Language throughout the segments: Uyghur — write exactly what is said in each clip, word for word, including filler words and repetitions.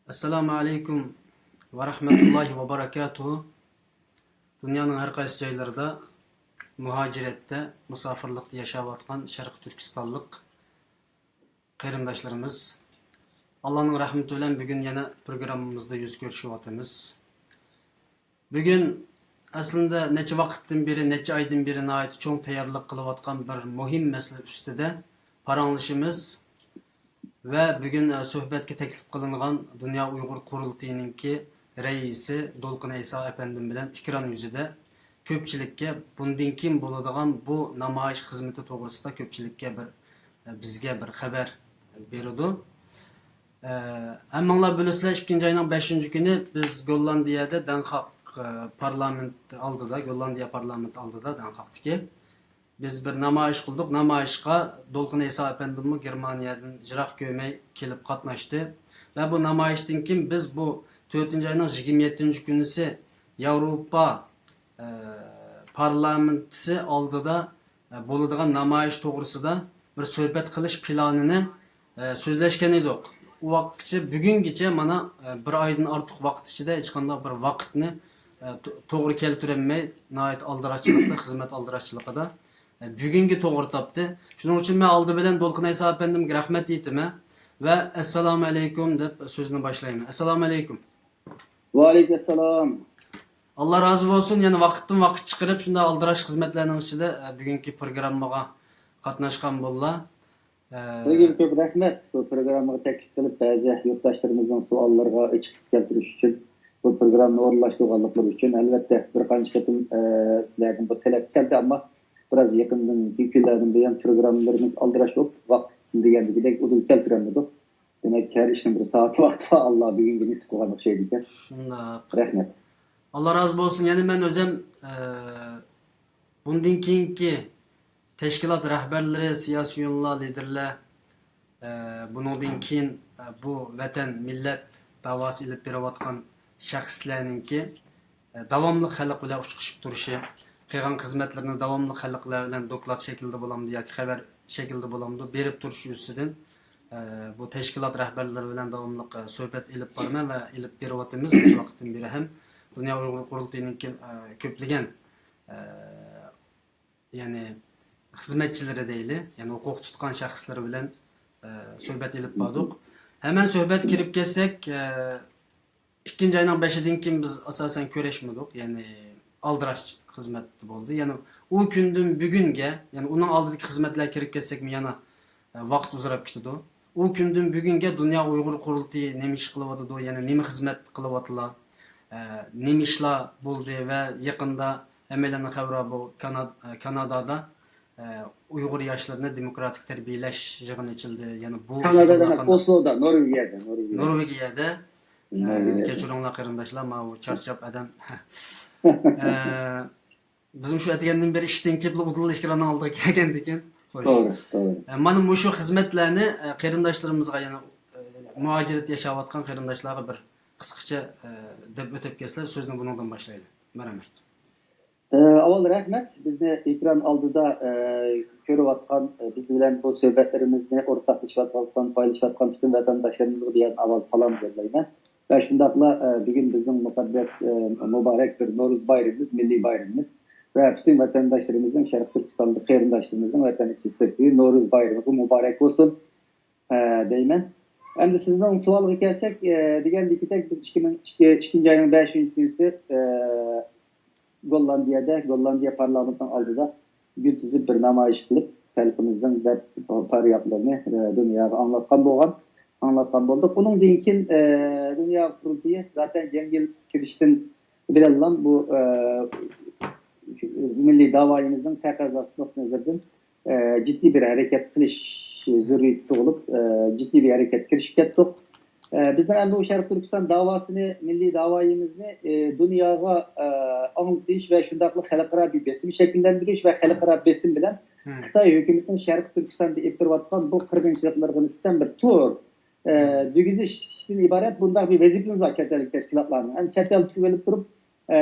ئەسسالامۇ ئەلەيكۇم ۋە رەھمەتۇللاھى ۋە بەرەكاتۇھۇ. دۇنيانىڭ ھەر قايسى جايلىرىدا مۇھاجىرەتتە، مۇساپىرلىقتا ياشاۋاتقان شەرقىي تۈركىستانلىق قېرىنداشلىرىمىز، ئاللانىڭ رەھمىتى بىلەن بۈگۈن يەنە پروگراممىمىزدا يۈز كۆرۈشۈۋاتىمىز. بۈگۈن ئەسلىندە نەچچە ۋاقىتتىن بېرى، نەچچە ئايدىن بېرى ناھايىتى چوڭ تەييارلىق قىلىۋاتقان بىر مۇھىم مەسىلە ئۈستىدە پاراڭلىشىمىز ۋە بۈگۈن، ئە، سۆھبەتكە تەكلىپ قىلىنغان دۇنيا ئۇيغۇر قۇرۇلتىيىنىڭكى رەئىسى دولقۇن ئەيسا ئەپەندىم بىلەن ئېكران يۈزىدە كۆپچىلىككە بۇندىن كېيىن بولىدىغان بۇ نامايىش خىزمىتى توغرىسىدا كۆپچىلىككە بىر، ئە، بىزگە بىر خەۋەر بېرىدۇ. ئە، ھەممىڭلار بىلىسىلەر، ئىككىنچى ئاينىڭ بەشىنچى كۈنى بىز گوللاندىيەدە دەنخاق، ئە، پارلامېنت ئالدىدا، گوللاندىيە پارلامېنت ئالدىدا دەنخاقتىكى بىز بىر نامايىش قىلدۇق. نامايىشقا دولقۇن ئەيسا ئەپەندىممۇ گېرمانىيەدىن يىراق كۆرمەي كېلىپ قاتناشتى. ۋە بۇ نامايىشتىن كېيىن بىز بۇ تۆتىنچى ئاينىڭ يىگىرمە يەتتىنچى كۈنىسى ياۋروپا، ئە، پارلامېنتىسى ئالدىدا، ئە، بولىدىغان نامايىش توغرىسىدا بىر سۆھبەت قىلىش پىلانىنى، ئە، سۆزلەشكەن ئىدۇق. ئۇ ۋاقىتقىچە، بۈگۈنگىچە مانا، ئە، بىر ئايدىن ئارتۇق ۋاقىت ئىچىدە ھېچقانداق بىر ۋاقىتنى، ئە، تو-، توغرا كەلتۈرەلمەي، ناھايىتى ئالدىراشچىلىقتا، خىزمەت ئالدىراشچىلىقىدا، ئە، بۈگۈنگە توغرا تاپتى. شۇنىڭ ئۈچۈن مەن ئالدى بىلەن دولقۇن ئەيسا ئەپەندىمگە رەھمەت ئېيتىمەن ۋە ئەسسالامۇ ئەلەيكۇم دەپ سۆزنى باشلايمەن. ئەسسالامۇ ئەلەيكۇم. ۋەئەلەيكۇم ئەسسالام. ئاللا رازى بولسۇن، يەنە ۋاقىتتىن ۋاقىت چىقىرىپ، شۇنداق ئالدىراش خىزمەتلەرنىڭ ئىچىدە، ئە، بۈگۈنكى پروگراممىغا قاتناشقان بوللا. ئە، سىزگە كۆپ رەھمەت، بۇ پروگراممىغا تەكلىپ قىلىپ، بەزى يۇرتداشلىرىمىزنىڭ سوئاللىرىغا ئېچىقلىق كەلتۈرۈش ئۈچۈن، بۇ پروگراممىنى ئورۇنلاشتۇرغانلىقلىرى ئۈچۈن. ئەلۋەتتە، بىر قانچە قېتىم، ئە، سىلەردىن بۇ تەلەپ كەلدى، ئەمما بىراز يېقىندىن، كۈنلەردىن بۇيان پروگراممىلىرىمىز ئالدىراش بولۇپ، ۋاقىت سىز دېگەندىكىدەك ئۇدۇل كەلتۈرەلمىدۇق. دېمەك، ھەر ئىشنىڭ بىر سائەت ۋاقتى بار. ئاللا بۈگۈنگە نېسىپ قىلغان ئوخشايدىكەن. شۇنداق. رەھمەت. ئاللا رازى بولسۇن. يەنە مەن ئۆزۈم، ئە، بۇندىن كېيىنكى تەشكىلات رەھبەرلىرى، سىياسىيونلار، لىدېرلەر، ئە، بۇنىڭدىن كېيىن، ئە، بۇ ۋەتەن، مىللەت داۋاسى ئېلىپ بېرىۋاتقان شەخسلەرنىڭكى، ئە، داۋاملىق خەلق بىلەن ئۇچرىشىپ تۇرۇشى، قىلغان خىزمەتلىرىنى داۋاملىق خەلقلەر بىلەن دوكلات شەكلىدە بولامدۇ ياكى خەۋەر شەكلىدە بولامدۇ، بېرىپ تۇرۇش يۈزىسىدىن، ئە، بۇ تەشكىلات رەھبەرلىرى بىلەن داۋاملىق، ئە، سۆھبەت ئېلىپ بارىمەن ۋە ئېلىپ بېرىۋاتىمىز. نەچچە ۋاقىتتىن بېرى ھەم دۇنيا ئۇيغۇر قۇرۇلتىيىنىڭكى، ئە، كۆپلىگەن، ئە، يەنى خىزمەتچىلىرى دەيلى، يەنى ھوقۇق تۇتقان شەخسلىرى بىلەن، ئە، سۆھبەت ئېلىپ باردۇق. ھەمەن سۆھبەتكە كىرىپ كەتسەك، ئە، ئىككىنچى ئاينىڭ بەشىدىن كېيىن بىز ئاساسەن كۆرۈشمىدۇق، يەنى ئالدىراش خىزمەت بولدى. يەنى ئۇ كۈندىن بۈگۈنگە، يەنى ئۇنىڭ ئالدىدىكى خىزمەتلەرگە كىرىپ كەتسەكمۇ يەنە، ئە، ۋاقىت ئۇزىراپ كېتىدۇ. ئۇ كۈندىن بۈگۈنگە دۇنيا ئۇيغۇر قۇرۇلتىيى نېمە ئىش قىلىۋاتىدۇ، يەنى نېمە خىزمەت قىلىۋاتىدۇ، ئە، نېمە ئىشلار بولدى ۋە يېقىندا ھەممەيلەننىڭ خەۋىرى بار، بۇ كانا-، ئە، كانادادا، ئە، ئۇيغۇر ياشلىرىنى دېموكراتىك تەربىيەلەش يىغىنى ئېچىلدى. يەنى بۇ كانادادا يىغىندا ئەمەس، قانداق؟ ئوسلودا، نورۋېگىيەدە، نورۋېگىيەدە. نورۋېگىيەدە. ئە، نورۋېگىيە. كەچۈرۈڭلار قېرىنداشلار، ماۋۇ چارچاپ ئادەم. ئە، بىزمۇ شۇ ئەتىگەندىن بېرى ئىشتىن كېلىپلا ئۇدۇللا ئېكراننىڭ ئالدىغا كەلگەندىكىن. خوش. توغرا، توغرا. ئە، مانا مۇشۇ خىزمەتلەرنى، ئە، قېرىنداشلىرىمىزغا، يەنى، ئە، مۇھاجىرەتتە ياشاۋاتقان قېرىنداشلارغا بىر قىسقىچە، ئە، دەپ ئۆتۈپ كەتسىلەر، سۆزنى بۇنىڭدىن باشلايلى. مەرھەمەت. ئە، ئاۋۋال رەھمەت، بىزنى ئېكران ئالدىدا، ئە، كۆرۈۋاتقان، ئە، بىز بىلەن بۇ سۆھبەتلىرىمىزنى ئورتاقلىشىۋاتقان، پايلىشىۋاتقان پۈتۈن ۋەتەنداشلىرىمىزغا دېگەن ئاۋۋال سالام يوللايمەن. ۋە شۇنداقلا، ئە، بۈگۈن بىزنىڭ مۇقەددەس، ئە، مۇبارەك بىر نورۇز بايرىمىمىز، مىللىي بايرىمىمىز ۋە پۈتۈن ۋەتەنداشلىرىمىزنىڭ، شەرقىي تۈركىستانلىق قېرىنداشلىرىمىزنىڭ ۋەتەن ئىچى سىرتى نورۇز بايرىمىمىز مۇبارەك بولسۇن، ئە، دەيمەن. ئەمدى سىزنىڭ سوئالىغا كەلسەك، ئە، دېگەندىكىدەك، بىز ئىككى مىڭ ئىككى، ئىككىنچى ئاينىڭ بەشىنچى كۈنى، ئە، گوللاندىيەدە، گوللاندىيە پارلامېنتىنىڭ ئالدىدا گۈل تىزىپ بىر نامايىش قىلىپ، خەلقىمىزنىڭ دەرد پەريادلىرىنى، ئە، دۇنياغا ئاڭلاتقان بولغان، ئاڭلاتقان بولدۇق. ئۇنىڭدىن كېيىن، ئە، دۇنيا قۇرۇلتىيى زاتەن يېڭى يىل كىرىشتىن بىلەنلا بۇ، ئە، مىللىي داۋايىمىزنىڭ تەقەززاسى نۇقتىئى نەزىرىدىن، ئە، جىددىي بىر ھەرىكەت قىلىش زۆرۈرىيىتى تۇغۇلۇپ، ئە، جىددىي بىر ھەرىكەتكە كىرىشىپ كەتتۇق. ئە، بىزنىڭ ئەمدى بۇ شەرقىي تۈركىستان داۋاسىنى، مىللىي داۋايىمىزنى، ئە، دۇنياغا، ئە، ئاڭلىتىش ۋە شۇنداقلا خەلقئارا بىر بېسىم شەكىللەندۈرۈش ۋە خەلقئارا بېسىم بىلەن خىتاي ھۆكۈمىتىنىڭ شەرقىي تۈركىستاندا ئېلىپ بېرىۋاتقان بۇ قىرغىنچىلىقلىرىغا نىسبەتەن بىر تور، ئە، دېگۈزۈشتىن ئىبارەت بۇنداق بىر ۋەزىپىمىز بار چەت ئەللىك تەشكىلاتلارنىڭ. ئەمدى چەت ئەلدە تۇرۇۋېلىپ تۇرۇپ، ئە،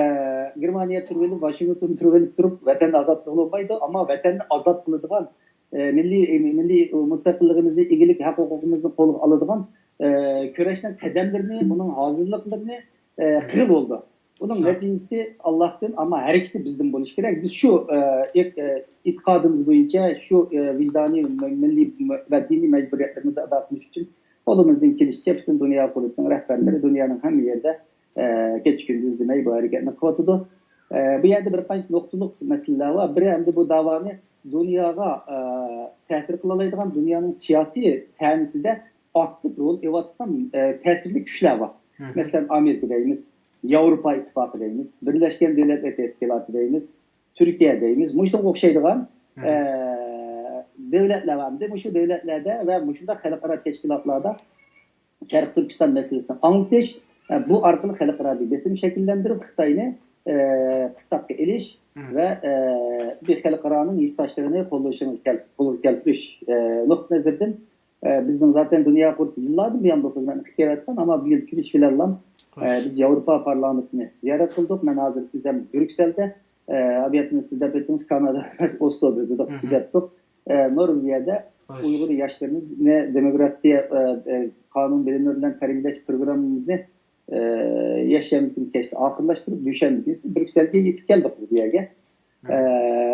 گېرمانىيەدە تۇرۇۋېلىپ، ۋاشىنگتوندا تۇرۇۋېلىپ تۇرۇپ ۋەتەننى ئازاد قىلغىلى بولمايدۇ. ئەمما ۋەتەننى ئازاد قىلىدىغان، ئە، مىللىي، مىللىي مۇستەقىللىقىمىزنى، ئىگىلىك ھەق ھوقۇقىمىزنى قولغا ئالىدىغان ئە، كۈرەشنىڭ قەدەملىرىنى، ئۇنىڭ ھازىرلىقلىرىنى، ئە، قىلىپ بولدى. ئۇنىڭ نەتىجىسى ئاللاھتىن، ئەمما ھەرىكىتى بىزدىن بولۇشى كېرەك. بىز شۇ، ئە، ئېت-، ئە، ئېتىقادىمىز بويىچە، شۇ، ئە، ۋىجدانىي، مىللىي ۋە دىنىي مەجبۇرىيەتلىرىمىزنى ئەدا قىلىش ئۈچۈن قولىمىزدىن كېلىشىچە پۈتۈن دۇنيا قۇرۇلتىيىنىڭ رەھبەرلىرى دۇنيانىڭ ھەممە يېرىدە، ئە، كېچە كۈندۈز دېمەي بۇ ھەرىكەتنى قىلىۋاتىدۇ. ئە، بۇ يەردە بىر قانچە نۇقتىلىق مەسىلىلەر بار. بىرى ئەمدى بۇ داۋانى دۇنياغا، ئە، تەسىر قىلالايدىغان، دۇنيانىڭ سىياسىي سەھنىسىدە ئاكتىپ رول ئېلىۋاتقان، ئە، تەسىرلىك كۈچلەر بار. مەسىلەن، ئامېرىكا دەيمىز، ياۋروپا ئىتتىپاقى دەيمىز، بىرلەشكەن دۆلەتلەر تەشكىلاتى دەيمىز، تۈركىيە دەيمىز. مۇشۇنىڭغا ئوخشايدىغان، ئە، دۆلەتلەر بار. ئەمدى مۇشۇ دۆلەتلەردە ۋە مۇشۇنداق خەلقئارا تەشكىلاتلاردا شەرقىي تۈركىستان مەسىلىسىنى ئاڭلىتىش، ئە، بۇ ئارقىلىق خەلقئارادىكى بېسىم شەكىللەندۈرۈپ، خىتاينى، ئە، قىستاققا ئېلىش ۋە، ئە، بىر خەلقئارانىڭ ھېسداشلىرىنى قوللىشىنى كەل-، قولغا كەلتۈرۈش، ئە، نۇقتىئى نەزىرىدىن، ئە، بىزنىڭ زاتەن دۇنيا قۇرۇلتىيى يىللاردىن بۇيان بۇ خىزمەتنى قىلىپ كېلىۋاتقان، ئەمما بۇ يىل كېلىش بىلەنلا، ئە، بىز ياۋروپا پارلامېنتىنى زىيارەت قىلدۇق. مەن ھازىر ئۆزۈم بريۇكسېلدە، ئە، ئابىيەتنى سىز دەپ ئۆتتىڭىز، كانادادا ئەمەس، ئوسلودا دېدۇق، تۈزەتتۇق. ئە، نورۋېگىيەدە ئۇيغۇر ياشلىرىنى دېموكراتىيە، ئە، ئە، قانۇن بىلىملىرى بىلەن تەربىيەلەش پروگراممىمىزنى، ئە، يەكشەنبە كۈنى كەچتە ئاخىرلاشتۇرۇپ، دۈشەنبە كۈنى بريۇكسېلگە يېتىپ كەلدۇق بۇ يەرگە. ئە،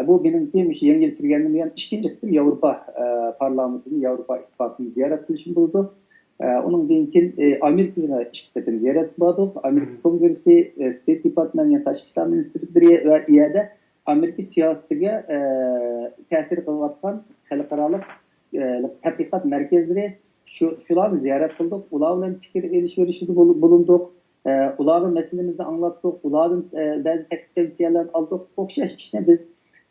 بۇ مېنىڭكى مۇشۇ يەڭگە يىل كىرگەندىن بۇيان ئىككىنچى قېتىم ياۋروپا، ئە، پارلامېنتىنى، ياۋروپا ئىتتىپاقىنى زىيارەت قىلىشىم بولىدۇ. ئە، ئۇنىڭدىن كېيىن، ئە، ئامېرىكىغا ئىككى قېتىم زىيارەت قىلىۋاتىدۇق. ئامېرىكا كونگرېسسى، ئە، ستېيت دېپارتمېنت، يەنى تاشقى ئىشلار مىنىستىرلىرى ۋە ئۇ يەردە ئامېرىكا سىياسىتىگە، ئە، تەسىر قىلىۋاتقان خەلقئارالىق، ئە، تەتقىقات مەركەزلىرى، شۇ، شۇلارنى زىيارەت قىلدۇق. ئۇلار بىلەن پىكىر ئېلىشىۋېلىشىشتە بول-، بولۇندۇق. ئە، ئۇلارغا مەسىلىمىزنى ئاڭلاتتۇق. ئۇلاردىن، ئە، بەزى تەكلىپ تەۋسىيەلەرنى ئالدۇق. ئوخشاش ئىشنى بىز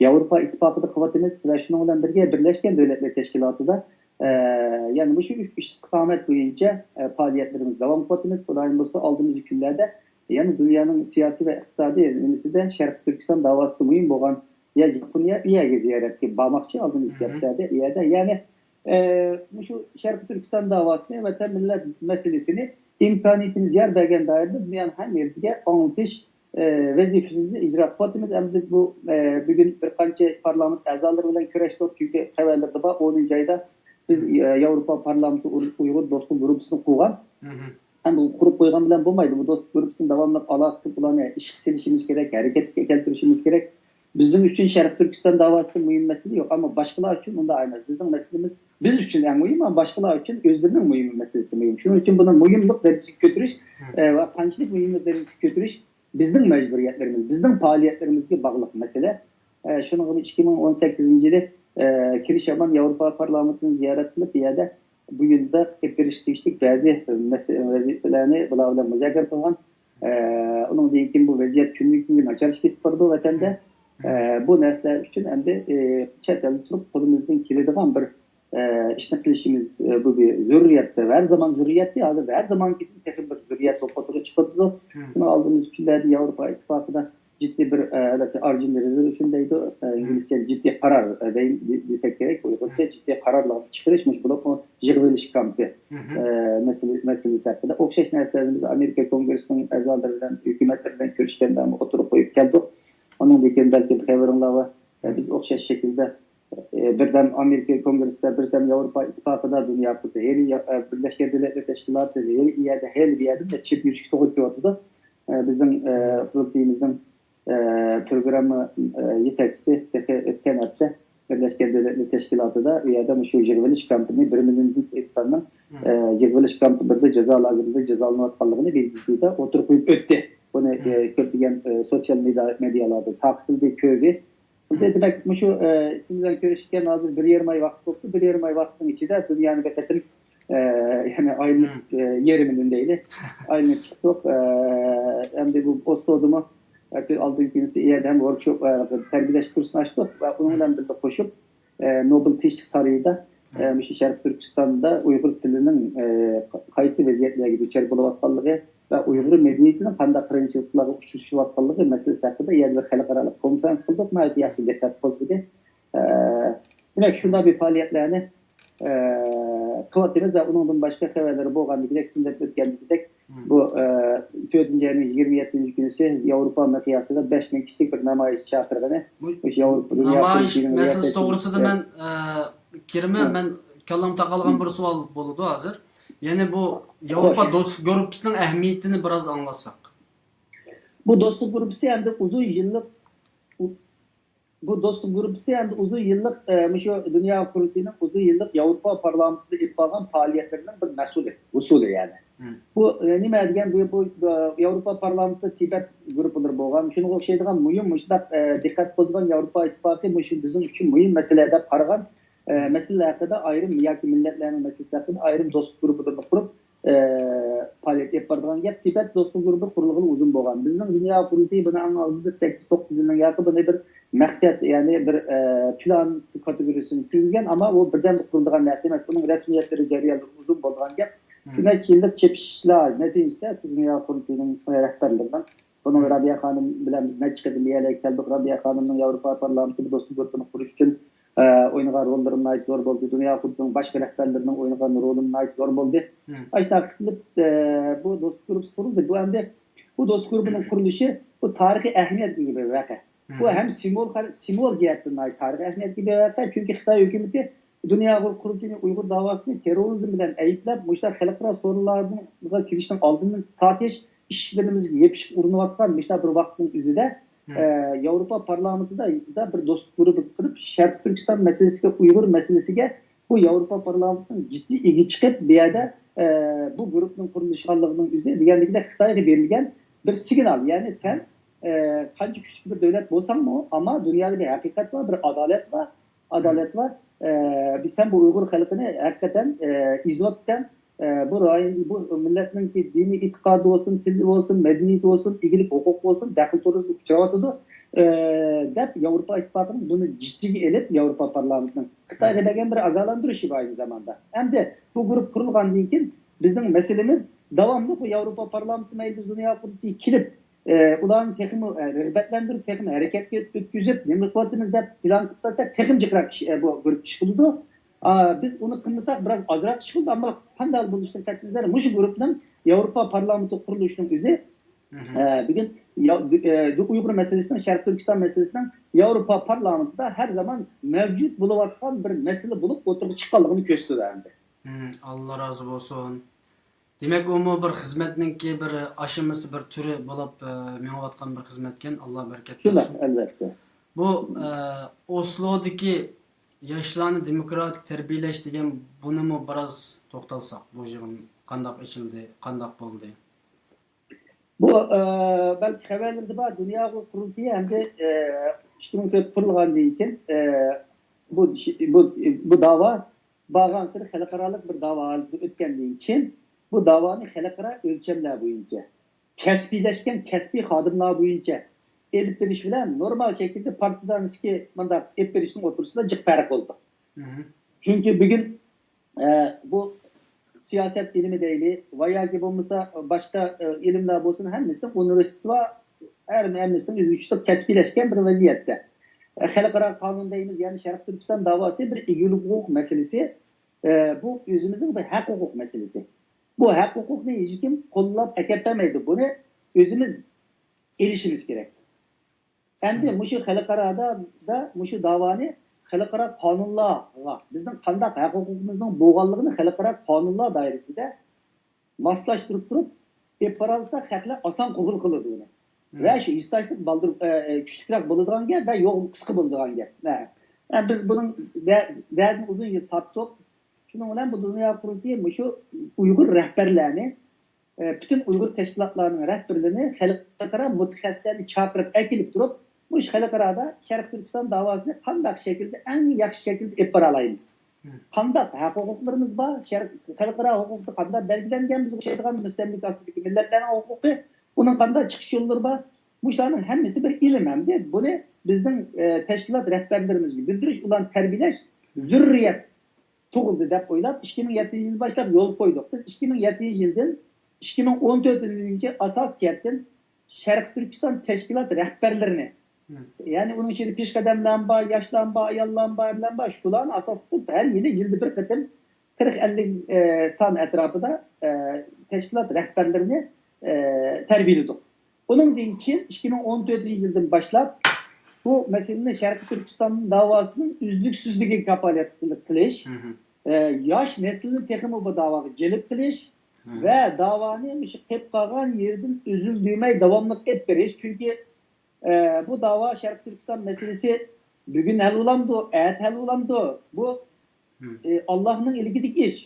ياۋروپا ئىتتىپاقىدا قىلىۋاتىمىز ۋە شۇنىڭ بىلەن بىرگە بىرلەشكەن دۆلەتلەر تەشكىلاتىدا، ئە، يەنە مۇشۇ ئىش-، ئىستىقامەت بويىچە، ئە، پائالىيەتلىرىمىزنى داۋام قىلىۋاتىمىز. خۇدايىم بۇيرۇسا، ئالدىمىزدىكى كۈنلەردە يەنە دۇنيانىڭ سىياسىي ۋە ئىقتىسادىي نېمىسىدە شەرقىي تۈركىستان داۋاسىدا مۇھىم بولغان يا ياپونىيە، ئۇ يەرگە زىيارەتكە بارماقچى ئالدىمىزدىكى ھەپتىلەردە ئۇ يەردە. يەنى، ئە، مۇشۇ شەرقىي تۈركىستان داۋاسىنى، ۋەتەن مىللەت مەسىلىسىنى ئىمكانىيىتىمىز يار بەرگەن دائىرىدە دۇنيانىڭ ھەممە يېرىسىگە ئاڭلىتىش، ئە، ۋەزىپىمىزنى ئىجرا قىلىۋاتىمىز. ئەمدى بۇ، ئە، بۈگۈن بىر قانچە پارلامېنت ئەزالىرى بىلەن كۆرۈشتۇق، چۈنكى خەۋەرلىرىدە بار، ئونىنچى ئايدا بىز، ئە، ياۋروپا پارلامېنتى ئۇ-، ئۇيغۇر دوستلۇق گۇرۇپپىسىنى قۇرغان. ئەمدى قۇرۇپ قويغان بىلەن بولمايدۇ. بۇ دوستلۇق گۇرۇپپىسىنى داۋاملىق ئالاقە قىلىپ، ئۇلارنى ئىشقا سېلىشىمىز كېرەك، ھەرىكەتكە كەلتۈرۈشىمىز كېرەك. بىزنىڭ ئۈچۈن شەرقىي تۈركىستان داۋاسىدا مۇھىم مەسىلە يوق، ئەمما باشقىلار ئۈچۈن ئۇنداق ئەمەس. بىزنىڭ مەسىلىمىز بىز ئۈچۈن ئەڭ مۇھىم، ئەمما باشقىلار ئۈچۈن ئۆزلىرىنىڭ مۇھىم مەسىلىسى مۇھىم. شۇنىڭ ئۈچۈن بۇنى مۇھىملىق دەرىجىسىگە كۆتۈرۈش، ئە، ۋە قانچىلىك مۇھىملىق دەرىجىسىگە كۆتۈرۈش بىزنىڭ مەجبۇرىيەتلىرىمىز، بىزنىڭ پائالىيەتلىرىمىزگە باغلىق مەسىلە. ئە، شۇنىڭغىمۇ ئىككى مىڭ ئون سەككىزىنچى يىلى، ئە، كېلىش يامان ياۋروپا پارلامېنتىنى زىيارەت قىلىپ، بۇ يەردە بۇ يىلدا ئېلىپ بېرىش تېگىشلىك بەزى مەس-، ۋەزىپىلەرنى بۇلار بىلەن مۇزاكىرە قىلغان. ئە، ئۇنىڭدىن كېيىن بۇ ۋەزىيەت كۈندىن-كۈنگە ناچارلىشىپ كېتىپ بارىدۇ ۋەتەندە. ئە، بۇ نەرسىلەر ئۈچۈن ئەمدى، ئە، چەت ئەلدە تۇرۇپ قولىمىزدىن كېلىدىغان بىر، ئە، ئىشنى قىلىشىمىز، ئە، بۇ بىر زۆرۈرىيەت. ھەر زامان زۆرۈرىيەتتى، ھازىر ھەر زامانكىدىن تېخى بىر زۆرۈرىيەت بولۇپ ئوتتۇرىغا چىقىۋاتىدۇ. شۇنىڭ ئالدىمىزدىكى كۈنلەردە ياۋروپا ئىتتىپاقىدا جىددىي بىر، ئە، ئەلۋەتتە، ئارجېنت رېزوليۇشن دەيدۇ، ئە، ئىنگلىزچە جىددىي قارار، ئە، دەي-، دېسەك كېرەك، ئۇيغۇرچە جىددىي قارارلارنى چىقىرىش، مۇشۇ بولۇپمۇ يىغىۋېلىش كامپى، ئە، مەسىلە-، مەسىلىسى ھەققىدە ئوخشاش نەرسىلەرنى بىز ئامېرىكا كونگرېسسىنىڭ ئەزالىرى بىلەن، ھۆكۈمەتلىرى بىلەن كۆرۈشكەندە ئوتتۇرىغا قويۇپ كەلدۇق. ئۇنىڭدىن كېيىن بەلكىم خەۋىرىڭلار بار، ئە، بىز ئوخشاش شەكىلدە، ئە، بىردەم ئامېرىكا كونگرېسسىدا، بىردەم ياۋروپا ئىتتىپاقىدا، دۇنيا قۇرۇلتىيى، ھېلى يا-، ئە، بىرلەشكەن دۆلەتلەر تەشكىلاتى، ھېلى ئۇ يەردە، ھېلى بۇ يەردە چېپىپ يۈرۈشكە توغرا كېلىۋاتىدۇ. ئە، بىزنىڭ، ئە، قۇرۇلتىيىمىزنىڭ، ئە، پروگرامما، ئە، يېتەكچىسى تېخى ئۆتكەن ھەپتە بىرلەشكەن دۆلەتلەر تەشكىلاتىدا ئۇ يەردە مۇشۇ يىغىۋېلىش كامپىنى، بىر مىليوندىن ئېيتقاننىڭ، ئە، يىغىۋېلىش كامپى بىردە جازا لاگېرىدا جازالىنىۋاتقانلىقىنى ۋىدېودا ئوتتۇرىغا قويۇپ ئۆتتى. بۇنى، ئە، كۆپلىگەن، ئە، سوتسىيال مېدىيا-، مېدىيالاردا تارقىتىلدى، كۆردى. دېمەك، مۇشۇ، ئە، سىز بىلەن كۆرۈشكەن ھازىر بىر يېرىم ئاي ۋاقىت بولۇپتۇ. بىر يېرىم ئاي ۋاقىتنىڭ ئىچىدە دۇنيانى بىر قېتىم، ئە، يەنە ئايلىنىپ، ئە، يېرىمىدىن دەيلى، ئايلىنىپ چىقتۇق. ئە، ئەمدى بۇ ئوسلودىمۇ، ئە، ئالدىنقى كۈنىسى ئۇ يەردە ھەم ۋوركشوپ، ئە، تەربىيەلەش كۇرسىنى ئاچتۇق ۋە ئۇنىڭ بىلەن بىللە قوشۇپ، ئە، نوبېل تىنچلىق سارىيىدا، ئە، مۇشۇ شەرقىي تۈركىستاندا ئۇيغۇر تىلىنىڭ، ئە، قايسى ۋەزىيەتلەرگە دۇچار بولۇۋاتقانلىقى ۋە ئۇيغۇر مەدەنىيىتىنىڭ قانداق قىيىنچىلىقلارغا ئۇچرىشىۋاتقانلىقى مەسىلىسى ھەققىدە يەنە بىر خەلقئارالىق كونفرانس قىلدۇق. ناھايىتى ياخشى دىققەت قوزغىدى. ئە، دېمەك، شۇنداق بىر پائالىيەتلەرنى، ئە، قىلىۋاتىمىز ۋە ئۇنىڭدىن باشقا خەۋەرلىرى بولغاندىكىدەك، سىز دەپ ئۆتكەندىكىدەك، بۇ، ئە، تۆتىنچى ئاينىڭ يىگىرمە يەتتىنچى كۈنىسى ياۋروپا مىقياسىدا بەش مىڭ كىشىلىك بىر نامايىش چاقىرغىنى، مۇشۇ ياۋروپا دۇنيا نامايىش مەسىلىسى توغرىسىدا مەن، ئە، كىرىمەن، مەن كاللامدا قالغان بىر سوئال بولىدۇ ھازىر. يەنى بۇ ياۋروپا دوستلۇق گۇرۇپپىسىنىڭ ئەھمىيىتىنى بىراز ئاڭلاتساق. بۇ دوستلۇق گۇرۇپپىسى ئەمدى ئۇزۇن يىللىق، بۇ دوستلۇق گۇرۇپپىسى ئەمدى ئۇزۇن يىللىق، ئە، مۇشۇ دۇنيا قۇرۇلتىيىنىڭ ئۇزۇن يىللىق ياۋروپا پارلامېنتىدا ئېلىپ بارغان پائالىيەتلىرىنىڭ بىر مەھسۇلى، ھوسۇلى يەنى. بۇ، ئە، نېمە دېگەن، بۇ، بۇ، ئە، ياۋروپا پارلامېنتىدا تىبەت گۇرۇپپىلىرى بولغان، شۇنىڭغا ئوخشايدىغان مۇھىم، مۇشۇنداق، ئە، دىققەت قىلىدىغان ياۋروپا ئىتتىپاقى مۇشۇ بىزنىڭ ئۈچۈن مۇھىم مەسىلە دەپ قارىغان، ئە، مەسىلىلەر ھەققىدە ئايرىم ياكى مىللەتلەرنىڭ مەسىلىسى ھەققىدە ئايرىم دوستلۇق گۇرۇپپىلىرىنى قۇرۇپ، ئە، پائالىيەت ئېلىپ بارىدىغان گەپ. تىبەت دوستلۇق گۇرۇپپا قۇرۇلغىلى ئۇزۇن بولغان. بىزنىڭ دۇنيا قۇرۇلتىيى بۇنى ئەڭ ئالدىدا سەككىز، توققۇز يىلنىڭ ياكى بۇنى بىر مەقسەت، يەنى بىر، ئە، پىلان كاتېگورىيىسىنى كىرگۈزگەن، ئەمما ئۇ بىردەمدە قۇرۇلىدىغان نەرسە ئەمەس. بۇنىڭ رەسمىيەتلىرى، جەريانلىرى ئۇزۇن بولىدىغان گەپ. بىر نەچچە يىللىق چېپىشىشلار نەتىجىسىدە دۇنيا قۇرۇلتىيىنىڭ، ئە، رەھبەرلىرىنىڭ، بۇنىڭ رابىيە خانىم بىلەن بىز نەچچە قېتىم بىر يەرلەرگە كەلدۇق. رابىيە خانىمنىڭ ياۋروپا پارلامېنتىدا دوستلۇق گۇرۇپپىنى قۇرۇش ئۈچۈن، ئە، ئوينىغان روللىرى ناھايىتى زور بولدى. دۇنيا قۇرۇلتىيىنىڭ باشقا رەھبەرلىرىنىڭ ئوينىغان رولى ناھايىتى زور بولدى. ئاشۇنداق قىلىپ، ئە، بۇ دوستلۇق گۇرۇپپىسى قۇرۇلدى. بۇ ئەمدى بۇ دوستلۇق گۇرۇپپىنىڭ قۇرۇلۇشى، بۇ تارىخىي ئەھمىيەتكە ئىگە بىر ۋەقە. بۇ ھەم سىمۋول، سىمۋول جەھەتتىن ناھايىتى تارىخىي ئەھمىيەتكە ئىگە بىر ۋەقە. چۈنكى خىتاي ھۆكۈمىتى دۇنيا قۇرۇلتىيىنى ئۇيغۇر داۋاسىنى تېررورىزم بىلەن ئەيىبلەپ، مۇشۇنداق خەلقئارا سورۇنلارغا كىرىشنىڭ ئالدىنى تارتىش ئىشلىرىمىزگە يېپىشقا ئۇرۇنۇۋاتقان مۇشۇنداق بىر ۋاقىتنىڭ ئۆزىدە، ئە، ياۋروپا پارلامېنتىدا بىر دوستلۇق گۇرۇپپا قۇرۇپ، شەرقىي تۈركىستان مەسىلىسىگە، ئۇيغۇر مەسىلىسىگە بۇ ياۋروپا پارلامېنتىنىڭ جىددىي ئىگە چىقىپ، بۇ يەردە، ئە، بۇ گۇرۇپپىنىڭ قۇرۇلۇشقانلىقىنىڭ ئۆزى دېگەندىكىدەك خىتايغا بېرىلگەن بىر سىگنال. يەنى سەن، ئە، قانچە كۈچلۈك بىر دۆلەت بولساڭمۇ، ئەمما دۇنيادا بىر ھەقىقەت بار، بىر ئادالەت بار، ئادالەت بار. ئە، سەن بۇ ئۇيغۇر خەلقىنى ھەقىقەتەن، ئە، ئېزىۋاتىسەن. ئە، بۇ رايون، بۇ مىللەتنىڭكى دىنىي ئېتىقادى بولسۇن، تىلى بولسۇن، مەدەنىيىتى بولسۇن، ئىگىلىك ھوقۇقى بولسۇن، دەخلى تۇرۇزغا ئۇچراۋاتىدۇ، ئە، دەپ ياۋروپا ئىتتىپاقىنىڭ بۇنى جىددىيگە ئېلىپ، ياۋروپا پارلامېنتىنىڭ خىتايغا بەرگەن بىر ئاگاھلاندۇرۇشى بار ئەينى زاماندا. ئەمدى بۇ گۇرۇپپا قۇرۇلغاندىن كېيىن بىزنىڭ مەسىلىمىز داۋاملىق بۇ ياۋروپا پارلامېنتى مەيلى دۇنيا قۇرۇلتىيى كېلىپ، ئە، ئۇلارنى تېخىمۇ، ئە، رىغبەتلەندۈرۈپ، تېخىمۇ ھەرىكەتكە ئۆتكۈزۈپ، نېمە قىلىۋاتىمىز دەپ پىلان قىلىپ بەرسەك، تېخىمۇ جىقراق ئىش، ئە، بۇ گۇرۇپپا ئىش قىلىدۇ. ئا، بىز ئۇنى قىلمىساق، بىراز ئازراق ئىش قىلىدۇ، ئەمما قانداق بولۇشىدىن قەتئىينەزەر، مۇشۇ گۇرۇپپىنىڭ ياۋروپا پارلامېنتى قۇرۇلۇشىنىڭ ئۆزى، ئە، بۈگۈن يا-، ئە، ئۇيغۇر مەسىلىسىنىڭ، شەرقىي تۈركىستان مەسىلىسىنىڭ ياۋروپا پارلامېنتىدا ھەر زامان مەۋجۇت بولۇۋاتقان بىر مەسىلە بولۇپ ئوتتۇرىغا چىققانلىقىنى كۆرسىتىدۇ ئەمدى. ئاللا رازى بولسۇن. دېمەك، ئۇمۇ بىر خىزمەتنىڭكى بىر ئاشىمىسى، بىر تۈرى بولۇپ، ئە، مېڭىۋاتقان بىر خىزمەتكەن. ئاللا بەرىكەت بەرسۇن. شۇنداق، ئەلۋەتتە. بۇ، ئە، ئوسلودىكى ياشلارنى دېموكراتىك تەربىيەلەش دېگەن، بۇنىمۇ بىراز توختالساق، بۇ يىغىن قانداق ئېچىلدى، قانداق بولدى؟ بۇ، ئە، بەلكى خەۋەرلىرىدە بار، دۇنيا قۇرۇلتىيى ئەمدى، ئە، ئىككى مىڭ تۆت قۇرۇلغاندىن كېيىن، ئە، بۇ، بۇ، بۇ داۋا بارغانسېرى خەلقئارالىق بىر داۋا ھالىتىگە ئۆتكەندىن كېيىن، بۇ داۋانى خەلقئارا ئۆلچەملەر بويىچە، كەسپىيلەشكەن كەسپىي خادىملار بويىچە ئېلىپ بېرىش بىلەن نورمال شەكىلدە پارتىزانسكىي مۇنداق ئېلىپ بېرىشنىڭ ئوتتۇرىسىدا جىق پەرق بولىدۇ. چۈنكى بۈگۈن، ئە، بۇ سىياسەت ئىلمى دەيلى ۋە ياكى بولمىسا باشقا، ئە، ئىلىملەر بولسۇن، ھەممىسىنىڭ ئۇنىۋېرسىتېتى بار، ھەر، ھەممىسىنىڭ ئۆزىگە چۈشلۈك كەسپىيلەشكەن بىر ۋەزىيەتتە. ئە، خەلقئارا قانۇن دەيمىز، يەنى شەرقىي تۈركىستان داۋاسى بىر ئىگىلىك ھوقۇق مەسىلىسى. ئە، بۇ ئۆزىمىزنىڭ بىر ھەق ھوقۇق مەسىلىسى. بۇ ھەق ھوقۇقنى ھېچكىم قوللاپ ئەكەپ بەرمەيدۇ. بۇنى ئۆزىمىز ئېلىشىمىز كېرەك. ئەمدى مۇشۇ خەلقئارادا، دا، مۇشۇ داۋانى خەلقئارا قانۇنلارغا، بىزنىڭ قانداق ھەق ھوقۇقىمىزنىڭ بولغانلىقىنى خەلقئارا قانۇنلار دائىرىسىدە ماسلاشتۇرۇپ تۇرۇپ ئېلىپ بارالىساق، خەقلەر ئاسان قوبۇل قىلىدۇ ئۇنى. ۋە شۇ ھېسداشلىق بالدۇر، ئە، ئە، كۈچلۈكرەك بولىدىغان گەپ ۋە يول قىسقا بولىدىغان گەپ. ھە. ئە، بىز بۇنىڭ ۋە-، ۋەدىنى ئۇزۇن يىل تارتتۇق. شۇنىڭ بىلەن بۇ دۇنيا قۇرۇلتىيى مۇشۇ ئۇيغۇر رەھبەرلەرنى، ئە، پۈتۈن ئۇيغۇر تەشكىلاتلارنىڭ رەھبەرلىرىنى خەلقئارا مۇتەخەسسىسلەرنى چاقىرىپ ئەكېلىپ تۇرۇپ، مۇشۇ خەلقئارادا شەرقىي تۈركىستان داۋاسىنى قانداق شەكىلدە، ئەڭ ياخشى شەكىلدە ئېلىپ بارالايمىز؟ قانداق ھەق ھوقۇقلىرىمىز بار؟ شەرق-، خەلقئارا ھوقۇقتا قانداق بەلگىلەنگەن بىزگە ئوخشايدىغان مۇستەملىكە ئاستىدىكى مىللەتلەرنىڭ ھوقۇقى؟ بۇنىڭ قانداق چىقىش يوللىرى بار؟ مۇشۇلارنىڭ ھەممىسى بىر ئىلىم ئەمدى. بۇنى بىزنىڭ، ئە، تەشكىلات رەھبەرلىرىمىزگە بىلدۈرۈش، ئۇلارنى تەربىيەلەش زۆرۈرىيەت تۇغۇلدى دەپ ئويلاپ، ئىككى مىڭ يەتتىنچى يىلدىن باشلاپ يولغا قويدۇق. بىز ئىككى مىڭ يەتتىنچى يىلدىن ئىككى مىڭ ئون تۆتىنچى يىلگىچە ئاساسىي جەھەتتىن شەرقىي تۈركىستان تەشكىلات رەھبەرلىرىنى، يەنى ئۇنىڭ ئىچىدە پېشقەدەملەرمۇ بار، ياشلارمۇ بار، ئاياللارمۇ بار، ئەرلەرمۇ بار، شۇلارنى ئاساس تۇتۇپ ھەر يىلى، يىلدا بىر قېتىم قىرىق ئەللىك، ئە، سان ئەتراپىدا، ئە، تەشكىلات رەھبەرلىرىنى، ئە، تەربىيەلىدۇق. ئۇنىڭدىن كېيىن ئىككى مىڭ ئون تۆتىنچى يىلدىن باشلاپ بۇ مەسىلىنى شەرقىي تۈركىستان داۋاسىنىڭ ئۈزلۈكسىزلىكىگە كاپالەتلىك قىلىش، ئە، ياش نەسىلنى تېخىمۇ بۇ داۋاغا جەلپ قىلىش ۋە داۋانى مۇشۇ قېلىپ قالغان يېرىدىن ئۈزۈلدۈرمەي داۋاملىق ئېلىپ بېرىش. چۈنكى، ئە، بۇ داۋا شەرقىي تۈركىستان مەسىلىسى بۈگۈن ھەل بولامدۇ، ئەتە ھەل بولامدۇ؟ بۇ، ئە، ئاللاھنىڭ ئىلكىدىكى ئىش.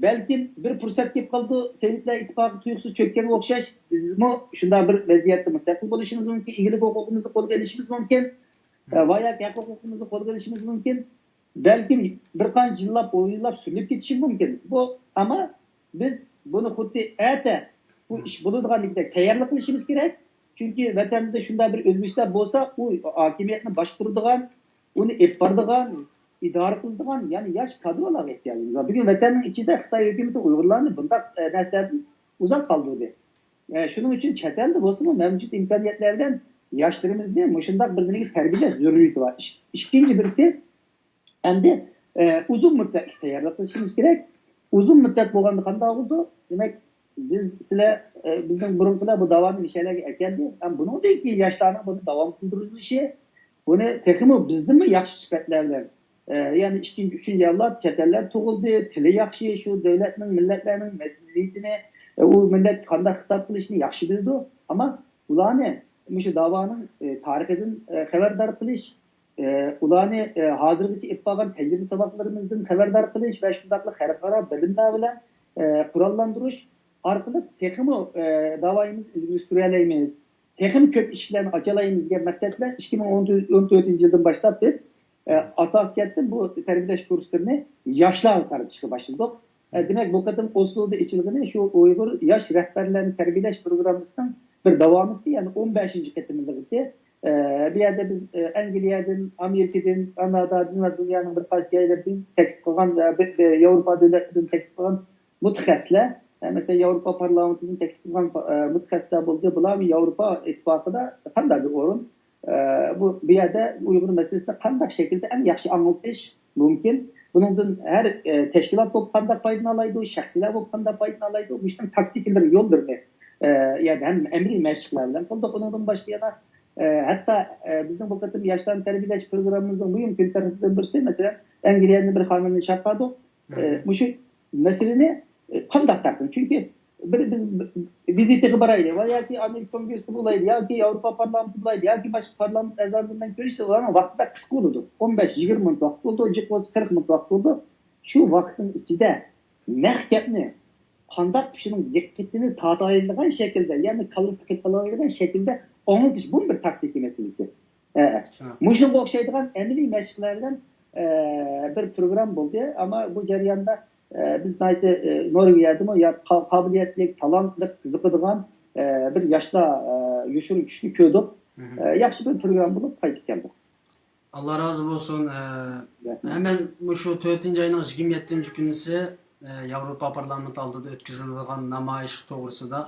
بەلكىم بىر پۇرسەت كېلىپ قالىدۇ، سوۋېتلار ئىتتىپاقى تۇيۇقسىز چۆككەنگە ئوخشاش، بىزمۇ شۇنداق بىر ۋەزىيەتتە مۇستەقىل بولۇشىمىز مۇمكىن، ئىگىلىك ھوقۇقىمىزنى قولغا ئېلىشىمىز مۇمكىن، ئە، ۋە ياكى ھەق ھوقۇقىمىزنى قولغا ئېلىشىمىز مۇمكىن. بەلكىم بىر قانچە يىللاپ، ئون يىللاپ سۈرۈلۈپ كېتىشى مۇمكىن. بۇ، ئەمما بىز بۇنى خۇددى ئەتە بۇ ئىش بولىدىغاندەك تەييارلىق قىلىشىمىز كېرەك. چۈنكى ۋەتەندە شۇنداق بىر ئۆزگىرىشلەر بولسا، ئۇ ھاكىمىيەتنى باشقۇرىدىغان، ئۇنى ئېلىپ بارىدىغان، ئىدارە قىلىدىغان، يەنى ياش كادىرلارغا ئېھتىياجىمىز بار. بۈگۈن ۋەتەننىڭ ئىچىدە خىتاي ھۆكۈمىتى ئۇيغۇرلارنى بۇنداق، ئە، نەرسىلەردىن ئۇزاق قالدۇردى. ئە، شۇنىڭ ئۈچۈن چەت ئەلدە بولسىمۇ مەۋجۇت ئىمكانىيەتلەر بىلەن ياشلىرىمىزنى مۇشۇنداق بىر نېمىگە تەربىيەلەش زۆرۈرىيىتى بار. ئىك-، ئىككىنچى بىرسى، ئەمدى، ئە، ئۇزۇن مۇددەتلىك تەييارلىق قىلىشىمىز كېرەك. ئۇزۇن مۇددەت بولغاندا قانداق بولىدۇ؟ دېمەك، بىز، سىلەر، ئە، بىزنىڭ بۇرۇنقىلار بۇ داۋانى مۇشۇ يەرلەرگە ئەكەلدى. ھەم بۇنىڭدىن كېيىن ياشلارنىڭ بۇنى داۋام قىلدۇرۇلۇشى، بۇنى تېخىمۇ بىزدىنمۇ ياخشى سۈپەتلەر بىلەن، ئە، يەنى ئىككىنچى، ئۈچىنچى ئەۋلاد چەت ئەللەردە تۇغۇلدى، تىلى ياخشى، شۇ دۆلەتنىڭ، مىللەتلەرنىڭ مەدەنىيىتىنى، ئە، ئۇ مىللەتكە قانداق خىتاب قىلىشنى ياخشى بىلىدۇ. ئەمما ئۇلارنى مۇشۇ داۋانىڭ، ئە، تارىخىدىن، ئە، خەۋەردار قىلىش، ئە، ئۇلارنى، ئە، ھازىرغىچە ئېلىپ بارغان تەجرىبە ساۋاقلىرىمىزدىن خەۋەردار قىلىش ۋە شۇنداقلا خەلقئارا بىلىملەر بىلەن، ئە، قوراللاندۇرۇش ئارقىلىق تېخىمۇ، ئە، داۋايىمىزنى ئىلگىرى سۈرەلەيمىز، تېخىمۇ كۆپ ئىشلارنى ئاچالايمىز دېگەن مەقسەت بىلەن ئىككى مىڭ ئون تۆتىنچى يىلدىن باشلاپ بىز، ئە، ئاساسىيەتتىن بۇ تەربىيەلەش كۇرسلىرىنى ياشلارغا قارىتىشقا باشلىدۇق. ئە، دېمەك، بۇ قېتىم ئوسلودا ئېچىلغىنى شۇ ئۇيغۇر ياش رەھبەرلەرنى تەربىيەلەش پروگراممىسىنىڭ بىر داۋامىتى، يەنى ئون بەشىنچى قېتىملىقى. ئە، بۇ يەردە بىز، ئە، ئەنگلىيەدىن، ئامېرىكىدىن، كانادادىن ۋە دۇنيانىڭ بىر قانچە يەرلىرىدىن تەكلىپ قىلغان ۋە بىر، بىر ياۋروپا دۆلەتلىرىدىن تەكلىپ قىلغان مۇتەخەسسىسلەر، ئە، مەسىلەن، ياۋروپا پارلامېنتىدىن تەكلىپ قىلغان، ئە، مۇتەخەسسىسلەر بولدى. بۇلار ياۋروپا ئىتتىپاقىدا قانداق بىر ئورۇن؟ ئە، بۇ، بۇ يەردە ئۇيغۇر مەسىلىسىنى قانداق شەكىلدە ئەڭ ياخشى ئاڭلىتىش مۇمكىن؟ بۇنىڭدىن ھەر، ئە، تەشكىلات بولۇپ قانداق پايدىلىنالايدۇ، شەخسلەر بولۇپ قانداق پايدىلىنالايدۇ؟ مۇشۇنىڭ تاكتىكىلىرى، يوللىرىنى، ئە، يەنى ھەم ئەمەلىي مەشىقلەر بىلەن قىلدۇق. ئۇنىڭدىن باشقا يەنە، ئە، ھەتتا، ئە، بىزنىڭ بۇ قېتىم ياشلارنى تەربىيەلەش پروگراممىمىزنىڭ مۇھىم كۈن تەرتىپىدىن بىرسى، مەسىلەن، ئەنگلىيەدىن بىر خانىمنى چاقىردۇق. ئە، مۇشۇ مەسىلىنى، ئە، قانداق تارتىمىز؟ چۈنكى بىر بىز ۋىزىتىغا بارايلى ۋە ياكى ئامېرىكا كونگرېسسى بولايلى، ياكى ياۋروپا پارلامېنتى بولايلى، ياكى باشقا پارلامېنت ئەزالىرى بىلەن كۆرۈشسە، ئۇلارنىڭ ۋاقتى بەك قىسقا بولىدۇ. ئون بەش، يىگىرمە مىنۇت ۋاقىت بولىدۇ، جىق بولسا قىرىق مىنۇت ۋاقىت بولىدۇ. شۇ ۋاقىتنىڭ ئىچىدە نەق گەپنى قانداق كىشىنىڭ دىققىتىنى تارتالايدىغان شەكىلدە، يەنى كاللىسىنى قېپىلالايدىغان شەكىلدە ئاڭلىتىش، بۇمۇ بىر تاكتىكا مەسىلىسى. ئە، مۇشۇنىڭغا ئوخشايدىغان ئەمەلىي مەشىقلەر بىلەن، ئە، بىر پروگرامما بولدى. ئەمما بۇ جەرياندا، ئە، بىز ناھايىتى، ئە، نورۋېگىيەدىمۇ يا قا-، قابىلىيەتلىك، تالانتلىق، قىزىقىدىغان، ئە، بىر ياشلار، ئە، يوشۇرۇن كۈچنى كۆردۇق. ئە، ياخشى بىر پروگرامما بولۇپ قايتىپ كەلدۇق. ئاللا رازى بولسۇن. ئە، ھەممەن مۇشۇ تۆتىنچى ئاينىڭ يىگىرمە يەتتىنچى كۈنىسى، ئە، ياۋروپا پارلامېنتى ئالدىدا ئۆتكۈزۈلىدىغان نامايىش توغرىسىدا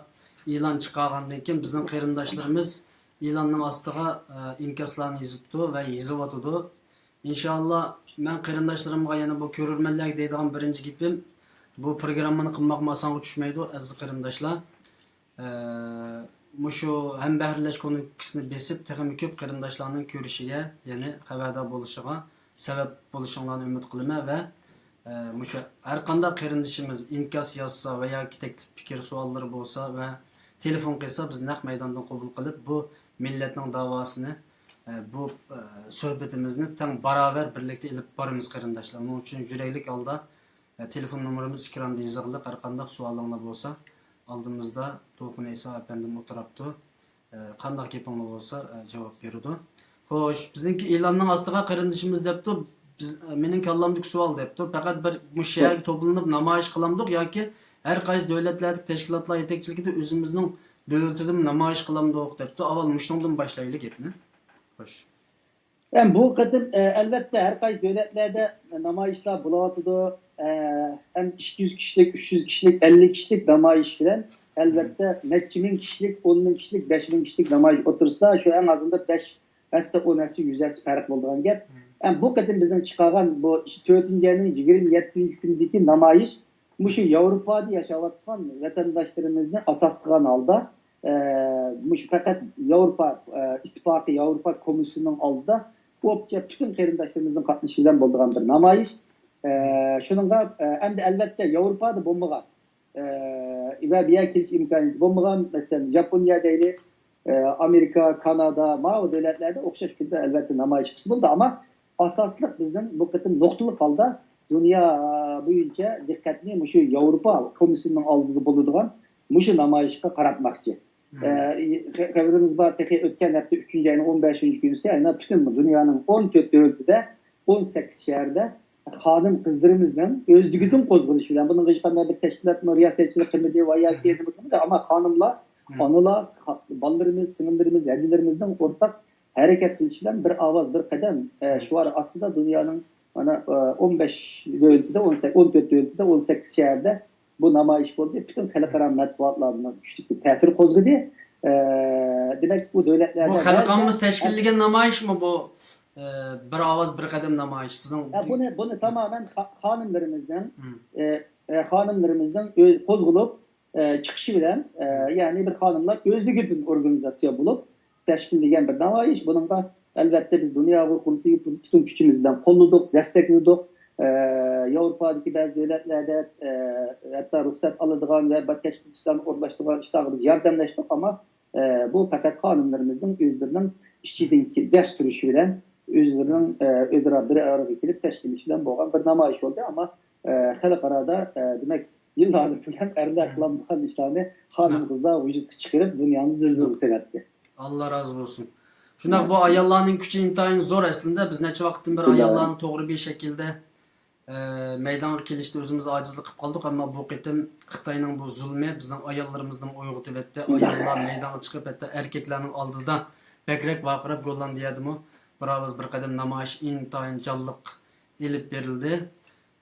ئېلان چىقارغاندىن كېيىن، بىزنىڭ قېرىنداشلىرىمىز ئېلاننىڭ ئاستىغا، ئە، ئىنكاسلارنى يېزىپتۇ ۋە يېزىۋاتىدۇ. ئىنشائاللا، مەن قېرىنداشلىرىمغا يەنە بۇ كۆرۈرمەنلەرگە دەيدىغان بىرىنچى گېپىم، بۇ پروگراممىنى قىلماقمۇ ئاسانغا چۈشمەيدۇ، ئەزىز قېرىنداشلار. ئە، مۇشۇ ھەمبەھىرلەش كۇنۇپكىسىنى بېسىپ، تېخىمۇ كۆپ قېرىنداشلارنىڭ كۆرۈشىگە، يەنى خەۋەردار بولۇشىغا سەۋەب بولۇشۇڭلارنى ئۈمىد قىلىمەن ۋە، ئە، مۇشۇ ھەرقانداق قېرىندىشىمىز ئىنكاس يازسا ۋە ياكى تەكلىپ پىكىر سوئاللىرى بولسا ۋە تېلېفون قىلسا، بىز نەق مەيداندىن قوبۇل قىلىپ، بۇ مىللەتنىڭ داۋاسىنى، ئە، بۇ، ئە، سۆھبىتىمىزنى تەڭ باراۋەر بىرلىكتە ئېلىپ بارىمىز، قېرىنداشلار. بۇنىڭ ئۈچۈن يۈرەكلىك ھالدا، ئە، تېلېفون نومۇرىمىز ئېكراندا يېزىقلىق، ھەرقانداق سوئالىڭلار بولسا، ئالدىمىزدا دولقۇن ئەيسا ئەپەندىم ئولتۇراپتۇ. ئە، قانداق گېپىڭلار بولسا، ئە، جاۋاب بېرىدۇ. خوش، بىزنىڭكى ئېلاننىڭ ئاستىغا قېرىندىشىمىز دەپتۇ، بىز، ئە، مېنىڭ كاللامدىكى سوئال دەپتۇ، پەقەت بىر مۇشۇ شەھەرگە توپلىنىپ نامايىش قىلامدۇق ياكى ھەر قايسى دۆلەتلەردىكى تەشكىلاتلار يېتەكچىلىكىدە ئۆزىمىزنىڭ دۆلىتىدىمۇ نامايىش قىلامدۇق دەپتۇ. ئاۋۋال مۇشۇنىڭدىن باشلايلى گەپنى. خوش. ھەم بۇ قېتىم، ئە، ئەلۋەتتە، ھەر قايسى دۆلەتلەردە نامايىشلار بولۇۋاتىدۇ. ئە، ھەم ئىككى يۈز كىشىلىك، ئۈچ يۈز كىشىلىك، ئەللىك كىشىلىك نامايىش بىلەن، ئەلۋەتتە، نەچچە مىڭ كىشىلىك، ئون مىڭ كىشىلىك، بەش مىڭ كىشىلىك نامايىش ئوتتۇرىسىدا شۇ ئەڭ ئازىندا بەش ھەسسە، ئون ھەسسە، يۈز ھەسسە پەرق بولىدىغان گەپ. ھەم بۇ قېتىم بىزنىڭ چىقارغان بۇ تۆتىنچى ئاينىڭ يىگىرمە يەتتىنچى كۈنىدىكى نامايىش مۇشۇ ياۋروپادا ياشاۋاتقان ۋەتەنداشلىرىمىزنى ئاساس قىلغان ھالدا، ئە، مۇشۇ پەقەت ياۋروپا، ئە، ئىتتىپاقى، ياۋروپا كومىسسىيىنىڭ ئالدىدا بوپچە پۈتۈن قېرىنداشلىرىمىزنىڭ قاتنىشىشى بىلەن بولىدىغان بىر نامايىش. ئە، شۇنىڭغا، ئە، ئەمدى ئەلۋەتتە ياۋروپادا بولمىغان، ئە، ۋە بۇ يەرگە كېلىش ئىمكانىيىتى بولمىغان، مەسىلەن، ياپونىيە دەيلى، ئە، ئامېرىكا، كانادا، ماۋۇ دۆلەتلەردە ئوخشاش كۈندە ئەلۋەتتە نامايىش قىلسا بولىدۇ، ئەمما ئاساسلىق بىزنىڭ بۇ قېتىم نۇقتىلىق ھالدا دۇنيا بويىچە دىققەتنى مۇشۇ ياۋروپا كومىسسىيىنىڭ ئالدىدا بولىدىغان مۇشۇ نامايىشقا قاراتماقچى. ئە، خەۋىرىمىز بار، تېخى ئۆتكەن ھەپتە ئۈچىنچى ئاينىڭ ئون بەشىنچى كۈنى يەنە پۈتۈن دۇنيانىڭ ئون تۆت دۆلىتىدە، ئون سەككىز شەھەردە خانىم قىزلىرىمىزنىڭ ئۆزلۈكىدىن قوزغىلىشى بىلەن، بۇنىڭغا ھېچقانداق بىر تەشكىلاتمۇ رىياسەتچىلىك قىلمىدى ۋە ياكى نېمە قىلمىدى، ئەمما خانىملار، ئانىلار، بالىلىرىمىز، سىڭىللىرىمىز، ھەدىلىرىمىزنىڭ ئورتاق ھەرىكەت قىلىشى بىلەن بىر ئاۋاز، بىر قەدەم، ئە، شوئارى ئاستىدا دۇنيانىڭ مانا، ئە، ئون بەش دۆلىتىدە، ئون سەككىز، ئون تۆت دۆلىتىدە، ئون سەككىز شەھەردە بۇ نامايىش بولدى. پۈتۈن خەلقئارا مەتبۇئاتلارنىڭ كۈچلۈك بىر تەسىر قوزغىدى. ئە، دېمەك، بۇ دۆلەتلەردە بۇ خەلقئارىمىز تەشكىللىگەن نامايىشمۇ بۇ، ئە، بىر ئاۋاز، بىر قەدەم نامايىش؟ سىزنىڭ ھە، بۇنى، بۇنى تامامەن خا-، خانىملىرىمىزنىڭ، ئە، ئە، خانىملىرىمىزنىڭ ئۆز قوزغىلىپ، ئە، چىقىشى بىلەن، ئە، يەنى بىر خانىملار ئۆزلۈكىدىن ئورگانىزاتسىيە بولۇپ تەشكىللىگەن بىر نامايىش. بۇنىڭغا ئەلۋەتتە بىز دۇنيا ئۇيغۇر قۇرۇلتىيى پۈتۈن كۈچىمىز بىلەن قوللىدۇق، دەستەكلىدۇق. ئە، ياۋروپادىكى بەزى دۆلەتلەردە، ئە، ھەتتا رۇخسەت ئالىدىغان ۋە بىر تەشكىلاتچىلارنى ئورۇنلاشتۇرغان ئىشلارغا بىز ياردەملەشتۇق، ئەمما، ئە، بۇ پەقەت خانىملىرىمىزنىڭ ئۆزلىرىنىڭ ئىچىدىن دەس تۇرۇشى بىلەن، ئۆزلىرىنىڭ، ئە، ئۆزئارا بىر ئارىغا كېلىپ تەشكىللىشى بىلەن بولغان بىر نامايىش بولدى. ئەمما، ئە، خەلقئارادا، ئە، دېمەك، يىللاردىن بۇيان ئەرلەر قىلالمىغان ئىشلارنى خانىم قىزلار ۋۇجۇدقا چىقىرىپ، دۇنيانى زىلزىلە سېلەتتى. ئاللا رازى بولسۇن. شۇنداق، بۇ ئاياللارنىڭ كۈچى ئىنتايىن زور ئەسلىندە. بىز نەچچە ۋاقىتتىن بېرى ئاياللارنى توغرا بىر شەكىلدە، ئە، مەيدانغا كېلىشتە ئۆزىمىز ئاجىزلىق قىلىپ قالدۇق، ئەمما بۇ قېتىم خىتاينىڭ بۇ زۇلمى بىزنىڭ ئاياللىرىمىزنى ئويغىتىۋەتتى. ئاياللار مەيدانغا چىقىپ، ھەتتا ئەركەكلەرنىڭ ئالدىدا بەكرەك ۋارقىراپ، گوللاندىيەدىمۇ بىر ئاۋاز، بىر قەدەم نامايىش ئىنتايىن جانلىق ئېلىپ بېرىلدى.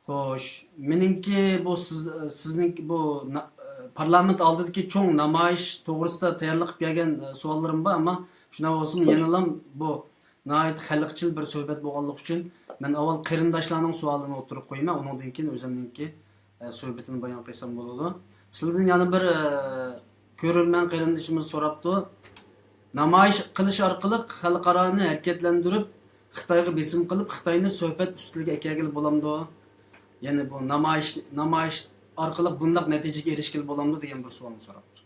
خوش، مېنىڭكى بۇ سىز، سىزنىڭكى بۇ نا-، پارلامېنت ئالدىدىكى چوڭ نامايىش توغرىسىدا تەييارلىق قىلىپ كەلگەن، ئە، سوئاللىرىم بار، ئەمما شۇنداق بولسىمۇ يەنىلا بۇ ناھايىتى خەلقچىل بىر سۆھبەت بولغانلىقى ئۈچۈن مەن ئاۋۋال قېرىنداشلارنىڭ سوئالىنى ئوتتۇرىغا قويىمەن، ئۇنىڭدىن كېيىن ئۆزۈمنىڭكى، ئە، سۆھبىتىنى بايان قىلسام بولىدۇ. سىلەردىن يەنە بىر، ئە، كۆرۈرمەن قېرىندىشىمىز سوراپتۇ. نامايىش قىلىش ئارقىلىق خەلقئارانى ھەرىكەتلەندۈرۈپ، خىتايغا بېسىم قىلىپ، خىتاينى سۆھبەت ئۈستىلىگە ئەكەلگىلى بولامدۇ؟ يەنى بۇ نامايىش، نامايىش ئارقىلىق بۇنداق نەتىجىگە ئېرىشكىلى بولامدۇ دېگەن بىر سوئالنى سوراپتۇ.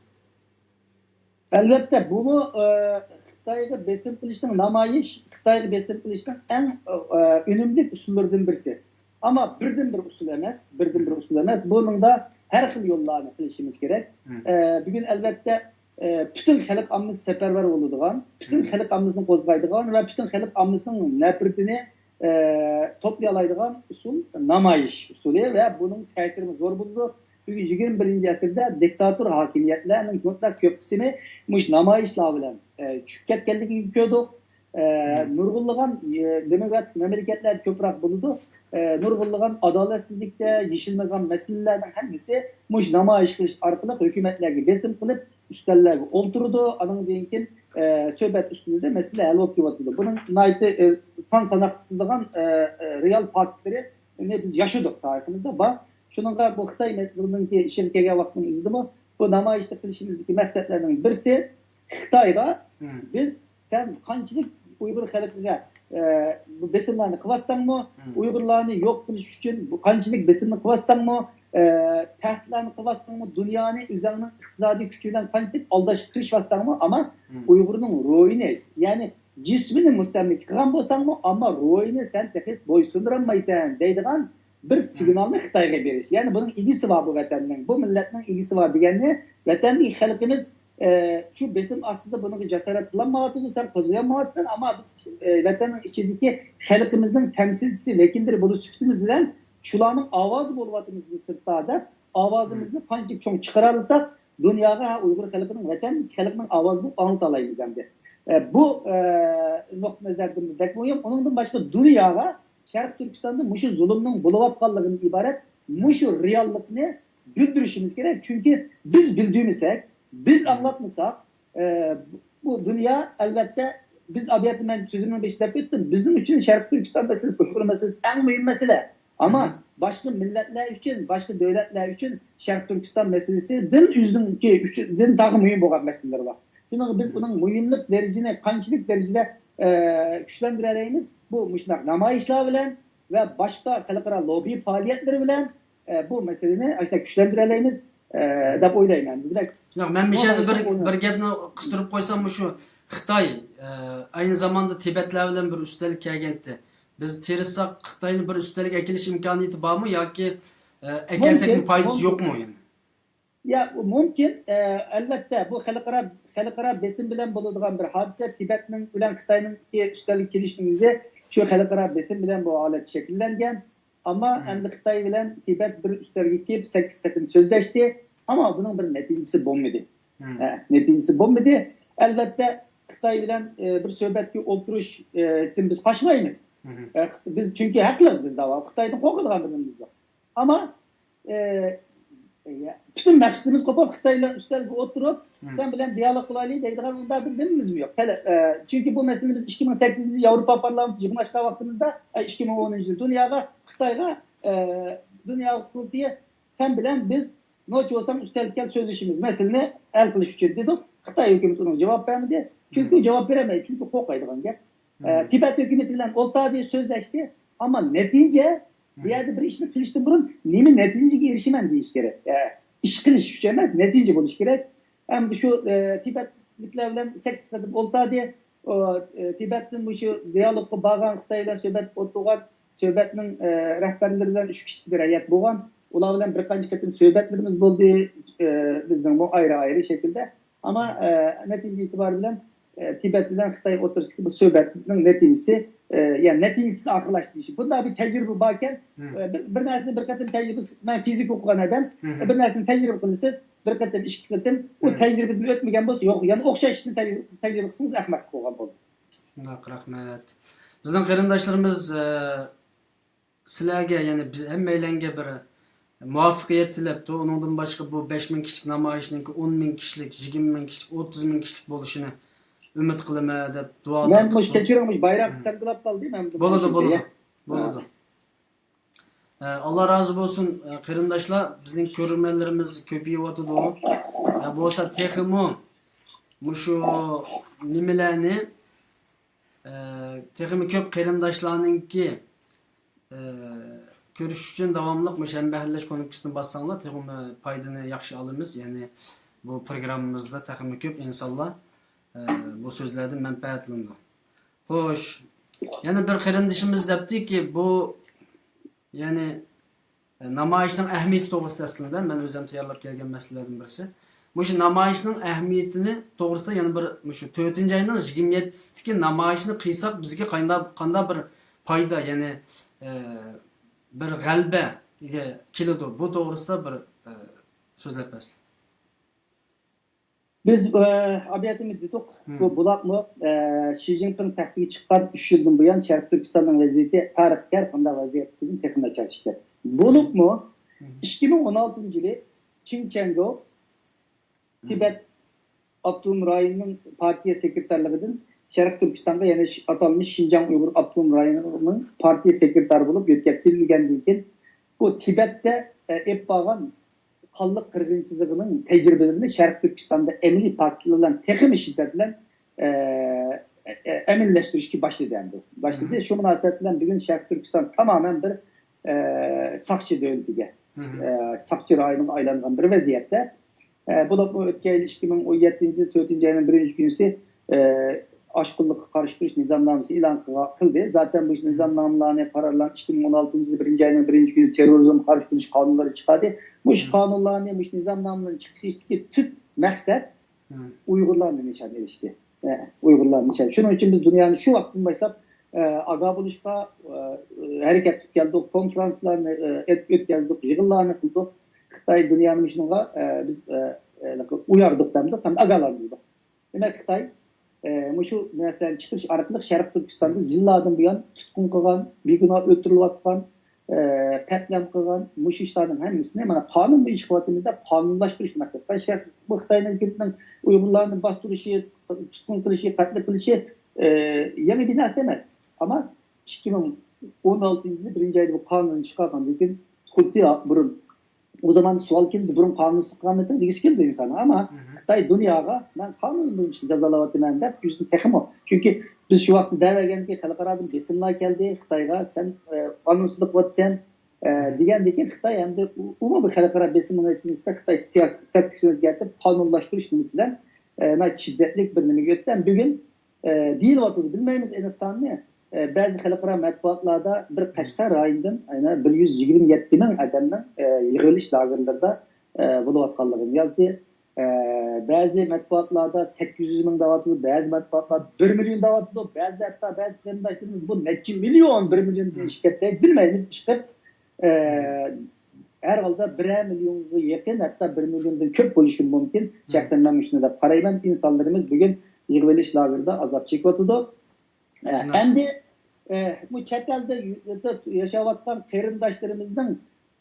ئەلۋەتتە، بۇمۇ، ئە، خىتايغا بېسىم قىلىشنىڭ، نامايىش خىتايغا بېسىم قىلىشنىڭ ئەڭ، ئە، ئۈنۈملۈك ئۇسۇللىرىدىن بىرسى. ئەمما بىردىن بىر ئۇسۇل ئەمەس، بىردىن بىر ئۇسۇل ئەمەس. بۇنىڭدا ھەر خىل يوللارنى قىلىشىمىز كېرەك. ئە، بۈگۈن ئەلۋەتتە، ئە، پۈتۈن خەلق ئاممىسى سەپەرۋەر بولىدىغان، پۈتۈن خەلق ئاممىسىنى قوزغايدىغان ۋە پۈتۈن خەلق ئاممىسىنىڭ نەپرىتىنى، ئە، توپلىيالايدىغان ئۇسۇل نامايىش ئۇسۇلى ۋە بۇنىڭ تەسىرىمۇ زور بولىدۇ. بۈگۈن يىگىرمە بىرىنچى ئەسىردە دىكتاتور ھاكىمىيەتلەرنىڭ مۇتلەق كۆپ قىسمى مۇشۇ نامايىشلار بىلەن، ئە، چۈشۈپ كەتكەنلىكىنى كۆردۇق. ئە، نۇرغۇنلىغان، ئە، دېموكراتىك مەملىكەتلەردە كۆپرەك بولىدۇ. ئە، نۇرغۇنلىغان ئادالەتسىزلىكتە يېشىلمىغان مەسىلىلەرنىڭ ھەممىسى مۇشۇ نامايىش قىلىش ئارقىلىق ھۆكۈمەتلەرگە بېسىم قىلىپ، ئۈستەللەرگە ئولتۇرىدۇ. ئانىڭدىن كېيىن، ئە، سۆھبەت ئۈستىلىدە مەسىلە ھەل بولۇپ كېلىۋاتىدۇ. بۇنىڭ ناھايىتى، ئە، سان ساناقسىز قىلىدىغان، ئە، ئە، رېئال پاكىتلىرىنى بىز ياشىدۇق، تارىخىمىزدا بار. شۇنىڭغا بۇ خىتاي مەسىلىنىڭكى ئىشىغا كەلگەن ۋاقىتنىڭ ئۆزىدىمۇ بۇ نامايىشلىق قىلىشىمىزدىكى مەقسەتلەرنىڭ بىرسى، خىتايغا بىز، سەن قانچىلىك ئۇيغۇر خەلقىگە، ئە، بۇ بېسىملارنى قىلىۋاتساڭمۇ، ئۇيغۇرلارنى يوق قىلىش ئۈچۈن بۇ قانچىلىك بېسىمنى قىلىۋاتساڭمۇ، ئە، تەھدىتلەرنى قىلىۋاتساڭمۇ، دۇنيانى ئۆزۈڭنىڭ ئىقتىسادىي كۈچى بىلەن قانچىلىك ئالداشقا تىرىشىۋاتساڭمۇ، ئەمما ئۇيغۇرنىڭ روھىنى، يەنى جىسمىنى مۇستەملىكە قىلغان بولساڭمۇ، ئەمما روھىنى سەن تېخى بويسۇندۇرالمايسەن دەيدىغان بىر سىگنالنى خىتايغا بېرىش. يەنى بۇنىڭ ئىگىسى بار بۇ ۋەتەننىڭ، بۇ مىللەتنىڭ ئىگىسى بار دېگەننى ۋەتەندىكى خەلقىمىز، ئە، شۇ بېسىم ئاستىدا بۇنىڭغا جاسارەت قىلالمايۋاتىدۇ، سەن قوزغىيالمايۋاتىسەن، ئەمما بىز، ئە، ۋەتەننىڭ ئىچىدىكى خەلقىمىزنىڭ تەمسىلچىسى، ۋەكىللىرى بولۇش سۈپىتىمىز بىلەن شۇلارنىڭ ئاۋازى بولۇۋاتىمىز بىز سىرتتا دەپ، ئاۋازىمىزنى قانچە چوڭ چىقىرالىساق، دۇنياغا ئۇيغۇر خەلقىنىڭ، ۋەتەن خەلقىنىڭ ئاۋازىنى ئاڭلىتالايمىز ئەمدى. ئە، بۇ، ئە، نۇقتىئى نەزەردىن بەك مۇھىم. ئۇنىڭدىن باشقا دۇنياغا شەرقىي تۈركىستاندا مۇشۇ زۇلۇمنىڭ بولۇۋاتقانلىقىدىن ئىبارەت مۇشۇ رېئاللىقنى بىلدۈرۈشىمىز كېرەك. چۈنكى بىز بىلدۈرمىسەك، بىز ئاڭلاتمىساق، ئە، بۇ دۇنيا، ئەلۋەتتە، بىز ئابىيەتتە مەن سۆزۈمنىڭ بېشىدا دەپ ئۆتتۈم، بىزنىڭ ئۈچۈن شەرقىي تۈركىستان مەسىلىسى، ئۇيغۇر مەسىلىسى ئەڭ مۇھىم مەسىلە. ئەمما باشقا مىللەتلەر ئۈچۈن، باشقا دۆلەتلەر ئۈچۈن شەرقىي تۈركىستان مەسىلىسىدىن ئۆزىنىڭكى ئۈچۈن، دىن تېخى مۇھىم بولغان مەسىلىلەر بار. شۇنىڭغا بىز ئۇنىڭ مۇھىملىق دەرىجىنى قانچىلىك دەرىجىدە، ئە، كۈچلەندۈرەلەيمىز؟ بۇ مۇشۇنداق نامايىشلار بىلەن، ۋە باشقا خەلقئارا لوببى پائالىيەتلىرى بىلەن، ئە، بۇ مەسىلىنى ئاشۇنداق كۈچلەندۈرەلەيمىز، ئە، دەپ ئويلايمەن. دېمەك، شۇنداق، مەن مۇشۇ يەردە بىر، بىر گەپنى قىستۇرۇپ قويسام، مۇشۇ خىتاي، ئە، ئەينى زاماندا تىبەتلەر بىلەن بىر ئۈستەلگە كەلگەنتى. بىز تىرىشساق، خىتاينى بىر ئۈستەلگە ئەكېلىش ئىمكانىيىتى بارمۇ ياكى، ئە، ئەكەلسەكمۇ پايدىسى يوقمۇ يەنى؟ يا، مۇمكىن. ئە، ئەلۋەتتە، بۇ خەلقئارا، خەلقئارا بېسىم بىلەن بولىدىغان بىر ھادىسە. تىبەتنىڭ بىلەن خىتاينىڭكى ئۈستەلگە كېلىشنىڭ ئۆزى شۇ خەلقئارا بېسىم بىلەن بۇ ھالەت شەكىللەنگەن. ئەمما ئەمدى خىتاي بىلەن تىبەت بىر ئۈستەلگە كېلىپ سەككىز قېتىم سۆزلەشتى. ئەمما بۇنىڭ بىر نەتىجىسى بولمىدى. ھە، نەتىجىسى بولمىدى. ئەلۋەتتە، خىتاي بىلەن، ئە، بىر سۆھبەتكە ئولتۇرۇشتىن بىز قاچمايمىز. ئە، بىز چۈنكى ھەقلىق، بىز داۋا خىتايدىن قورقىدىغان بىرىمىز يوق. ئەمما، ئە، پۈتۈن مەقسىتىمىز قوپۇپ، خىتاي بىلەن ئۈستەلگە ئولتۇرۇپ، سەن بىلەن دىيالوگ قىلايلى دەيدىغان ئۇنداق بىر نېمىمىزمۇ يوق. ھېلى، ئە، چۈنكى بۇ مەسىلىنى بىز ئىككى مىڭ سەككىزىنچى يىلى ياۋروپا پارلامېنتى يىغىنلاشقان ۋاقتىمىزدا، ئە، ئىككى مىڭ ئونىنچى يىلى دۇنياغا، خىتايغا، ئە، دۇنيا قۇرۇلتىيى سەن بىلەن بىز نوچى بولساڭ ئۈستەلگە كەل سۆزلىشىمىز، مەسىلىنى ھەل قىلىش ئۈچۈن دېدۇق. خىتاي ھۆكۈمىتى ئۇنىڭغا جاۋاب بەرمىدى. چۈنكى ئۇ جاۋاب بېرەلمەيدۇ، چۈنكى قورقايدىغان گەپ. ئە، تىبەت ھۆكۈمىتى بىلەن ئولتۇردى، سۆزلەشتى. ئەمما نەتىجە، بۇ يەردە بىر ئىشنى قىلىشتىن بۇرۇن نېمە نەتىجىگە ئېرىشىمەن دېيىش كېرەك. ئە، ئىش قىلىش ئۈچۈن ئەمەس، نەتىجە بولۇش كېرەك. ئەمدى شۇ، ئە، تىبەتلىكلەر بىلەن سەككىز قېتىم ئولتۇردى. ئۇ، ئە، تىبەتتىن مۇشۇ دىيالوگقا بارغان خىتاي بىلەن سۆھبەت ئولتۇرغان، سۆھبەتنىڭ، ئە، رەھبەرلىرى بىلەن ئۈچ كىشىلىك بىر ھەيئەت بولغان. ئۇلار بىلەن بىر قانچە قېتىم سۆھبەتلىرىمىز بولدى، ئە، بىزنىڭمۇ ئايرى-ئايرى شەكىلدە. ئەمما، ئە، نەتىجە ئېتىبارى بىلەن، ئە، تىبەت بىلەن خىتاي ئوتتۇرىسىدىكى بۇ سۆھبەتنىڭ نەتىجىسى، ئە، يەنى نەتىجىسىز ئاخىرلاشتى دېيىش. بۇنداق بىر تەجرىبە باركەن، ئە، بىر، بىر نەرسىنى بىر قېتىم تەجرىبە، مەن فىزىكا ئوقۇغان ئادەم، بىر نەرسىنى تەجرىبە قىلىسىز، بىر قېتىم، ئىككى قېتىم، ئۇ تەجرىبىدىن ئۆتمىگەن بولسا، يوق، يەنە ئوخشاش ئىشنى تەجرىبە، تەجرىبە قىلسىڭىز ئەخمەقلىق بولغان بولىدۇ. شۇنداق، رەھمەت. بىزنىڭ قېرىنداشلىرىمىز، ئە، سىلەرگە، يەنى بىز ھەممەيلەنگە بىر مۇۋەپپەقىيەت تىلەپتۇ. ئۇنىڭدىن باشقا بۇ بەش مىڭ كىشىلىك نامايىشنىڭكى ئون مىڭ كىشىلىك، يىگىرمە مىڭ كىشىلىك، ئوتتۇز مىڭ كىشىلىك بولۇشىنى ئۈمىد قىلىمەن دەپ دۇئا مەن مۇش قىلىپ، كەچۈرۈڭ، مۇش بايراق سەندىلەپ قالدى. مەن بۇ بولىدۇ، بولىدۇ، ھە. بولىدۇ. ئە، ئاللا رازى بولسۇن، ئە، قېرىنداشلار، بىزنىڭ كۆرۈرمەنلىرىمىز كۆپىيىۋاتىدۇ. ئە، بولسا تېخىمۇ مۇشۇ نېمىلەرنى، ئە، تېخىمۇ كۆپ قېرىنداشلارنىڭكى، ئە، كۆرۈش ئۈچۈن داۋاملىق مۇشۇ ھەمبەھىرلەش كۇنۇپكىسىنى باسساڭلار، تېخىمۇ پايدىنى ياخشى ئالىمىز. يەنى بۇ پروگراممىمىزدا تېخىمۇ كۆپ ئىنسانلار، ئە، بۇ سۆزلەردىن مەنپەئەتلىنىدۇ. خوش، يەنە بىر قېرىندىشىمىز دەپتىكى، بۇ، يەنى، نامايىشنىڭ ئەھمىيىتى توغرىسىدا ئەسلىدە مەن ئۆزۈم تەييارلاپ كەلگەن مەسىلىلەردىن بىرسى. مۇشۇ نامايىشنىڭ ئەھمىيىتىنى توغرىسىدا يەنە بىر، مۇشۇ تۆتىنچى ئاينىڭ يىگىرمە يەتتىسىدىكى نامايىشنى قىلساق، بىزگە قانداق، قانداق بىر پايدا، يەنى، ئە، بىر غەلىبەگە كېلىدۇ. بۇ توغرىسىدا بىر، ئە، سۆزلەپ بەرسىلە. بىز، ئە، ئابىياتىمىز دېدۇق، بۇ بولۇپمۇ، ئە، شى جىنپىڭ تەختكە چىققان ئۈچ يىلدىن بۇيان شەرقىي تۈركىستاننىڭ ۋەزىيىتى تارىخقا ھەر قانداق ۋەزىيەتتىن تېخى ناچارلىشىپ كەتتى. بولۇپمۇ ئىككى مىڭ ئون ئالتىنچى يىلى چىڭ چيەنگو تىبەت ئاپتونوم رايونىنىڭ پارتىيە سېكرېتارلىقىدىن شەرقىي تۈركىستانغا، يەنى ش-، ئاتالمىش شىنجاڭ ئۇيغۇر ئاپتونوم رايونىنىڭ پارتىيە سېكرېتارى بولۇپ يۆتكەپ كېلىنگەندىن كېيىن، بۇ تىبەتتە، ئە، ئېلىپ بارغان قانلىق قىرغىنچىلىقىنىڭ تەجرىبىلىرىنى شەرقىي تۈركىستاندا ئەمەلىي پاكىتلار بىلەن تېخىمۇ شىددەت بىلەن، ئە، ئە، ئەمەلىيلەشتۈرۈشكە باشلىدى ئەمدى. باشلىدى. شۇ مۇناسىۋەت بىلەن بۈگۈن شەرقىي تۈركىستان تامامەن بىر، ئە، ساقچى دۆلىتىگە، ئە، ساقچى رايونىغا ئايلانغان بىر ۋەزىيەتتە. ئە، بولۇپمۇ ئۆتكەن يىل ئىككى مىڭ ئون يەتتىنچى يىل تۆتىنچى ئاينىڭ بىرىنچى كۈنىسى، ئە، ئاشقۇنلۇققا قارشى تۇرۇش نىزامنامىسى ئېلان قىلغا-، قىلدى. زاتەن بۇ نىزامنامىلارنى، قارارلارنى ئىككى مىڭ ئون ئالتىنچى يىل بىرىنچى ئاينىڭ بىرىنچى كۈنى تېررورىزمغا قارشى تۇرۇش قانۇنلىرى چىقاردى. مۇشۇ قانۇنلارنى، مۇشۇ نىزامنامىلارنى چىقىشىدىكى تۈپ مەقسەت ئۇيغۇرلارنى نىشان ئېلىشتى. ئە، ئۇيغۇرلارنى نىشان. شۇنىڭ ئۈچۈن بىز دۇنيانى شۇ ۋاقىتتىن باشلاپ، ئە، ئاگاھ بولۇشقا، ئە، ھەرىكەت قىلىپ كەلدۇق، كونفرانسلارنى، ئە، ئۆت-، ئۆتكەزدۇق، يىغىنلارنى قىلدۇق. خىتاي دۇنيانى مۇشۇنىڭغا، ئە، بىز، ئە، ئە، ئۇياردۇق دەمدۇق ھەم ئاگاھلاندۇردۇق. دېمەك، خىتاي، ئە، مۇشۇ نەرسىلەرنى چىقىرىش ئارقىلىق شەرقىي تۈركىستاندا يىللاردىن بۇيان تۇتقۇن قىلغان، بىگۇناھ ئۆلتۈرۈلۈۋاتقان، ئە، قەتلىئام قىلغان مۇشۇ ئىشلارنىڭ ھەممىسىنى مانا قانۇن بويىچە قىلىۋاتىمىز دەپ قانۇنلاشتۇرۇشنى مەقسەت قىلغان. شەرق-، بۇ خىتاينىڭ كۈندىنىڭ ئۇيغۇرلارنى باستۇرۇشى، تۇتقۇن قىلىشى، قەتل قىلىشى، ئە، يېڭى بىر نەرسە ئەمەس. ئەمما ئىككى مىڭ ئون ئالتىنچى يىلى بىرىنچى ئايدا بۇ قانۇننى چىقارغاندىن كېيىن خۇددى بۇرۇن ئۇ زامان سوئال كېلىدۇ، بۇرۇن قانۇنسىز قىلغانمىتىڭ دېگۈسى كېلىدۇ ئىنسان. ئەمما خىتاي دۇنياغا مەن قانۇن بويىچە جازالاۋاتىمەن دەپ يۈزىنى تېخىمۇ، چۈنكى بىز شۇ ۋاقىتتا دەۋەرگەنكى خەلقئارادىن بېسىملار كەلدى خىتايغا، سەن ئە، قانۇنسىزلىق قىلىۋاتىسەن ئە، دېگەندىكىن خىتاي ئەمدى ئۇ- ئۇمۇ بىر خەلقئارا بېسىمنىڭ نەتىجىسىدە خىتاي سىياسىي تەكتىكىسىنى ئۆزگەرتىپ قانۇنلاشتۇرۇش نېمىسى بىلەن ئە، ناھايىتى شىددەتلىك بىر نېمىگە ئۆتتى. ھەم بۈگۈن ئە، دېيىلىۋاتىدۇ، بىلمەيمىز ئېنىق ساننى. ئە، بەزى خەلقئارا مەتبۇئاتلاردا بىر قەشقەر رايونىدىن يەنە بىر يۈز يىگىرمە يەتتە مىڭ ئادەمنىڭ ئە، يىغىۋېلىش لاگېرلىرىدا ئە، بولۇۋاتقانلىقىنى يازدى. ئە، بەزى مەتبۇئاتلاردا سەككىز يۈز مىڭ دەۋاتىدۇ، بەزى مەتبۇئاتلاردا بىر مىليون دەۋاتىدۇ، بەزى ھەتتا بەزى قېرىنداشلىرىمىز بۇ نەچچە مىليون، بىر مىليون دېيىشكە بىلمەيمىز ئىشقىلىپ. ئە، ھەر ھالدا بىرەر مىليونغا يېقىن، ھەتتا بىر مىليوندىن كۆپ بولۇشى مۇمكىن. شەخسەن مەن مۇشۇنى دەپ قارايمەن. ئىنسانلىرىمىز بۈگۈن يىغىۋېلىش لاگېرىدا ئازاب چېكىۋاتىدۇ. ئە، ئەمدى ئە، بۇ چەت ئەلدە ياشاۋاتقان قېرىنداشلىرىمىزنىڭ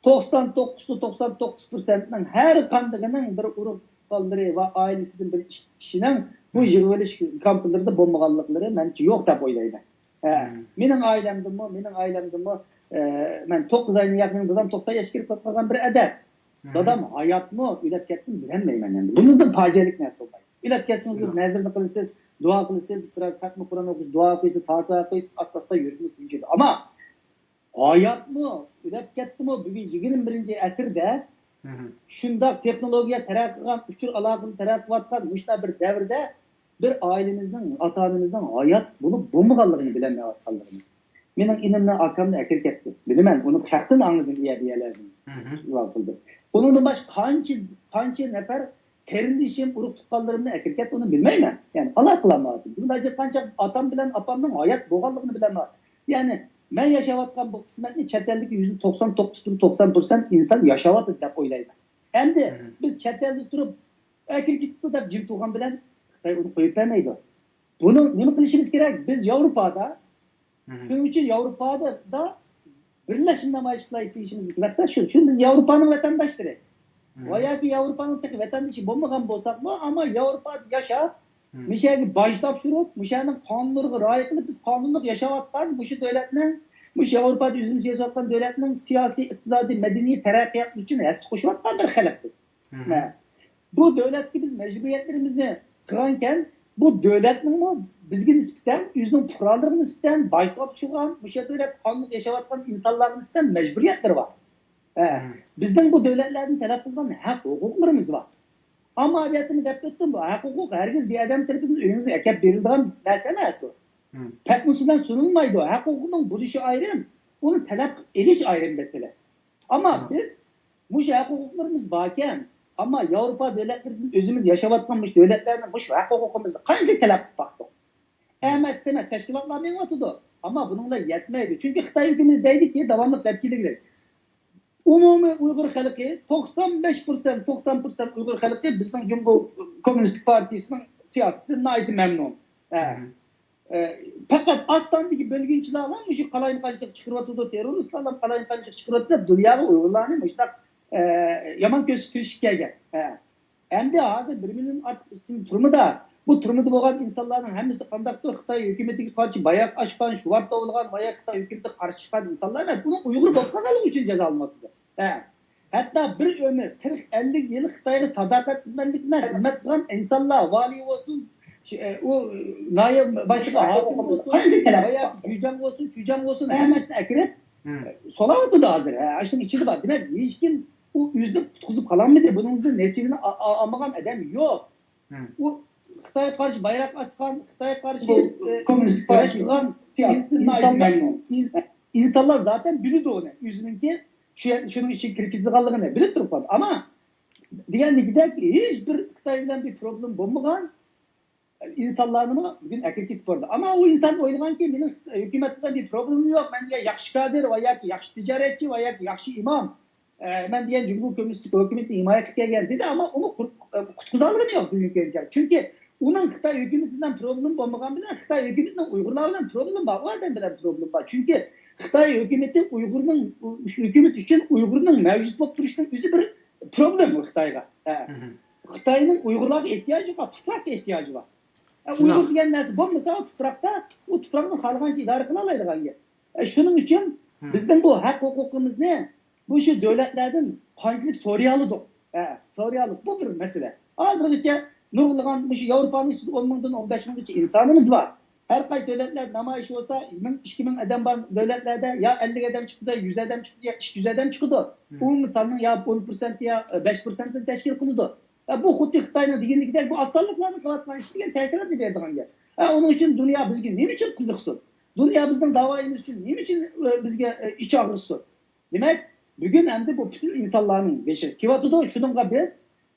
توقسان توققۇزى، توقسان توققۇز پىرسەنتنىڭ ھەر قاندىقىنىڭ بىر ئۇرۇق تۇغقانلىرى ۋە ئائىلىسىدىن بىر ئىككى كىشىنىڭ بۇ يىغىۋېلىش كامپلىرىدا بولمىغانلىقلىرى مەنچە يوق دەپ ئويلايمەن. ھە، مېنىڭ ئائىلەمدىمۇ، مېنىڭ ئائىلەمدىمۇ، ئە، مەن توققۇز ئاينى يەقىن دادام توقسان ياشقا كىرىپ قالغان بىر ئادەم. دادام ھاياتمۇ، ئۆلۈپ كەتتىمۇ بىلەلمەيمەن ئەمدى. بۇنىڭدىن پاجىئەلىك نەرسە بولمايدۇ. ئۆلۈپ كەتسىڭىز، نەزىرنى قىلىسىز، دۇئا قىلىسىز، بىراز خەتمە قۇرئان ئوقۇيسىز، دۇئا قىلىسىز، پاتىھە ئوقۇيسىز، ئاستا-ئاستا يۈرىكىڭىز تىنچىيدۇ. ئەمما ھاياتمۇ، ئۆلۈپ كەتتىمۇ، بۈگۈن يىگىرمە بىرىنچى ئەسىردە شۇنداق تېخنولوگىيە تەرەققىي قىلغان، ئۇچۇر ئالاقىلىرى تەرەققىي قىلىۋاتقان مۇشۇنداق بىر دەۋردە بىر ئائىلىمىزنىڭ، ئاتا-ئانىمىزنىڭ ھايات بولۇپ بولمىغانلىقىنى بىلەلمەيۋاتقانلىقىنى مېنىڭ ئىنىمنى، ئاكامنى ئەكىرىپ كەتتى. بىلىمەن، ئۇنى شەخسەن ئاڭلىدىم، ئىيە بىيەلەردىن. ئۇنىڭدىن باشقا قانچە، قانچە نەپەر قېرىندىشىم، ئۇرۇق تۇغقانلىرىمنى ئەكىرىپ كەتتى، ئۇنى بىلمەيمەن. يەنى ئالاقە قىلالمايۋاتىدۇ. بۇنى ئايتقانچە ئاتام بىلەن ئاپامنىڭ ھايات بولغانلىقىنى بىلەلمەيۋاتىدۇ. يەنى مەن ياشاۋاتقان بۇ قىسمەتنى چەت ئەلدىكى يۈزدە توقسان توققۇز پىرسەنت ئىنسان ياشاۋاتىدۇ دەپ ئويلايمەن. ئەمدى بىز چەت ئەلدە تۇرۇپ، ئەكىرىپ كېتىپتۇ دەپ جىم تۇرغان بىلەن خىتاي ئۇنى قويۇپ بەرمەيدۇ. بۇنىڭ نېمە قىلىشىمىز كېرەك؟ بىز ياۋروپادا، شۇنىڭ ئۈچۈن ياۋروپادا بىرلەشمە نامايىش قىلايلى دېيىشىمىزدىكى مەقسەت شۇ. شۇ بىز ياۋروپانىڭ ۋەتەنداشلىرى. ۋە ياكى ياۋروپانىڭ تېخى ۋەتەندىشى بولمىغان بولساقمۇ، ئەمما ياۋروپادا ياشاپ، مۇشۇ يەرگە باج تاپشۇرۇپ، مۇشۇ يەرنىڭ قانۇنلىرىغا رىئايە قىلىپ، بىز قانۇنلۇق ياشاۋاتقان مۇشۇ دۆلەتنىڭ، مۇشۇ ياۋروپادا ئۆزىمىز ياشاۋاتقان دۆلەتنىڭ سىياسىي، ئىقتىسادىي، مەدەنىي تەرەققىياتى ئۈچۈن ھەسسە قوشۇۋاتقان بىر خەلق بىز. ھە. بۇ دۆلەتكە بىز مەجبۇرىيەتلىرىمىزنى قىلغانكەن، بۇ دۆلەتنىڭمۇ بىزگە نىسبەتەن، ئۆزىنىڭ پۇقرالىرىغا نىسبەتەن باج تاپشۇرغان، مۇشۇ دۆلەت قانۇنلۇق ياشاۋاتقان ئىنسانلارغا نىسبەتەن مەجبۇرىيەتلىرى بار. ھە. بىزنىڭ بۇ دۆلەتلەردىن تەلەپ قىلغان ھەق ھوقۇقلىرىمىز بار. ئەمما ئادەتتىمۇ دەپ ئۆتتۈم، بۇ ھەق ھوقۇق ھەرگىز بىر ئادەم تەرىپىدىن ئۆيىڭىزگە ئەكەپ بېرىلىدىغان نەرسە ئەمەس ئۇ. پەتنۇسى بىلەن سۇنۇلمايدۇ. ھەق ھوقۇقنىڭ بولۇشى ئايرىم، ئۇنى تەلەپ ئېلىش ئايرىم مەسىلە. ئەمما بىز مۇشۇ ھەق ھوقۇقلىرىمىز باركەن، ئەمما ياۋروپا دۆلەتلىرىدىن ئۆزىمىز ياشاۋاتقان مۇشۇ دۆلەتلەردىن مۇشۇ ھەق ھوقۇقىمىزنى قانچىلىك تەلەپ قىلىپ باقتۇق؟ ئەمەت سەمەت تەشكىلاتلار مېڭىۋاتىدۇ. ئەمما بۇنىڭ بىلەن يەتمەيدۇ. چۈنكى خىتاي ھۆكۈمىتى دەيدىكى، داۋاملىق دەپ كېلىگۈدەك، ئومۇمىي ئۇيغۇر خەلقى، توقسان بەش پىرسەنت، توقسان پىرسەنت ئۇيغۇر خەلقى بىزنىڭ جۇڭگو كوممۇنىستىك پارتىيىسىنىڭ سىياسىتىدىن ناھايىتى مەمنۇن. ھە. ئە، پەقەت ئاز ساندىكى بۆلگۈنچىلەرلا مۇشۇ قالايمىقانچىلىق چىقىرىۋاتىدۇ، تېررورىستلارلا قالايمىقانچىلىق چىقىرىۋاتىدۇ دەپ دۇنياغا ئۇيغۇرلارنى مۇشۇنداق، ئە، يامان كۆرسىتىپ كەلگەن. ھە. ئەمدى ھازىر بىر مىليون ئارتۇق ئىچىدە تۈرمىدە. بۇ تۈرمىدە بولغان ئىنسانلارنىڭ ھەممىسى قانداقتۇر خىتاي ھۆكۈمىتىگە قارشى بايراق ئاسقان، شوئار توۋلىغان ۋە يا خىتاي ھۆكۈمىتىگە قارشى چىققان ئىنسانلار ئەمەس. بۇنىڭ ئۇيغۇر بولۇپ قالغانلىقى ئۈچۈن جازالىنىۋاتىدۇ. ھە. ھەتتا بىر ئۆمۈر، قىرىق، ئەللىك يىل خىتايغا ساداقەتمەنلىك بىلەن خىزمەت قىلغان ئىنسانلار، ۋالىي بولسۇن، شۇ، ئە، ئۇ ناھىيە باشلىقى ھاكىم بولسۇن، ۋە يا جۈجاڭ بولسۇن، چۈجاڭ بولسۇن، ھەممىسىنى ئەكىرىپ سولاۋاتىدۇ ھازىر. ھە، شۇنىڭ ئىچىدە بار. دېمەك، ھېچكىم ئۇ ئۆزىنى قۇتقۇزۇپ قالالمىدى. بۇنىڭ ئۆزىدىن نېسىۋىنى ئا-، ئا-، ئالمىغان ئادەم يوق. ئۇ خىتايغا قارشى بايراق ئاسقان، خىتايغا قارشى، ئبۇ ئە، كوممۇنىست كۈرەش قىلغان ئىنسانلار، مەمنۇن. ئىن-، ئىنسانلار زاتەن بىلىدۇ ئۇنى. ئۆزىنىڭكى شۇ، شۇنىڭ ئىچىگە كىرىپ كېتىدىغانلىقىنى بىلىپ تۇرۇپلا. ئەمما دېگەندىكىدەك ھېچ بىر خىتاي بىلەن بىر پروبلېم بولمىغان ئىنسانلارنىمۇ بۈگۈن ئەكىرىپ كېتىپ بارىدۇ. ئەمما ئۇ ئىنسان ئويلىغانكى، مېنىڭ ھۆكۈمەت بىلەن بىر پروبلېمىم يوق، مەن دېگەن ياخشى كادىر ۋە ياكى ياخشى تىجارەتچى ۋە ياكى ياخشى ئىمام، ئە، مەن دېگەن جۇڭگو كوممۇنىستىك ھۆكۈمىتىنى ھىمايە قىلىپ كەلگەن دېدى، ئەمما ئۇنى قۇت-، قۇتقۇزالىغىنى يوق بۈگۈنكى كۈنگىچە. چۈنكى ئۇنىڭ خىتاي ھۆكۈمىتى بىلەن پروبلېم بولمىغان بىلەن خىتاي ھۆكۈمىتىنىڭ ئۇيغۇرلار بىلەن پروبلېم بار، ئۇ ئادەم بىلەن پروبلېم بار. چۈنكى خىتاي ھۆكۈمىتى ئۇيغۇرنىڭ، ھۆكۈمىتى ئۈچۈن ئۇيغۇرنىڭ مەۋجۇت بولۇپ تۇرۇشىنىڭ ئۆزى بىر پروبلېم خىتايغا. ھە. خىتاينىڭ ئۇيغۇرلارغا ئېھتىياجى يوق، تۇپراققا ئېھتىياجى بار. ئە، ئۇيغۇر دېگەن نەرسە بولمىسا، ئۇ تۇپراقتا، ئۇ تۇپراقنى خالىغانچە ئىدارە قىلالايدىغان گەپ. ئە، شۇنىڭ ئۈچۈن بىزنىڭ بۇ ھەق ھوقۇقىمىزنى، مۇشۇ دۆلەتلەردىن قانچىلىك سورىيالىدۇق؟ ھە، سورىيالىق. بۇ بىر مەسىلە. ھازىرغىچە نۇرغۇنلىغان مۇشۇ ياۋروپانىڭ ئىچىدە ئون مىڭدىن ئون بەش مىڭغىچە ئىنسانىمىز بار. ھەر قايسى دۆلەتلەردە نامايىش بولسا، مىڭ، ئىككى مىڭ ئادەم بار دۆلەتلەردە يا ئەللىك ئادەم چىقىدۇ، يۈز ئادەم چىقىدۇ، يا ئىككى يۈز ئادەم چىقىدۇ. ئومۇمىي ساننىڭ يا ئون پىرسەنت يا بەش پىرسەنتىنى تەشكىل قىلىدۇ. ھە، بۇ خۇددى خىتاينىڭ دېگىنىدەك بۇ ئاز سانلىقلارنىڭ قىلىۋاتقان ئىشى دېگەن تەسىراتنى بېرىدىغان گەپ. ھە، ئۇنىڭ ئۈچۈن دۇنيا بىزگە نېمە ئۈچۈن قىزىقسۇن؟ دۇنيا بىزنىڭ داۋايىمىز ئۈچۈن نېمە ئۈچۈن، ئە، بىزگە، ئە، ئىچ ئاغرىتسۇن؟ دېمەك، بۈگۈن ئەمدى بۇ پۈتۈن ئىنسانلارنىڭ بېشىغا كېلىۋاتىدۇ. شۇنىڭغا بىز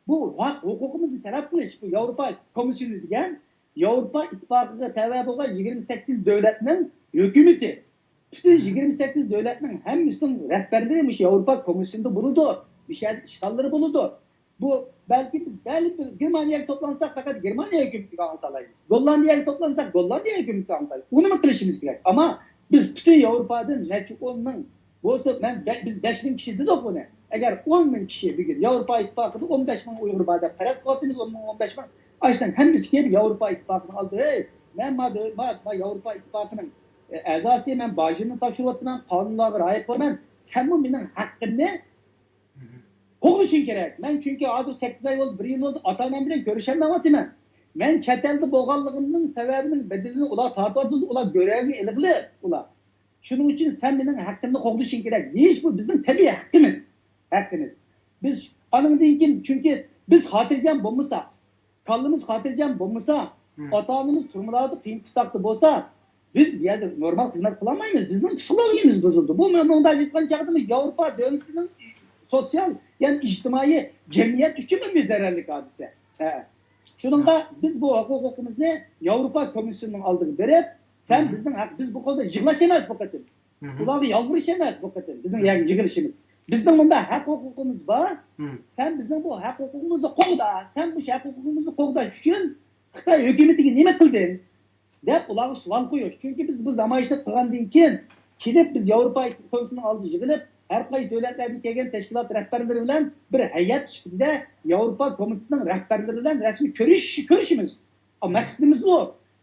بۇ ھەق ھوقۇقىمىزنى تەلەپ قىلىش، بۇ ياۋروپا كومىسسىيونى دېگەن ياۋروپا ئىتتىپاقىغا تەۋە بولغان يىگىرمە سەككىز دۆلەتنىڭ ھۆكۈمىتى، پۈتۈن يىگىرمە سەككىز دۆلەتنىڭ ھەممىسىنىڭ رەھبەرلىرى مۇشۇ ياۋروپا كومىسسىيونىدا بولىدۇ. مۇشۇ يەردە ئىشخانىلىرى بولىدۇ. بۇ بەلكى بىز، بەلكى بىز گېرمانىيەگە توپلانساق، پەقەت گېرمانىيە ھۆكۈمىتىگە ئاڭلىتالايمىز. گوللاندىيەگە توپلانساق، گوللاندىيە ھۆكۈمىتىگە ئاڭلىتالايمىز. ئۇنىمۇ قىلىشىمىز كېرەك. ئەمما بىز پۈتۈن ياۋروپادىن نەچچە ئون مىڭ بولسا، مەن بە-، بىز بەش مىڭ كىشى دېدۇق بۇنى. ئەگەر ئون مىڭ كىشى بۈگۈن ياۋروپا ئىتتىپاقىدا ئون بەش مىڭ ئۇيغۇر بار دەپ پەرەز قىلىۋاتىمىز، ئون مىڭ، ئون بەش مىڭ. ئاشۇنىڭ ھەممىسى كېلىپ ياۋروپا ئىتتىپاقىنى ئالدى، ھەي، مەن ما، ما، ما ياۋروپا ئىتتىپاقىنىڭ ئەزاسى، مەن باجىمنى تاپشۇرۇۋاتىمەن، قانۇنلارغا رىئايە قىلىمەن، سەنمۇ مېنىڭ ھەققىمنى قوغدىشىڭ كېرەك. مەن چۈنكى ھازىر سەككىز ئاي بولدى، بىر يىل بولدى، ئاتا-ئانام بىلەن كۆرۈشەلمەيۋاتىمەن. مەن چەت ئەلدە بولغانلىقىمنىڭ سەۋەبىنىڭ بەدىلىنى ئۇلار تارتىۋاتىدۇ، ئۇلار گۆرۈگە ئېلىغلى ئۇلار. شۇنىڭ ئۈچۈن سەن مېنىڭ ھەققىمنى قوغدىشىڭ كېرەك دېيىش، بۇ بىزنىڭ تەبىئىي ھەققىمىز. ھەققىمىز. بىز ئانىڭدىن كېيىن، چۈنكى بىز خاتىرجەم بولمىساق، كاللىمىز خاتىرجەم بولمىسا، ئاتا-ئانىمىز تۈرمىلاردا قىيىن قىستاقتا بولسا، بىز بۇ يەردە نورمال خىزمەت قىلالمايمىز. بىزنىڭ پسىخولوگىيىمىز بۇزۇلدى. بۇ مەن مۇنداق ئېيتقان چاغدا ياۋروپا دۆلىتىنىڭ سوتسىيال، يەنى ئىجتىمائىي جەمئىيەت ئۈچۈنمۇ بىر زەرەرلىك ھادىسە. ھە. شۇنىڭغا بىز بۇ ھوقۇقىمىزنى ياۋروپا كومىسسىيونىنىڭ ئالدىغا بېرىپ، سەن بىزنىڭ ھەق، بىز بۇ قولدا يىغلاش ئەمەس بۇ قېتىم. ئۇلارغا يالۋۇرۇش ئەمەس بۇ قېتىم بىزنىڭ يەرگە يىغىلىشىمىز. بىزنىڭ مۇنداق ھەق ھوقۇقىمىز بار. سەن بىزنىڭ بۇ ھەق ھوقۇقىمىزنى قوغدا. سەن مۇشۇ ھەق ھوقۇقىمىزنى قوغداش ئۈچۈن خىتاي ھۆكۈمىتىگە نېمە قىلدىڭ؟ دەپ ئۇلارغا سوئال قويۇش. چۈنكى بىز بۇ نامايىشنى قىلغاندىن كېيىن، كېلىپ بىز ياۋروپا كومىسسىيونىنىڭ ئالدىغا يىغىلىپ، ھەر قايسى دۆلەتلەردىن كەلگەن تەشكىلات رەھبەرلىرى بىلەن بىر ھەيئەت سۈپىتىدە ياۋروپا كومىتېتىنىڭ رەھبەرلىرى بىلەن رەسمىي كۆرۈش-، كۆرۈشىمىز. مەقسىتىمىز ئۇ.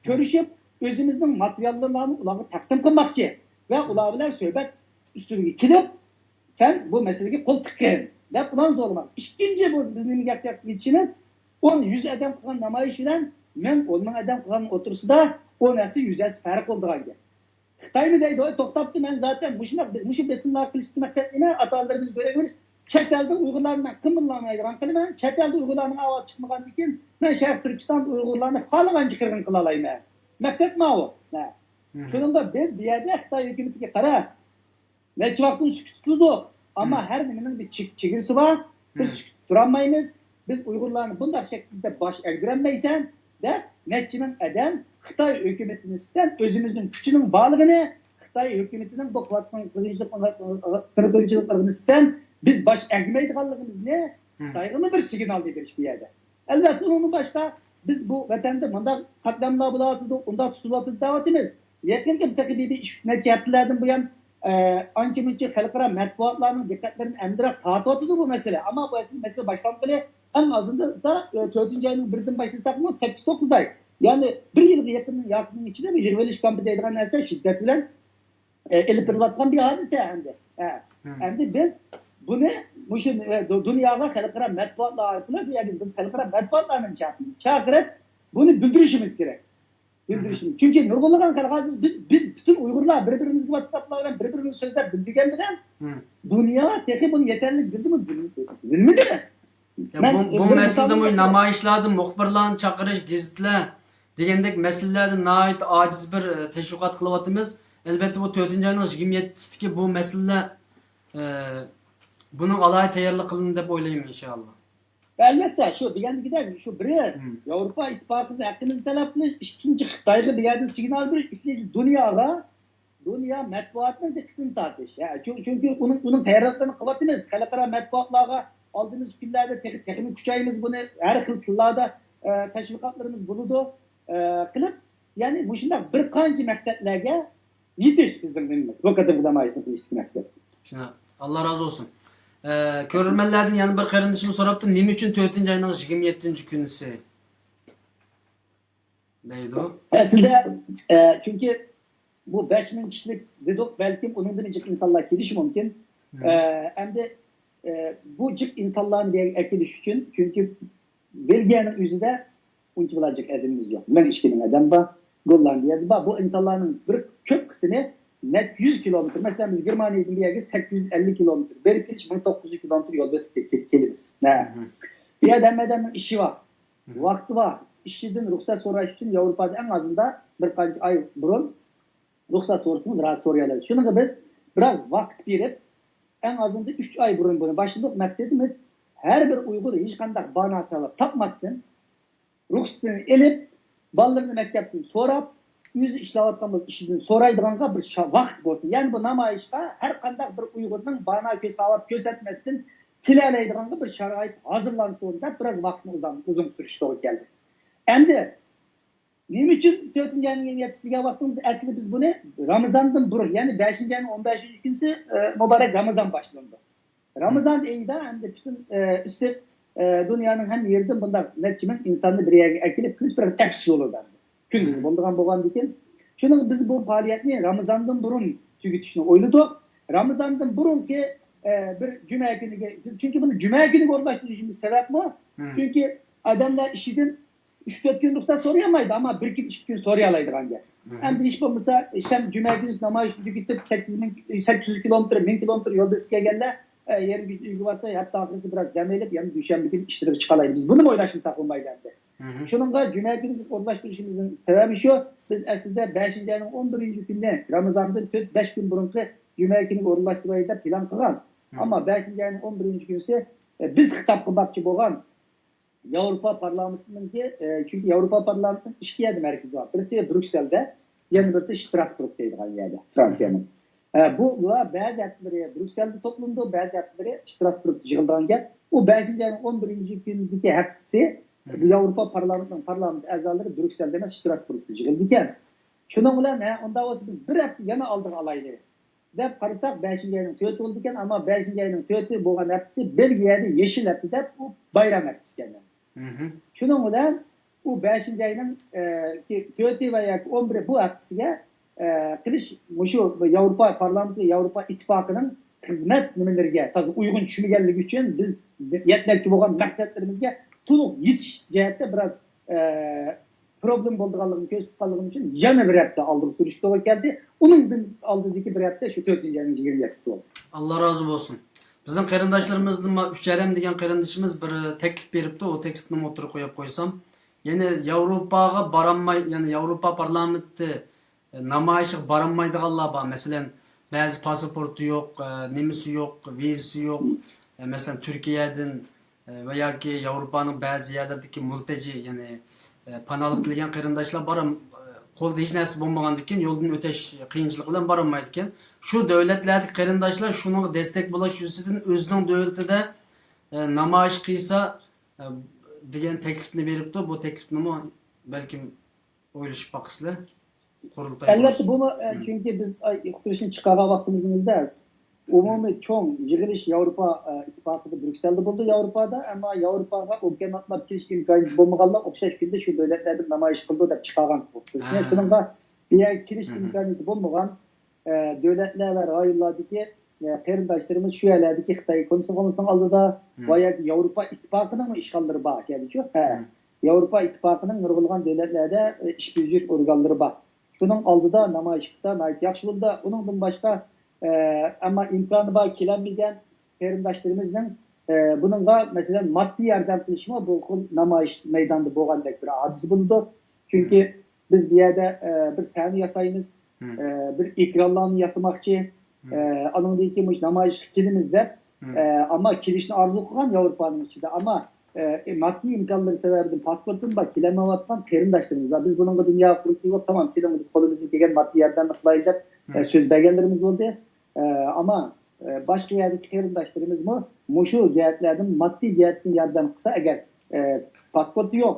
كۆرۈشۈپ، ئۆزىمىزنىڭ ماتېرىياللىرىنى ئۇلارغا تەقدىم قىلماقچى ۋە ئۇلار بىلەن سۆھبەت ئۈستىلىگە كېلىپ، سەن بۇ مەسىلىگە قول تىققىن دەپ ئۇلارنى زورلىماق. ئىككىنچى، بۇ بىز نېمە گەپ ئېيتىشىمىز، ئون، يۈز ئادەم قىلغان نامايىش بىلەن مىڭ، ئون مىڭ ئادەم قىلغان ئوتتۇرىسىدا ئون ھەسسە، يۈز ھەسسە پەرق بولىدىغان گەپ. خىتايمۇ دەيدۇ، ۋاي توختاپتۇ، مەن زاتەن مۇشۇنداق، مۇشۇ بېسىملارنى قىلىشتىن مەقسەت نېمە؟ ئاتا-ئانىلىرىمىزنى كۆرەلمەيمىز. چەت ئەلدە ئۇيغۇرلارنى مەن قىمىرلانمايدىغان قىلىمەن. چەت ئەلدە ئۇيغۇرلارنىڭ ئاۋازى چىقمىغاندىن كېيىن، مەن شەرقىي تۈركىستاندا ئۇيغۇرلارنى خالىغانچە قىرغىن قىلالايمەن. مەقسەت ماۋۇ. ھە. شۇنىڭغا بىز بۇ يەردە خىتاي ھۆكۈمىتىگە قارا، نەچچە ۋاقىتتىن سۈكۈت تۇتۇلدۇق. ئەمما ھەر نېمىنىڭ بىر چېك-، چېگرىسى بار. بىز سۈكۈت تۇرالمايمىز. بىز ئۇيغۇرلارنى بۇنداق شەكىلدە باش ئەگدۈرەلمەيسەن، دەپ نەچچە مىڭ ئادەم خىتاي ھۆكۈمىتىنى نىسبەتەن ئۆزىمىزنىڭ كۈچىنىڭ بارلىقىنى، خىتاي ھۆكۈمىتىنىڭ بۇ قىلىۋاتقان قىرغىنچىلىق، قىرغىنچىلىقلىرىغا نىسبەتەن بىز باش ئەگمەيدىغانلىقىمىزنى خىتايغىمۇ بىر سىگنال بېرىش بۇ يەردە. ئەلۋەتتە، ئۇنىڭدىن باشقا بىز بۇ ۋەتەندە مۇنداق قەتلىئاملار بولۇۋاتىدۇ، ئۇنداق تۇتۇلۇۋاتىدۇ دەۋاتىمىز. يېقىنقى تېخى بىر ئۈچ نەچچە ھەپتىلەردىن بۇيان، ئە، ئانچە-مۇنچە خەلقئارا مەتبۇئاتلارنىڭ دىققەتلىرىنى ئەمدىرەك تارتىۋاتىدۇ بۇ مەسىلە. ئەمما بۇ مەسىلە باشلانغىلى ئەڭ ئازىندا، ئە، تۆتىنچى ئاينىڭ بىرىدىن باشلىساقمۇ سەككىز، توققۇز ئاي. يەنى بىر يىلغا يېقىن، يېقىننىڭ ئىچىدە بىر يىغىۋېلىش كامپى دەيدىغان نەرسە شىددەت بىلەن، ئە، ئېلىپ بېرىلىۋاتقان بىر ھادىسە ئەمدى. ئە، ئەمدى بىز بۇنى مۇشۇ، ئە، دۇ-، دۇنياغا خەلقئارا مەتبۇئاتلار ئارقىلىق، يەنى بىز خەلقئارا مەتبۇئاتلارنى چاقىرىپ، چاقىرىپ، بۇنى بىلدۈرۈشىمىز كېرەك. بىلدۈرۈشىمىز. چۈنكى نۇرغۇنلىغان خەلق ھازىر بىز، بىز پۈتۈن ئۇيغۇرلار بىر-بىرىمىزگە ۋاتساپلار بىلەن بىر-بىرىمىز سۆزلەپ بىلدۈرگەن بىلەن دۇنيا تېخى بۇنى يېتەرلىك بىلدىمۇ، بىلمىدى. يا، مەن بۇ، بۇ بىر مىسالنى نامايىشلاردا مۇخبىرلارنى چاقىرىش، گېزىتلەر دېگەندەك مەسىلىلەردە ناھايىتى ئاجىز بىر، ئە، تەشۋىقات قىلىۋاتىمىز. ئەلۋەتتە، بۇ تۆتىنچى ئاينىڭ يىگىرمە يەتتىسىدىكى بۇ مەسىلىلەر، ئە، بۇنىڭ ئالاھىدە تەييارلىق قىلىندى دەپ ئويلايمەن، ئىنشائاللا. ئەلۋەتتە، شۇ دېگەندىكىدەك، شۇ بىر، ياۋروپا ئىتتىپاقىدا ھەققىمىزنى تەلەپ قىلىش، ئىككىنچى، خىتايغا بۇ يەردىن سىگنال بېرىش، ئۈچىنچى، دۇنياغا، دۇنيا مەتبۇئاتىنىڭ دىققىتىنى تارتىش. ھە، چۈ-، چۈنكى ئۇنىڭ، ئۇنىڭ تەييارلىقلىرىنى قىلىۋاتىمىز. خەلقئارا مەتبۇئاتلارغا ئالدىمىزدىكى كۈنلەردە تېخى، تېخىمۇ كۈچەيمىز بۇنى. ھەر خىل تىللاردا، ئە، تەشۋىقاتلىرىمىز بولىدۇ. ئە، قىلىپ، يەنى مۇشۇنداق بىر قانچە مەقسەتلەرگە يېتىش بىزنىڭ نېمىمىز، بۇ قېتىمقى نامايىشنى قىلىشتىكى مەقسەت. شۇنداق. ئاللا رازى بولسۇن. ئە، كۆرۈرمەنلەردىن يەنە بىر قېرىندىشىمىز سوراپتۇ، نېمە ئۈچۈن تۆتىنچى ئاينىڭ يىگىرمە يەتتىنچى كۈنىسى دەيدۇ. ئەسلىدە، ئە، چۈنكى بۇ بەش مىڭ كىشىلىك دېدۇق، بەلكىم ئۇنىڭدىن جىق ئىنسانلار كېلىشى مۇمكىن. ئە، ئەمدى، ئە، بۇ جىق ئىنسانلارنى بۇ يەرگە ئەكېلىش ئۈچۈن، چۈنكى بېلگىيەنىڭ ئۆزىدە ئۇنچىۋالا جىق ئادىمىمىز يوق. مىڭ ئىككى مىڭ ئادەم بار. گوللاندىيەدە بار. بۇ ئىنسانلارنىڭ بىر كۆپ قىسمى نەچچە يۈز كىلومېتىر. مەسىلەن، بىز گېرمانىيەدىن بۇ يەرگە سەككىز يۈز ئەللىك كىلومېتىر، بېرىپ كېلىش مىڭ توققۇز يۈز كىلومېتىر يول بېسىپ كېلىمىز. بۇ يەردە ھەممە ئادەمنىڭ ئىشى بار، ۋاقتى بار. ئىشىدىن رۇخسەت سوراش ئۈچۈن ياۋروپادا ئەڭ ئازىندا بىر قانچە ئاي بۇرۇن رۇخسەت سورىسىڭىز، راھەت سورىيالايسىز. شۇنىڭغا بىز بىراز ۋاقىت بېرىپ، ئەڭ ئازىندا ئۈچ ئاي بۇرۇن بۇنى باشلىدۇق. مەقسىتىمىز، ھەر بىر ئۇيغۇر ھېچقانداق باھانە سەۋەب تاپماستىن، رۇخسىتىنى ئېلىپ، بالىلىرىنى مەكتەپتىن سوراپ، ئۆزى ئىشلەۋاتقان بولسا ئىشىدىن سورايدىغانغا بىر شا-، ۋاقىت بولسۇن. يەنى بۇ نامايىشقا ھەر قانداق بىر ئۇيغۇرنىڭ باھانە كۆرسەتمەستىن كېلەلەيدىغانغا بىر شارائىت ھازىرلانسۇن دەپ بىراز ۋاقىتنى ئۇزاق، ئۇزۇن سۈرۈشى توغرا كەلدى. ئەمدى نېمە ئۈچۈن تۆتىنچى ئاينىڭ يەتتىسى دېگەن ۋاقتىمىز، ئەسلىدە بىز بۇنى رامىزاندىن بۇرۇن، يەنى بەشىنچى ئاينىڭ ئون بەشىنچى كۈنىسى، ئە، مۇبارەك رامىزان باشلىنىدۇ. رامىزان ئېيىدا ئەمدى پۈتۈن، ئە، ئىسسىق، ئە، دۇنيانىڭ ھەممە يېرىدىن بۇنداق نەچچە مىڭ ئىنساننى بىر يەرگە ئەكېلىپ قىلىش بىر ئەپسىز بولىدۇ ئەمدى. كۈندۈزى بولىدىغان بولغاندىكىن، شۇنىڭ بىز بۇ پائالىيەتنى رامىزاندىن بۇرۇن تۈگىتىشنى ئويلىدۇق. رامىزاندىن بۇرۇنقى، ئە، بىر جۈمە كۈنىگە، چۈنكى بۇنى جۈمە كۈنىگە ئورۇنلاشتۇرۇشىمىز سەۋەبمۇ، چۈنكى ئادەملەر ئىشىدىن ئۈچ تۆت كۈن رۇخسەت سورىيالمايدۇ، ئەمما بىر كۈن، ئىككى كۈن سورىيالايدىغان گەپ. ئەمدى ھېچ بولمىسا، شەم-، جۈمە كۈنى نامايىشنى تۈگىتىپ، سەككىز مىڭ، سەككىز يۈز كىلومېتىر، مىڭ كىلومېتىر يول بېسىپ كەلگەنلەر، ئە، يەنە ئۆيگە بارسا، ھەپتە ئاخىرىسى بىراز دەم ئېلىپ، يەنە دۈشەنبە كۈنى ئىشلىرىگە چىقالايدۇ. بىز بۇنىمۇ ئويلاشمىساق بولمايدۇ ئەمدى. شۇنىڭغا جۈمە كۈنى ئورۇنلاشتۇرۇشىمىزنىڭ سەۋەبى شۇ، بىز ئەسلىدە بەشىنچى ئاينىڭ ئون بىرىنچى كۈنى، رامىزاندىن تۆت، بەش كۈن بۇرۇنقى جۈمە كۈنىگە ئورۇنلاشتۇرايلى دەپ پىلان قىلغان. ئەمما بەشىنچى ئاينىڭ ئون بىرىنچى كۈنىسى، ئە، بىز خىتاب قىلماقچى بولغان ياۋروپا پارلامېنتىنىڭكى، ئە، چۈنكى ياۋروپا پارلامېنتىنىڭ ئىككى يەردە مەركىزى بار. بىرسى بريۇسسېلدە، يەنە بىرسى شتراسبۇرگ دەيدىغان يەردە، فرانسىيەنىڭ. ئە، بۇ، بۇلار بەزى ھەپتىلىرى بريۇسسېلدە توپلىنىدۇ، بەزى ھەپتىلىرى شتراسبۇرگدا يىغىلىدىغان گەپ. ئۇ بەشىنچى ئاينىڭ ئون بىرىنچى كۈنىدىكى ھەپتىسى ياۋروپا پارلامېنتىنىڭ پارلامېنت ئەزالىرى بريۇسسېلدە ئەمەس، شتراسبۇرگدا يىغىلىدىكەن. شۇنىڭ بىلەن، ھە، ئۇنداق بولسا بىز بىر ھەپتە يەنە ئالدىغا ئالايلى دەپ قارىساق، بەشىنچى ئاينىڭ تۆتى بولىدىكەن، ئەمما بەشىنچى ئاينىڭ تۆتى بولغان ھەپتىسى بېلگىيەدە يېشىل ھەپتە دەپ، ئۇ بايرام ھەپتىسى ئىكەن. شۇنىڭ بىلەن ئۇ بەشىنچى ئاينىڭ، ئە، تۆتى ۋە ياكى ئون بىرى بۇ ھەپتىسىگە، ئە، قىلىش، مۇشۇ ياۋروپا پارلامېنتى، ياۋروپا ئىتتىپاقىنىڭ خىزمەت نېمىلىرىگە تازا ئۇيغۇن چۈشمىگەنلىكى ئۈچۈن بىز يەتمەكچى بولغان مەقسەتلىرىمىزگە تولۇق يېتىش جەھەتتە بىراز، ئە، پروبلېما بولىدىغانلىقىنى كۆرسىتىپ قالغىنىم ئۈچۈن يەنە بىر ھەپتە ئالدىغا سۈرۈشكە توغرا كەلدى. ئۇنىڭدىن ئالدىدىكى بىر ھەپتە شۇ تۆتىنچى ئاينىڭ يىگىرمە يەتتىسى بولدى. ئاللا رازى بولسۇن. بىزنىڭ قېرىنداشلىرىمىزدىن ما-، ئۈچەرەم دېگەن قېرىندىشىمىز بىر تەكلىپ بېرىپتۇ، ئۇ تەكلىپنى ئوتتۇرىغا قويۇپ قويسام، يەنى ياۋروپاغا بارالماي، يەنى ياۋروپا پارلامېنتى نامايىشىغا بارالمايدىغانلار بار. مەسىلەن، بەزى پاسپورتى يوق، ئە، نېمىسى يوق، ۋىزىسى يوق. ئە، مەسىلەن، تۈركىيەدىن، ئە، ۋە ياكى ياۋروپانىڭ بەزى يەرلىرىدىكى مۇلتەجى، يەنى، ئە، پاناھلىق تىلىگەن قېرىنداشلار بار، ئە، قولىدا ھېچ نەرسە بولمىغاندىكىن يولدىن ئۆتەش قىيىنچىلىقى بىلەن بارالمايدىكەن. شۇ دۆلەتلەردىكى قېرىنداشلار شۇنىڭغا دەستەك بولۇش يۈزىسىدىن ئۆزىنىڭ دۆلىتىدە، ئە، نامايىش قىلسا، ئە، دېگەن تەكلىپنى بېرىپتۇ. بۇ تەكلىپنىمۇ بەلكىم ئويلىشىپ باقىسىلەر. قۇرۇلتاي ئەلۋەتتە، بولسۇن. بۇمۇ، ئە، چۈنكى بىز، ئاي، ئۇقتۇرۇشنى چىقارغان ۋاقتىمىزنىڭ ئۆزىدە ئومۇمىي چوڭ يىغىلىش ياۋروپا، ئە، ئىتتىپاقىدا بريۇسسېلدا بولدى ياۋروپادا، ئەمما ياۋروپاغا ئوبكەم ئاتلاپ كېلىش ئىمكانىيىتى بولمىغانلار ئوخشاش كۈندە شۇ دۆلەتلەردىن نامايىش قىلىدۇ دەپ چىقارغان ئۇقتۇرۇشنى. شۇنىڭغا بۇ يەرگە كېلىش ئىمكانىيىتى بولمىغان ئە، دۆلەتلەر ۋە رايونلاردىكى، ئە، قېرىنداشلىرىمىز شۇ يەرلەردىكى خىتاي كونسۇلخانىسىنىڭ ئالدىدا ۋە ياكى ياۋروپا ئىتتىپاقىنىڭمۇ ئىشخانىلىرى بار ئىكەنچۇ. ھە. ياۋروپا ئىتتىپاقىنىڭ نۇرغۇنلىغان دۆلەتلەردە، ئە، ئىش بېجىرىش ئورگانلىرى بار. شۇنىڭ ئالدىدا نامايىش قىلسا ناھايىتى ياخشى بولىدۇ. ئۇنىڭدىن باشقا، ئە، ئەمما ئىمكانى بار كېلەلمىگەن قېرىنداشلىرىمىزنىڭ، ئە، بۇنىڭغا، مەسىلەن، ماددىي ياردەم قىلىشمۇ بۇ خىل نامايىش مەيدانىدا بولغاندەك بىر ھادىسە بولىدۇ. چۈنكى بىز بۇ يەردە، ئە، بىر سەھنە ياسايمىز، ئە، بىر ئېكرانلارنى ياسىماقچى، ئە، ئانىڭدىن كېيىن مۇشۇ نامايىشقا كېلىمىز دەپ، ئە، ئەمما كېلىشنى ئارزۇ قىلغان ياۋروپانىڭ ئىچىدە، ئەمما، ئە، ماددىي ئىمكانلىرى سەۋەبىدىن پاسپورتىمۇ بار، كېلەلمەيۋاتقان قېرىنداشلىرىمىز بار. بىز بۇنىڭغا دۇنيا قۇرۇلتىيى بولۇپ، تامام، كېلىڭ، بىز قولىمىزدىن كەلگەن ماددىي ياردەمنى قىلايلى دەپ، ئە، سۆز بەرگەنلىرىمىز بولدى. ئە، ئەمما، ئە، باشقا يەردىكى قېرىنداشلىرىمىزمۇ مۇشۇ جەھەتلەردىن ماددىي جەھەتتىن ياردەم قىلسا، ئەگەر، ئە، پاسپورتى يوق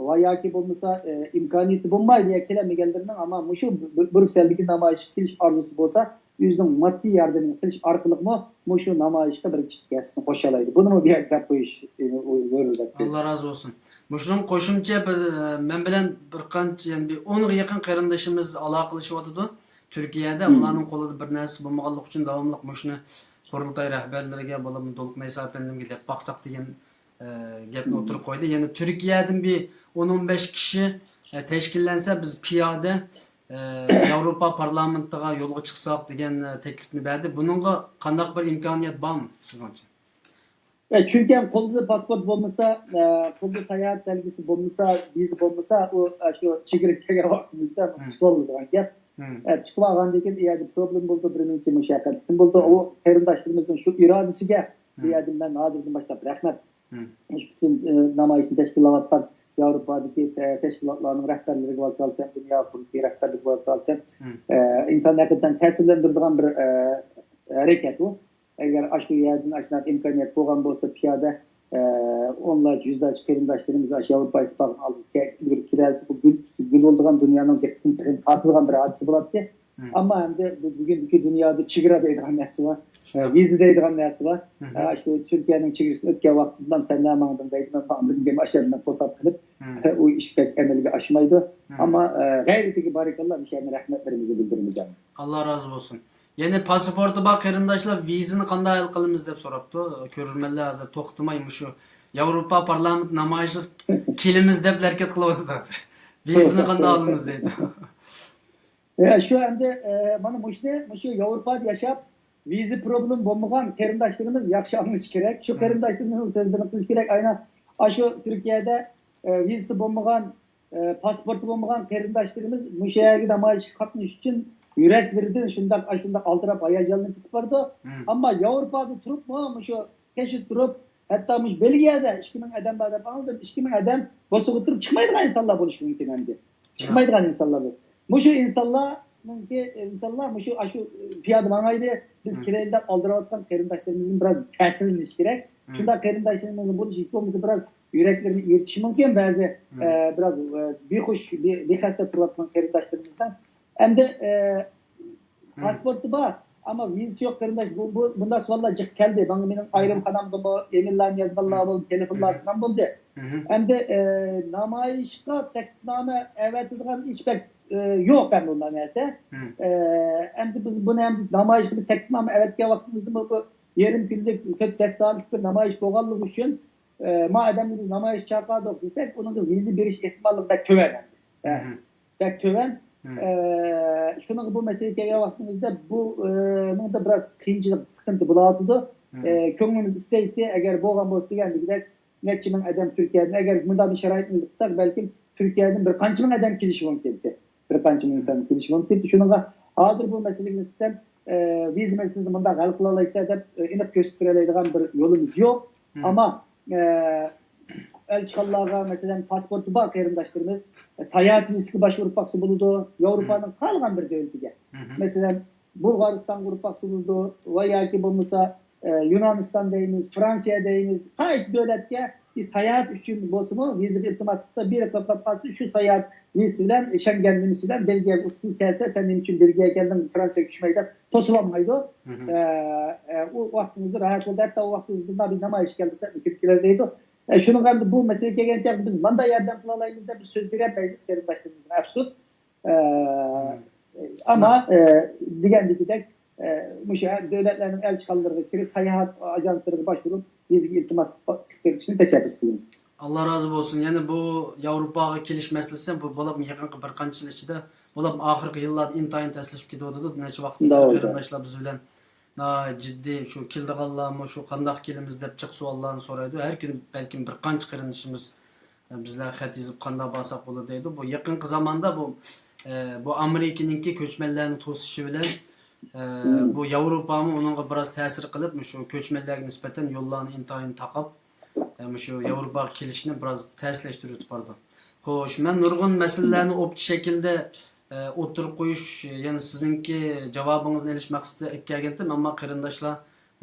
ۋە ياكى بولمىسا، ئە، ئىمكانىيىتى بولماي بۇ يەرگە كېلەلمىگەنلىرىنىڭ، ئەمما مۇشۇ بر-، بريۇسسېلدىكى نامايىشقا كېلىش ئارزۇسى بولسا، ئۆزىنىڭ ماددىي ياردىمىنى قىلىش ئارقىلىقمۇ مۇشۇ نامايىشقا بىر كىشىلىك ھەسسىسىنى قوشالايدۇ. بۇنىمۇ بۇ يەردە دەپ قويۇش، ئە، زۆرۈر دەپ. ئاللا رازى بولسۇن. مۇشۇنىڭ قوشۇمچە بىر، ئە، مەن بىلەن بىر قانچە، يەنى بىر ئونغا يېقىن قېرىندىشىمىز ئالاقىلىشىۋاتىدۇ. تۈركىيەدە ئۇلارنىڭ قولىدا بىر نەرسە بولمىغانلىقى ئۈچۈن داۋاملىق مۇشۇنى، قۇرۇلتاي رەھبەرلىرىگە، بولۇپمۇ دولقۇن ئەيسا ئەپەندىمگە دەپ باقساق دېگەن، ئە، گەپنى ئوتتۇرىغا قويدى. يەنە تۈركىيەدىن بىر ئون، ئون بەش كىشى، ئە، تەشكىللەنسە، بىز پىيادە، ئە، ياۋروپا پارلامېنتىغا يولغا چىقساق دېگەن، ئە، تەكلىپنى بەردى. بۇنىڭغا قانداق بىر ئىمكانىيەت بارمۇ سىزنىڭچە؟ ئە، چۈنكى ھەم قولدا پاسپورت بولمىسا، ئە، قولدا ساياھەت بەلگىسى بولمىسا، ۋىزا بولمىسا، ئۇ، ئە، شۇ چېگرىدىن كەلگەن ۋاقتىمىزدا مم. تۇتۇۋالىدىغان گەپ. مم. ئە، تۇتۇۋالغاندىن كېيىن، ئۇ يەردە پروبلېما بولىدۇ، بىر نېمە مۇشەققەت بولىدۇ. مم. ئۇ قېرىنداشلىرىمىزنىڭ شۇ ئىرادىسىگە بۇ مم. يەردىن مەن ھازىردىن باشلاپ رەھمەت. مم. مۇشۇ پۈتۈن، ئە، نامايىشنى تەشكىللەۋاتقان ياۋروپادىكى، ئە، تەشكىلاتلارنىڭ رەھبەرلىرىگە ۋاكالىتەن، دۇنيا قۇرۇلتىيى رەھبەرلىرىگە ۋاكالىتەن، مم. ئە، ئىنساننى ھەقىقەتەن تەسىرلەندۈرىدىغان بىر، ئە، ھەرىكەت ئۇ. ئەگەر ئاشۇ يەردىن ئاشۇنداق ئىمكانىيەت بولغان بولسا، پىيادە، ئە، ئونلارچە، يۈزلەرچە قېرىنداشلىرىمىز ئاشۇ ياۋروپا ئىتتىپاقىنىڭ ئالدىغا كە-، ئىلگىرى كېلەلىسە، بۇ گۈل ئۈستى گۈل بولىدىغان، دۇنيانىڭ دىققىتىنى تېخىمۇ تارتىدىغان بىر ھادىسە بولاتتى. مم. ئەمما ئەمدى بۇ بۈگۈنكى دۇنيادا چېگرا دەيدىغان نەرسە بار، شۇنداق. ئە، ۋىزا دەيدىغان نەرسە بار. مم. ئە، شۇ تۈركىيەنىڭ چېگرىسىنى ئۆتكەن ۋاقتىدا سەن نەگە ماڭدىڭ دەيدۇ، مەن ماڭدىم دېگەن ئاشۇ يەردىن توساپ قىلىپ، مم. ئە، ئۇ ئىش بەك ئەمەلگە ئاشمايدۇ. مم. ئەمما، ئە، غەيرىتىگە بارىكاللا، مۇشۇ يەردىن رەھمەتلىرىمىزنى بىلدۈرىمىز. ئاللا رازى بولسۇن. يەنە پاسپورتى بار قېرىنداشلار ۋىزىنى قانداق ھەل قىلىمىز دەپ سوراپتۇ. كۆرۈرمەنلەر ھازىر توختىماي مۇشۇ ياۋروپا پارلامېنت نامايىشىغا كېلىمىز دەپ ھەرىكەت قىلىۋاتىدۇ ھازىر. ۋىزىنى قانداق ئالىمىز دەيدۇ. ئە، شۇ ئەمدى، ئە، مانا مۇشۇنى، مۇشۇ ياۋروپادا ياشاپ، ۋىزا پروبلېما بولمىغان قېرىنداشلىرىمىز ياخشى ئاڭلىشى كېرەك. شۇ مم. قېرىنداشلىرىمىزنىڭ سۆزلىرىنى قىلىش كېرەك. ئاينا ئاشۇ تۈركىيەدە، ئە، ۋىزىسى بولمىغان، ئە، پاسپورتى بولمىغان قېرىنداشلىرىمىز مۇشۇ يەرگە نامايىشقا قاتنىشىش ئۈچۈن يۈرەكلىرىدىن شۇنداق، ئاشۇنداق ئالدىراپ، ھاياجانلىنىپ كېتىپ بارىدۇ. مم. ئەمما ياۋروپادا تۇرۇپمۇ مۇشۇ كەچتە تۇرۇپ، ھەتتا مۇشۇ بېلگىيەدە ئىككى مىڭ ئادەم بار دەپ ئاڭلىدىم. ئىككى مىڭ ئادەم بوسۇغا تۇرۇپ چىقمايدىغان ئىنسانلار بولۇشى مۇمكىن ئەمدى. چىقمايدىغان ئىنسانلار بۇ. مۇشۇ ئىنسانلارنىڭكى، ئىنسانلار مۇشۇ، ئاشۇ پىيادە ماڭايلى، بىز مم. كېلەيلى دەپ ئالدىراۋاتقان قېرىنداشلىرىمىزدىن بىراز تەسىرلىنىش كېرەك. مم. شۇنداق قېرىنداشلىرىمىزنىڭ بولۇشى ھېچ بولمىسا بىراز يۈرەكلىرىنى ئېرىتىشى مۇمكىن بەزى، مم. ئە، بىراز، ئە، بىخۇش، بى-، بىخەستە تۇرۇۋاتقان قېرىنداشلىرىمىزنىڭ. ئەمدى، ئە، مم. پاسپورتى بار، ئەمما ۋىزىسى يوق قېرىنداش. بۇ، بۇ، بۇنداق سوئاللار جىق كەلدى. ماڭا مېنىڭ مم. ئايرىم قانالىمغىمۇ ئېمىللارنى يازغانلار مم. بولدى، تېلېفونلار مم. قىلغان بولدى. مم. ئەمدى، ئە، نامايىشقا تەكلىپنامە ئەۋەتىدىغان ئىش بەك، ئە، يوق ئەمدى ئۇنداق نەرسە. مم. ئە، ئەمدى بىز بۇنى ئەمدى نامايىشقا بىز تەكلىپنامە ئەۋەتكەن ۋاقتىمىزدا بۇ، بۇ يېرىم كۈنلۈك، تۆت، بەش سائەتلىك بىر نامايىش بولغانلىقى ئۈچۈن، ئە، ما ئادەمنى بىز نامايىش چاقىردۇق دېسەك، ئۇنىڭغا ۋىزا بېرىش ئېھتىماللىقى بەك تۆۋەن ئەمدى. ئە. مم. بەك تۆۋەن. مم. ئە، شۇنىڭغا بۇ مەسىلىگە كەلگەن ۋاقتىمىزدا بۇ، ئە، نىڭدا بىراز قىيىنچىلىق، سىقىنتى بولۇۋاتىدۇ. مم. ئە، كۆڭلىمىز ئىستەيتتى، ئەگەر بولغان بولسا دېگەندىكىدەك نەچچە مىڭ ئادەم تۈركىيەدىن، ئەگەر مۇنداق بىر شارائىتنى قىلساق، بەلكىم تۈركىيەدىن بىر قانچە مىڭ ئادەم كېلىشى مۇمكىن ئىدى. بىر قانچە مىڭ مم. ئادەم كېلىشى مۇمكىن ئىدى. شۇنىڭغا ھازىر بۇ مەسىلىگە نىسبەتەن، ئە، ۋىزا مەسىلىسىنى مۇنداق ھەل قىلالايسىلەر دەپ، ئە، ئېنىق كۆرسىتىپ بېرەلەيدىغان بىر يولىمىز يوق. مم. ئەمما، ئە، ئەلچىخانىلارغا، مەسىلەن، پاسپورتى بار قېرىنداشلىرىمىز، ئە، ساياھەت ۋىزىسىگە باشۋۇرۇپ باقسا بولىدۇ. ياۋروپانىڭ مم. قالغان بىر دۆلىتىگە. مم. مەسىلەن، بۇلغارىستانغا ئۇرۇپ باقسا بولىدۇ ۋە ياكى بولمىسا، ئە، يۇنانىستان دەيمىز، فرانسىيە دەيمىز، قايسى دۆلەتكە بىز ساياھەت ئۈچۈن بولسىمۇ ۋىزىغا ئىلتىماس قىلسا، بىر قاپلاپ قالسا، شۇ ساياھەت ۋىزىسى بىلەن شەنگەن نېمىسى بىلەن بېلگىيەگە ئۇ كەلسە، سەن نېمە ئۈچۈن بېلگىيەگە كەلدىڭ، فرانسىيەگە چۈشمەي دەپ توسۇۋالمايدۇ. مم. ئە، ئە، ئۇ ۋاقتىڭىزدا راھەت بولدى، ھەتتا ئۇ ۋاقتىڭىزدا مۇنداق بىر نامايىش كەلدى، سەن كىرىپ كېلەر دەيدۇ. ئە، شۇنىڭغا ئەمدى بۇ مەسىلىگە كەلگەن چاغدا بىز مانداق ياردەم قىلالايمىز دەپ بىز سۆز بېرەلمەيمىز قېرىنداشلىرىمىزغا، ئەپسۇس. ئە، مم. ئەمما، ئە، دېگەندىكىدەك، ئە، مۇشۇ دۆلەتلەرنىڭ ئەلچىخانىلىرىغا كىرىپ، ساياھەت ئاژانسلىرىغا باشۋۇرۇپ، ۋىزىگە ئىلتىماس بېرىشنى تەشەببۇس قىلىمىز. ئاللا رازى بولسۇن. يەنە بۇ ياۋروپاغا كېلىش مەسىلىسى بۇ بولۇپمۇ يېقىنقى بىر قانچە يىل ئىچىدە، بولۇپمۇ ئاخىرقى يىللاردا ئىنتايىن تەسلىشىپ كېتىۋاتىدۇ. نەچچە ۋاقىتتىن بېرى قېرىنداشلار بىز بىلەن ناھايىتى جىددىي، شۇ كېلىدىغانلارمۇ شۇ قانداق كېلىمىز دەپ جىق سوئاللارنى سورايدۇ. ھەر كۈنى بەلكىم بىر قانچە قېرىندىشىمىز، ئە، بىزلەرگە خەت يېزىپ قانداق بارساق بولىدۇ دەيدۇ. بۇ يېقىنقى زاماندا بۇ، ئە، بۇ ئامېرىكىنىڭكى كۆچمەنلەرنى توسۇشى بىلەن، ئە، مم. بۇ ياۋروپامۇ ئۇنىڭغا بىراز تەسىر قىلىپ، مۇشۇ كۆچمەنلەرگە نىسبەتەن يوللارنى ئىنتايىن تاقاپ، ئە، مۇشۇ ياۋروپاغا كېلىشنى بىراز تەسلەشتۈرۈۋېتىپ بارىدۇ. خوش، مەن نۇرغۇن مەسىلىلەرنى ئوپچە شەكىلدە، ئە، ئوتتۇرىغا قويۇش، يەنى سىزنىڭكى جاۋابىڭىزنى ئېلىش مەقسىتىدە ئېلىپ كەلگەنتىم، ئەمما قېرىنداشلار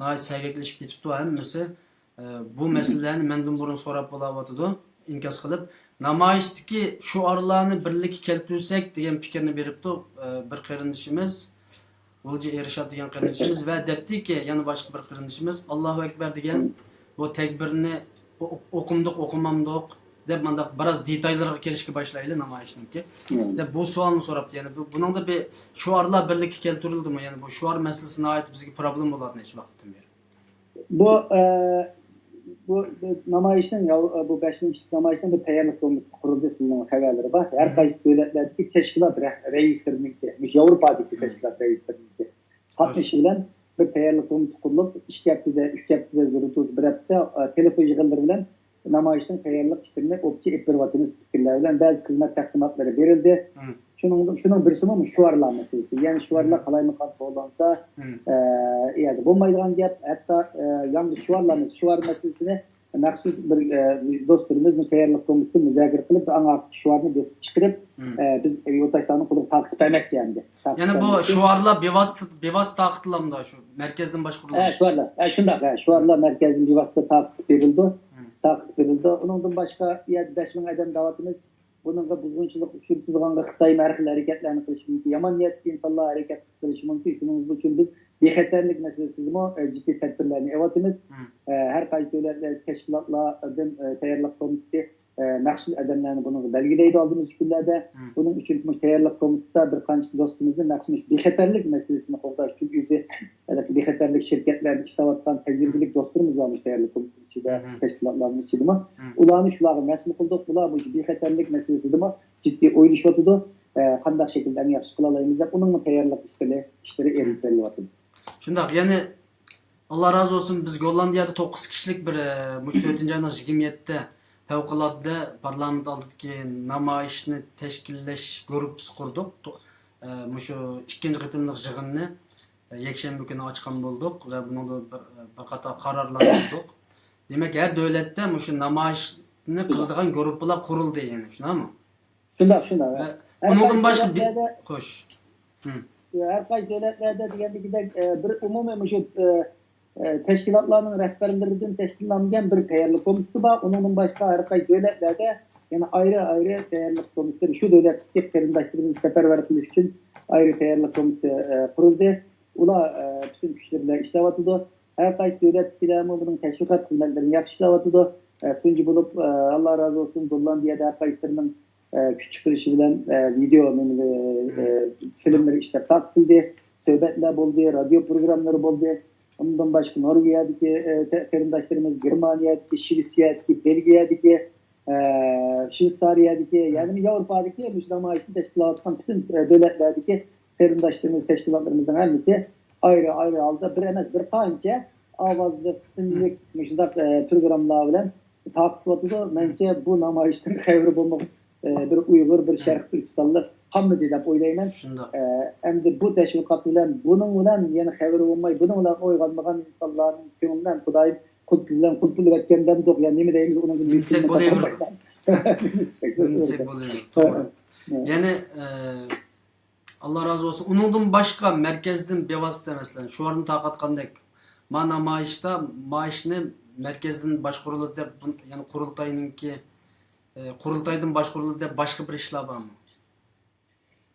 ناھايىتى سەگەكلىشىپ كېتىپتۇ ھەممىسى. ئە، بۇ مەسىلىلەرنى مەندىن بۇرۇن سوراپ بولاۋاتىدۇ، ئىنكاس قىلىپ. نامايىشتىكى شوئارلارنى بىرلىككە كەلتۈرسەك دېگەن پىكىرنى بېرىپتۇ، ئە، بىر قېرىندىشىمىز، غۇلجا ئېرشات دېگەن قېرىندىشىمىز ۋە دەپتىكى يەنە باشقا بىر قېرىندىشىمىز، ئاللاھۇ ئەكبەر دېگەن بۇ تەكبىرنى ئو-، ئوقۇمدۇق، ئوقۇمامدۇق، دەپ مانداق بىراز دېتاللىرىغا كىرىشكە باشلايلى نامايىشنىڭكى. دەپ بۇ سوئالنى سوراپتۇ. يەنى بۇ، بۇنىڭدا بىر شوئارلار بىرلىككە كەلتۈرۈلدىمۇ؟ يەنى بۇ شوئار مەسىلىسى ناھايىتى بىزگە پروبلېما بولاتتى نەچچە ۋاقىتتىن بېرى. بۇ، ئە، بۇ، بۇ نامايىشنىڭ، يا، بۇ بەش مىڭ كىشىلىك نامايىشنىڭ بىر تەييارلىق كومىتېتى قۇرۇلدى، سىزنىڭ خەۋەرلىرى بار. ھەر قايسى دۆلەتلەردىكى تەشكىلات رەھ-، رەئىسلىرىنىڭكى، مۇشۇ ياۋروپادىكى تەشكىلات رەئىسلىرىنىڭكى قاتنىشى بىلەن بىر تەييارلىق كومىتېتى قۇرۇلۇپ، ئىككى ھەپتىدە، ئۈچ ھەپتىدە زۆرۈر تۇرسا بىر ھەپتە، ئە، تېلېفون يىغىنلىرى بىلەن نامايىشنىڭ تەييارلىق ئىشلىرىنى ئوپچە ئېلىپ بېرىۋاتىمىز پىكىرلەر بىلەن بەزى خىزمەت تەقسىماتلىرى بېرىلدى. شۇنىڭ، شۇنىڭ بىرسىمۇ مۇشۇ شوئارلار مەسىلىسى. يەنى شوئارلار قالايمىقان قوللانسا، ئە، ئۇ يەردە بولمايدىغان گەپ. ھەتتا، ئە، يالغۇز شوئارلار ئەمەس، شوئار مەسىلىسىنى مەخسۇس بىر، ئە، دوستلىرىمىز تەييارلىق كومىتېتى مۇزاكىرە قىلىپ، ئاڭا شوئارنى بېسىپ چىقىرىپ، ئە، بىز يۇرتداشلارنىڭ قولىغا تارقىتىپ بەرمەكچى ئەمدى. يەنى بۇ شوئارلار بىۋاسىتە، بىۋاسىتە تارقىتىلامدۇ شۇ مەركەزدىن باشقۇرۇلىدۇ؟ ھە، شوئارلار. ھە، شۇنداق، ھە، شوئارلار مەركەزدىن بىۋاسىتە تارقىتىپ بېرىلىدۇ. تارقىتىپ بېرىلىدۇ. ئۇنىڭدىن باشقا، يەنە بەش مىڭ ئادەم دەۋاتىمىز. بۇنىڭغا بۇزغۇنچىلىق ئۇچرىتىدىغانغا خىتاي ھەر خىل ھەرىكەتلەرنى قىلىشى مۇمكىن. يامان نىيەتتىكى ئىنسانلار ھەرىكەت قىلىشى مۇمكىن. شۇنىڭ ئۈچۈن بىز بىخەتەرلىك مەسىلىسىدىمۇ، ئە، جىددىي تەدبىرلەرنى ئېلىۋاتىمىز. ئە، ھەر قايسى دۆلەتلەر تەشكىلاتلاردىن، ئە، تەييارلىق كومىتېتى، ئە، مەخسۇس ئادەملەرنى بۇنىڭغا بەلگىلەيدۇ ئالدىمىزدىكى كۈنلەردە. بۇنىڭ ئۈچۈن مۇشۇ تەييارلىق كومىتېتىدا بىر قانچە دوستىمىزنى مەخسۇس بىخەتەرلىك مەسىلىسىنى قوغداش ئۈچۈن ئۆزى، ھېلىقى بىخەتەرلىك شىركەتلەردە ئىشلەۋاتقان تەجرىبىلىك دوستلىرىمىز بار مۇشۇ تەييارلىق كومىتېتى ئىچىدە، تەشكىلاتلارنىڭ ئىچىدىمۇ. ئۇلارنى شۇلارغا مەسئۇل قىلدۇق. ئۇلار مۇشۇ بىخەتەرلىك مەسىلىسىدىمۇ جىددىي ئويلىشىۋاتىدۇ. ئە، قانداق شەكىلدە ئەڭ ياخشى قىلالايمىز دەپ، ئۇنىڭمۇ تەييارلىق ئىشلىرى، ئىشلىرى ئېلىپ بېرىلىۋاتىدۇ. شۇنداق، يەنى ئاللا رازى بولسۇن، بىز گوللاندىيەدە توققۇز كىشىلىك بىر، ئە، مۇشۇ تۆتىنچى ئاينىڭ يىگىرمە يەتتە پەۋقۇلئاددە پارلامېنت ئالدىدىكى نامايىشنى تەشكىللەش گۇرۇپپىسى قۇردۇق. تو-، ئە، مۇشۇ ئىككىنچى قېتىملىق يىغىننى، ئە، يەكشەنبە كۈنى ئاچقان بولدۇق ۋە بۇنىڭدا بىر، بىر قاتار قارارلار ئالدۇق. دېمەك، ھەر دۆلەتتە مۇشۇ نامايىشنى قىلىدىغان گۇرۇپپىلار قۇرۇلدى، يەنى، شۇنداقمۇ؟ شۇنداق، شۇنداق. ۋە ھەر ئۇنىڭدىن قايسى باشقا بى-، دۆلەتلەردە، خوش. ھەر قايسى دۆلەتلەردە دېگەندىكىدەك، ئە، بىر ئومۇمىي مۇشۇ، ئە، ئە، تەشكىلاتلارنىڭ رەھبەرلىرىدىن تەشكىللەنگەن بىر تەييارلىق كومىتېتى بار. ئۇنىڭدىن باشقا ھەر قايسى دۆلەتلەردە يەنە ئايرى-ئايرى تەييارلىق كومىتېتى، شۇ دۆلەتتىكى قېرىنداشلىرىمىزنى سەپەرۋەر قىلىش ئۈچۈن ئايرى تەييارلىق كومىتېتى، ئە، قۇرۇلدى. ئۇلار، ئە، پۈتۈن كۈچلىرى بىلەن ئىشلەۋاتىدۇ. ھەر قايسى دۆلەتتىكىلەرمۇ بۇنىڭ تەشۋىقات خىزمەتلىرىنى ياخشى ئىشلەۋاتىدۇ. ئە، تۇنجى بولۇپ، ئە، ئاللا رازى بولسۇن، گوللاندىيەدە ھەر قايسىلىرىنىڭ، ئە، كۈچ چىقىرىشى بىلەن، ئە، ۋىدېئو نېمىلىرى، ئە، فىلىملىرى ئىشلەپ تارقىتىلدى. سۆھبەتلەر بولدى، رادىيو پروگراممىلىرى بولدى. ئۇنىڭدىن باشقا نورۋېگىيەدىكى، ئە، تە-، قېرىنداشلىرىمىز، گېرمانىيەدىكى، شىۋېتسىيەدىكى، بېلگىيەدىكى، ئە، شىۋېتسارىيەدىكى، يەنى ياۋروپادىكى مۇشۇ نامايىشنى تەشكىللەۋاتقان پۈتۈن، ئە، دۆلەتلەردىكى قېرىنداشلىرىمىز، تەشكىلاتلىرىمىزنىڭ ھەممىسى ئايرى-ئايرى ھالدا بىر ئەمەس، بىر قانچە ئاۋازلىق، قىسىملىق مۇشۇنداق، ئە، پروگراممىلار بىلەن تارقىتىۋاتىدۇ. مەنچە بۇ نامايىشتىن خەۋىرى بولمىغان، ئە، بىر ئۇيغۇر، بىر شەرقىي تۈركىستانلىق قالمىدى دەپ ئويلايمەن. شۇنداق. ئە، ئەمدى بۇ تەشۋىقات بىلەن، بۇنىڭ بىلەن يەنە خەۋىرى بولماي، بۇنىڭ بىلەن ئويغانمىغان ئىنسانلارنىڭ كۆڭلىدىن خۇدايىم قۇلپى بىلەن قۇلپىلىۋەتكەن دەمدۇق، يا نېمە دەيمىز، ئۇنىڭدىن نېمە دېسەك بولۇۋېرىدۇ. نېمە دېسەك بولۇۋېرىدۇ، توغرا. يەنى، ئە، ئاللا رازى بولسۇن. ئۇنىڭدىن باشقا مەركەزدىن بىۋاسىتە، مەسىلەن، شوئارنى تارقاتقاندەك، ما نامايىشتا، مايىشنى مەركەزدىن باشقۇرۇلىدۇ دەپ، بۇ-، يەنى قۇرۇلتاينىڭكى، ئە، قۇرۇلتايدىن باشقۇرۇلىدۇ دەپ باشقا بىر ئىشلار بارمۇ؟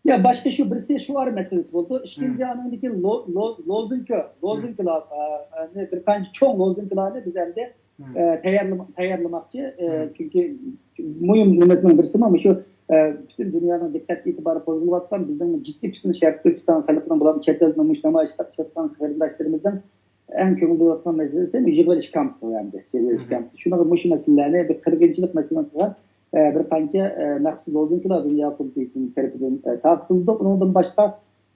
يا، باشقا شۇ بىرسى شوئار مەسىلىسى بولدى. ئىككىنچى، ئانىڭدىن كېيىن لو-، لو-، لوزۇنكا، لوزۇنكىلار، ئە، ئە، بىر قانچە چوڭ لوزۇنكىلارنى بىز ئەمدى، ئە، تەييارلىما-، تەييارلىماقچى. ئە، چۈنكى مۇھىم نېمىسىنىڭ بىرسىمۇ مۇشۇ، ئە، پۈتۈن دۇنيانىڭ دىققەت ئېتىبارى قوزغىلىۋاتقان، بىزنىڭ جىددىي پۈتۈن شەرقىي تۈركىستان خەلقىنىڭ، بۇلارمۇ چەت ئەلدە مۇشۇ نامايىش قاتنىشىۋاتقان قېرىنداشلىرىمىزنىڭ ئەڭ كۆڭۈل بۆلۈۋاتقان مەسىلىسى يىغىۋېلىش كامپى ئەمدى. يىغىۋېلىش كامپى. شۇنىڭغا مۇشۇ مەسىلىلەرنى بىر قىرغىنچىلىق مەسىلىنى قىلغان، ئە، بىر قانچە، ئە، مەخسۇس لوزۇنكىلار دۇنيا قۇرۇلتىيى تەرىپىدىن، ئە، تارقىتىلدى. ئۇنىڭدىن باشقا،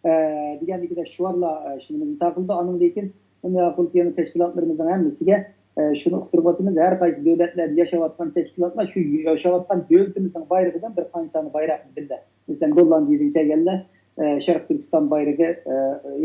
ئە، دېگەندىكىدەك شوئارلار، ئە، شۇنىڭدىن تارقىتىلدى. ئانىڭدىن كېيىن دۇنيا قۇرۇلتىيى يەنە تەشكىلاتلىرىمىزنىڭ ھەممىسىگە، ئە، شۇنى ئۇقتۇرۇۋاتىمىز. ھەر قايسى دۆلەتلەردە ياشاۋاتقان تەشكىلاتلار شۇ ياشاۋاتقان دۆلىتىمىزنىڭ بايرىقى بىلەن بىر قانچە دانە بايراقنى بىللە. مەسىلەن، گوللاندىيەدىن كەلگەنلەر، ئە، شەرقىي تۈركىستان بايرىقى، ئە،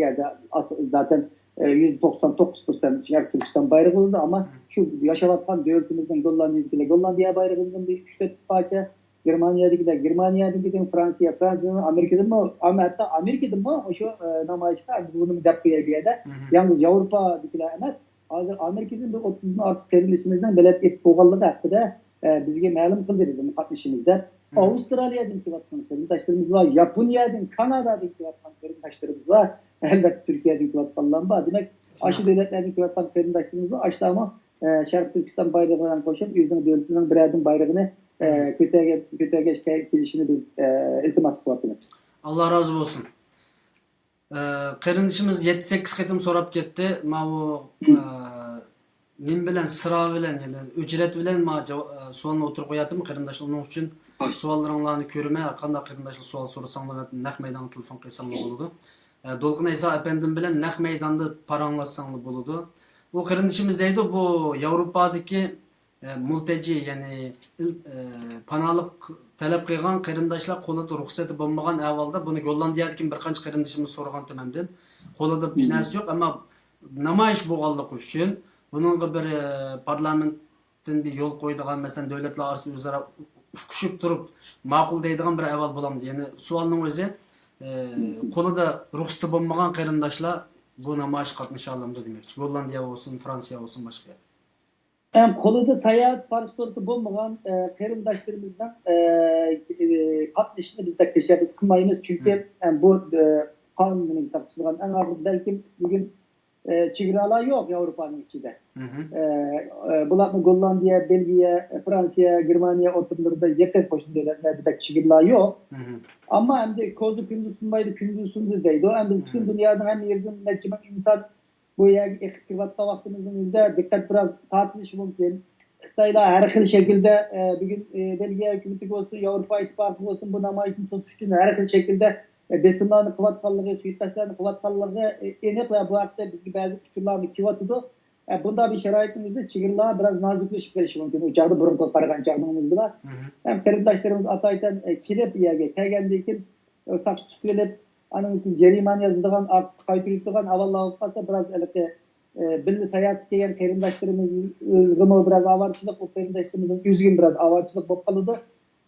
يەردە ئاس-، زاتەن، ئە، يۈزدە توقسان توققۇز پىرسەنت شەرقىي تۈركىستان بايرىقى بولىدۇ، ئەمما شۇ ياشاۋاتقان دۆلىتىمىزنىڭ گوللاندىيەدىكىلەر گوللاندىيە بايرىقىدىن بىر ئۈچ تۆت پارچە، گېرمانىيەدىكىلەر گېرمانىيەدىكىدىن، فرانسىيە، فرانسىيەدىن، ئامېرىكىدىنمۇ، ئەمما ھەتتا ئامېرىكىدىنمۇ شۇ، ئە، نامايىشقا بۇنى دەپ قوياي بۇ يەردە. يالغۇز ياۋروپادىكىلەر ئەمەس، ھازىر ئامېرىكىدىن بىر ئوتتۇزدىن ئارتۇق قېرىندىشىمىزنىڭ بېلەت ئېلىپ بولغانلىقى ھەققىدە، ئە، بىزگە مەلۇم قىلدى، بىزمۇ قاتنىشىمىز دەپ. ئاۋسترالىيەدىن كېلىۋاتقان قېرىنداشلىرىمىز بار، ياپونىيەدىن، كانادادىن كېلىۋاتقان قېرىنداشلىرىمىز بار، ئەلۋەتتە تۈركىيەدىن كېلىۋاتقانلار بار. دېمەك، ئاشۇ دۆلەتلەردىن كېلىۋاتقان قېرىنداشلىرىمىز بار، ئاشۇلارمۇ ئە، شەرقىي تۈركىستان بايرىقى بىلەن قوشۇپ، ئۆزىنىڭ دۆلىتىنىڭ بىرەر دىن بايرىقىنى، ئە، كۆتەرگە-، كۆتەرگەچ كە-، كېلىشىنى بىز، ئە، ئىلتىماس قىلىۋاتىمىز. ئاللا رازى بولسۇن. ئە، قېرىندىشىمىز يەتتە سەككىز قېتىم سوراپ كەتتى. ماۋۇ، ئە، نېمە بىلەن، سىرا بىلەن، يەنى ئۆچرەت بىلەن ما جاۋ-، ئە، سوئالنى ئوتتۇرىغا قوياتىمەن، قېرىنداش. ئۇنىڭ ئۈچۈن سوئاللىرىڭلارنى كۆرىمەن. ھەر قانداق قېرىنداشلار سوئال سورىساڭلار، نەق مەيدانغا تېلېفون قىلساڭلار بولىدۇ. ئە، دولقۇن ئەيسا ئەپەندىم بىلەن نەق مەيداندا پاراڭلاشساڭلار بولىدۇ. ئۇ قېرىندىشىمىز دەيدۇ، بۇ ياۋروپادىكى، ئە، مۇلتەجى، يەنى ئىل-، ئە، پاناھلىق تەلەپ قىلغان قېرىنداشلار قولىدا رۇخسىتى بولمىغان ئەھۋالدا، بۇنى گوللاندىيەدىكى بىر قانچە قېرىندىشىمىز سورىغانتى مەندىن. قولىدا ھېچ نەرسە يوق، ئەمما نامايىش بولغانلىقى ئۈچۈن بۇنىڭغا بىر، ئە، پارلامېنتتىن بىر يول قويىدىغان، مەسىلەن، دۆلەتلەر ئارىسىدا ئۆزئارا ئۇقۇشۇپ تۇرۇپ ماقۇل دەيدىغان بىر ئەھۋال بولامدۇ؟ يەنى سوئالنىڭ ئۆزى، ئە، قولىدا رۇخسىتى بولمىغان قېرىنداشلار بۇ نامايىشقا قاتنىشالامدۇ دېمەكچى. گوللاندىيە بولسۇن، فرانسىيە بولسۇن، باشقا يەر. ئەم، قولىدا ساياھەت پاسپورتى بولمىغان، ئە، قېرىنداشلىرىمىزنىڭ، ئە، ئە، قاتنىشىشىنى بىز بەك تەشەببۇس قىلمايمىز. چۈنكى، ئەم، بۇ، ئە، قانۇننى تارتىشىدىغان ئەڭ ئاخىرىدا بەلكىم بۈگۈن، ئە، چېگرالار يوق ياۋروپانىڭ ئىچىدە. ئە، ئە، بۇلارمۇ گوللاندىيە، بېلگىيە، فرانسىيە، گېرمانىيە ئوتتۇرىلىرىدا يېقىن قوشنا دۆلەتلەردە بەك چېگرىلار يوق. ئەمما ئەمدى كوزا كۈندۈز سۇنمايدۇ، كۈندۈز سۇندى دەيدۇ. ئەمدى پۈتۈن دۇنيانىڭ ھەممە يېرىدىن نەچچە مىڭ ئىنسان بۇ يەرگە ئېقىپ كىرىۋاتقان ۋاقتىمىزنىڭ ئۆزىدە دىققەت بىراز تارتىلىشى مۇمكىن. خىتايلار ھەر خىل شەكىلدە، ئە، بۈگۈن، ئە، بېلگىيە ھۆكۈمىتىگە بولسۇن، ياۋروپا ئىتتىپاقىغا بولسۇن، بۇ نامايىشنى توسۇش ئۈچۈن ھەر خىل شەكىلدە، ئە، بېسىملارنى قىلىۋاتقانلىقى، سۇيىقەستلەرنى قىلىۋاتقانلىقى، ئە، ئېنىق ۋە بۇ ھەقتە بىزگە بەزى ئۇچۇرلارمۇ كېلىۋاتىدۇ. ئە، بۇنداق بىر شارائىتنىڭ ئۆزىدە چېگرىلار بىراز نازۇكلىشىپ قېلىشى مۇمكىن. ئۇ چاغدا بۇرۇنقىغا قارىغان چاغنىڭ ئۆزىدە بار. ھەم قېرىنداشلىرىمىز ئاتايتەن، ئە، كېلىپ، بۇ يەرگە كەلگەندىن كېيىن، ساقچى تۇتۇپ ئېلىپ، ئانىڭ كېيىن جەرىمانە يازىدىغان، ئارتىسقا قايتۇرۇۋېتىدىغان ئەھۋاللار بولۇپ قالسا، بىراز ھېلىقى، ئى، بىللە ساياھەتكە كەلگەن قېرىنداشلىرىمىزغىمۇ بىراز ئاۋارىچىلىق، ئۇ قېرىنداشلىرىمىزنىڭ ئۆزىگىمۇ بىراز ئاۋارىچىلىق بولۇپ قالىدۇ.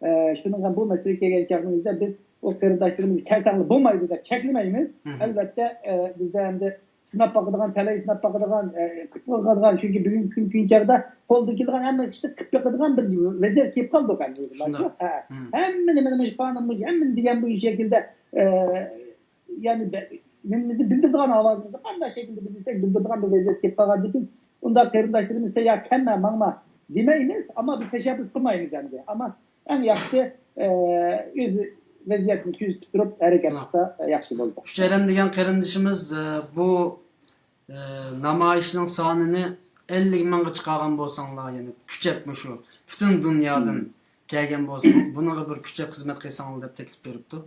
ئى، شۇنىڭ بىلەن بۇ مەسىلىگە كەلگەن چاغىمىزدا بىز ئۇ قېرىنداشلىرىمىز كەلسەڭلار بولمايدۇ دەپ چەكلىمەيمىز. ئەلۋەتتە، ئى، بىزدە ئەمدى سىناپ باقىدىغان، تەلەي سىناپ باقىدىغان، ئە، قىلىپ باقىدىغان، چۈنكى بۈگۈنكى كۈن، كۈن چاغدا قولدىن كېلىدىغان ھەممە ئىشنى قىلىپ بېقىدىغان بىر ۋەزىيەت كېلىپ قالدۇق ئەمدى. شۇنداق. ھە. ھەممە نېمىنى مۇشۇ قانۇن، مۇشۇ ھەممىنى دېگەن بۇ شەكىلدە، ئە، يەنى بە-، نېمىمىزنى بىلدۈرىدىغان، ئاۋازىمىزنى قانداق شەكىلدە بىلدۈرسەك بىلدۈرىدىغان بىر ۋەزىيەت كېلىپ قالغاندىن كېيىن، ئۇنداق قېرىنداشلىرىمىز سەن يا كەلمە، ماڭما دېمەيمىز، ئەمما بىز تەشەببۇس قىلمايمىز ئەمدى. ئەمما ئەڭ ياخشىسى، ئە، ئۆز ۋەزىيەتنى كۆزىتىپ تۇرۇپ ھەرىكەت قىلسا، ئە، ياخشى بولىدۇ. ئۈچەيلەن دېگەن قېرىندىشىمىز، ئە، بۇ، ئە، نامايىشنىڭ سانىنى ئەللىك مىڭغا چىقارغان بولساڭلار، يەنى كۈچەپ مۇشۇ پۈتۈن دۇنيادىن كەلگەن بولسا، بۇنىڭغا بىر كۈچەپ خىزمەت قىلساڭلار دەپ تەكلىپ بېرىپتۇ.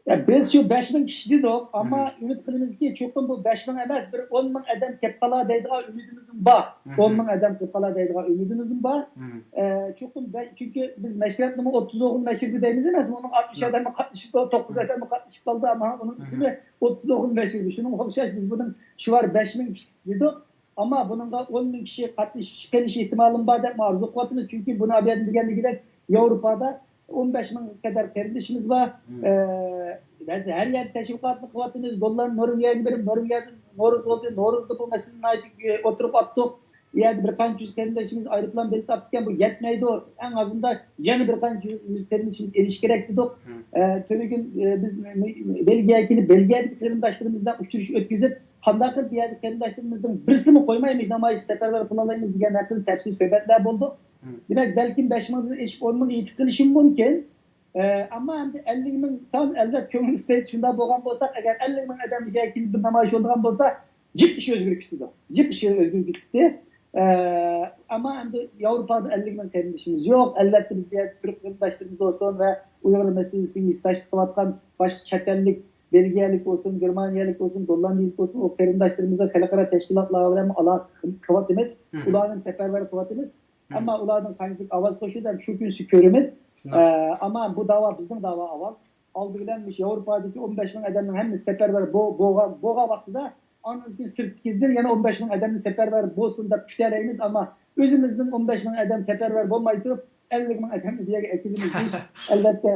يا، بىز شۇ بەش مىڭ كىشى دېدۇق، ئەمما ئۈمىد قىلىمىزكى، چوقۇم بۇ بەش مىڭ ئەمەس، بىر ئون مىڭ ئادەم كېلىپ قالار دەيدىغان ئۈمىدىمىزمۇ بار. ئون مىڭ ئادەم كېلىپ قالار دەيدىغان ئۈمىدىمىزمۇ بار. ئە، چوقۇم بە-، چۈنكى بىز مەشرەپنىمۇ ئوتتۇز ئوغۇل مەشرىپى دەيمىز ئەمەسمۇ، ئۇنىڭ ئاتمىش ئادەممۇ قاتنىشىپتۇ، توققۇز ئادەممۇ قاتنىشىپ قالدى، ئەمما ئۇنىڭ ئىسمى ئوتتۇز ئوغۇل مەشرىپى. شۇنىڭغا ئوخشاش بىز بۇنىڭ شۇ بار بەش مىڭ كىشى دېدۇق. ئەمما بۇنىڭغا ئون مىڭ كىشى قاتنىشىپ قېلىشى ئېھتىمالىمۇ بار دەپمۇ ئارزۇ قىلىۋاتىمىز. چۈنكى بۇنى ئابىيەدىن دېگەندىكىدەك ياۋروپادا ئون بەش مىڭ قەدەر قېرىندىشىمىز بار. ئە، بەزى ھەر يەردە تەشۋىقاتنى قىلىۋاتىمىز. گوللاند، نورۋېگىيەگە بېرىپ، نورۋېگىيەدىن نورۇز بولدى. نورۇزدا بۇ مەسىلىنى ناھايىتى، ئە، ئوتتۇرىغا ئاتتۇق. ئۇ يەردە بىر قانچە يۈز قېرىندىشىمىز ئايروپىلان بېلىتى ئاپتىكەن. بۇ يەتمەيدۇ. ئەڭ ئازىندا يەنە بىر قانچە يۈز قېرىندىشىمىز ئېلىش كېرەك دېدۇق. ئە، تۈنۈگۈن، ئە، بىز بېلگىيەگە كېلىپ، بېلگىيەدىكى قېرىنداشلىرىمىز بىلەن ئۇچرىشىش ئۆتكۈزۈپ، قانداق قىلىپ بۇ يەردىكى قېرىنداشلىرىمىزنىڭ بىرسىمۇ قويمايمىز، نامايىش سەپەرۋەر قىلالايمىز دېگەن ھەققىدە تەپسىلىي سۆھبەتلەر بولدى. دېمەك، بەلكىم بەش مىڭدىن ئېشىپ ئون مىڭغا يېتىپ قېلىشىمۇ مۇمكىن. ئە، ئەمما ئەمدى ئەللىك مىڭ تام، ئەلۋەت، كۆڭلىمىز تەگدى. شۇنداق بولغان بولساق، ئەگەر ئەللىك مىڭ ئادەم بۇ يەرگە كېلىپ بىر نامايىش بولىدىغان بولسا، جىق ئىش ئۆزگىرىپ كېتىدۇ. جىق ئىش ئۆزگىرىپ كېتىپتۇ. ئە، ئەمما ئەمدى ياۋروپادا ئەللىك مىڭ قېرىندىشىمىز يوق. ئەلۋەتتە، بىز بۇ يەردە تۈرك قېرىنداشلىرىمىز بولسۇن ۋە ئۇيغۇر مەسىلىسىگە ھېسداشلىق قىلىۋاتقان باشقا چەت ئەللىك، بېلگىيەلىك بولسۇن، گېرمانىيەلىك بولسۇن، گوللاندىيەلىك بولسۇن، ئۇ قېرىنداشلىرىمىزنى خەلقئارا تەشكىلاتلار بىلەن ئالاقە قىلىۋاتىمىز. ئۇلارنى سەپەرۋەر قىلىۋاتىمىز. ئەمما ئۇلاردىن قانچىلىك ئاۋاز قوشىدۇ، ھەم شۇ كۈنسى كۆرىمىز. ئە، ئەمما بۇ داۋا بىزنىڭ داۋا ئاۋۋال. ئالدى بىلەن مۇشۇ ياۋروپادىكى ئون بەش مىڭ ئادەمنىڭ ھەممىسى سەپەرۋەر بو-، بولغان، بولغان ۋاقتىدا، ئاندىن كېيىن سىرتتىكىدىن يەنە ئون بەش مىڭ ئادەمنى سەپەرۋەر بولسۇن دەپ كۈتەلەيمىز، ئەمما ئۆزىمىزدىن ئون بەش مىڭ ئادەم سەپەرۋەر بولماي تۇرۇپ، ئەللىك مىڭ ئادەمنى بۇ يەرگە ئەكېلىمىز دېيىش، ئەلۋەتتە،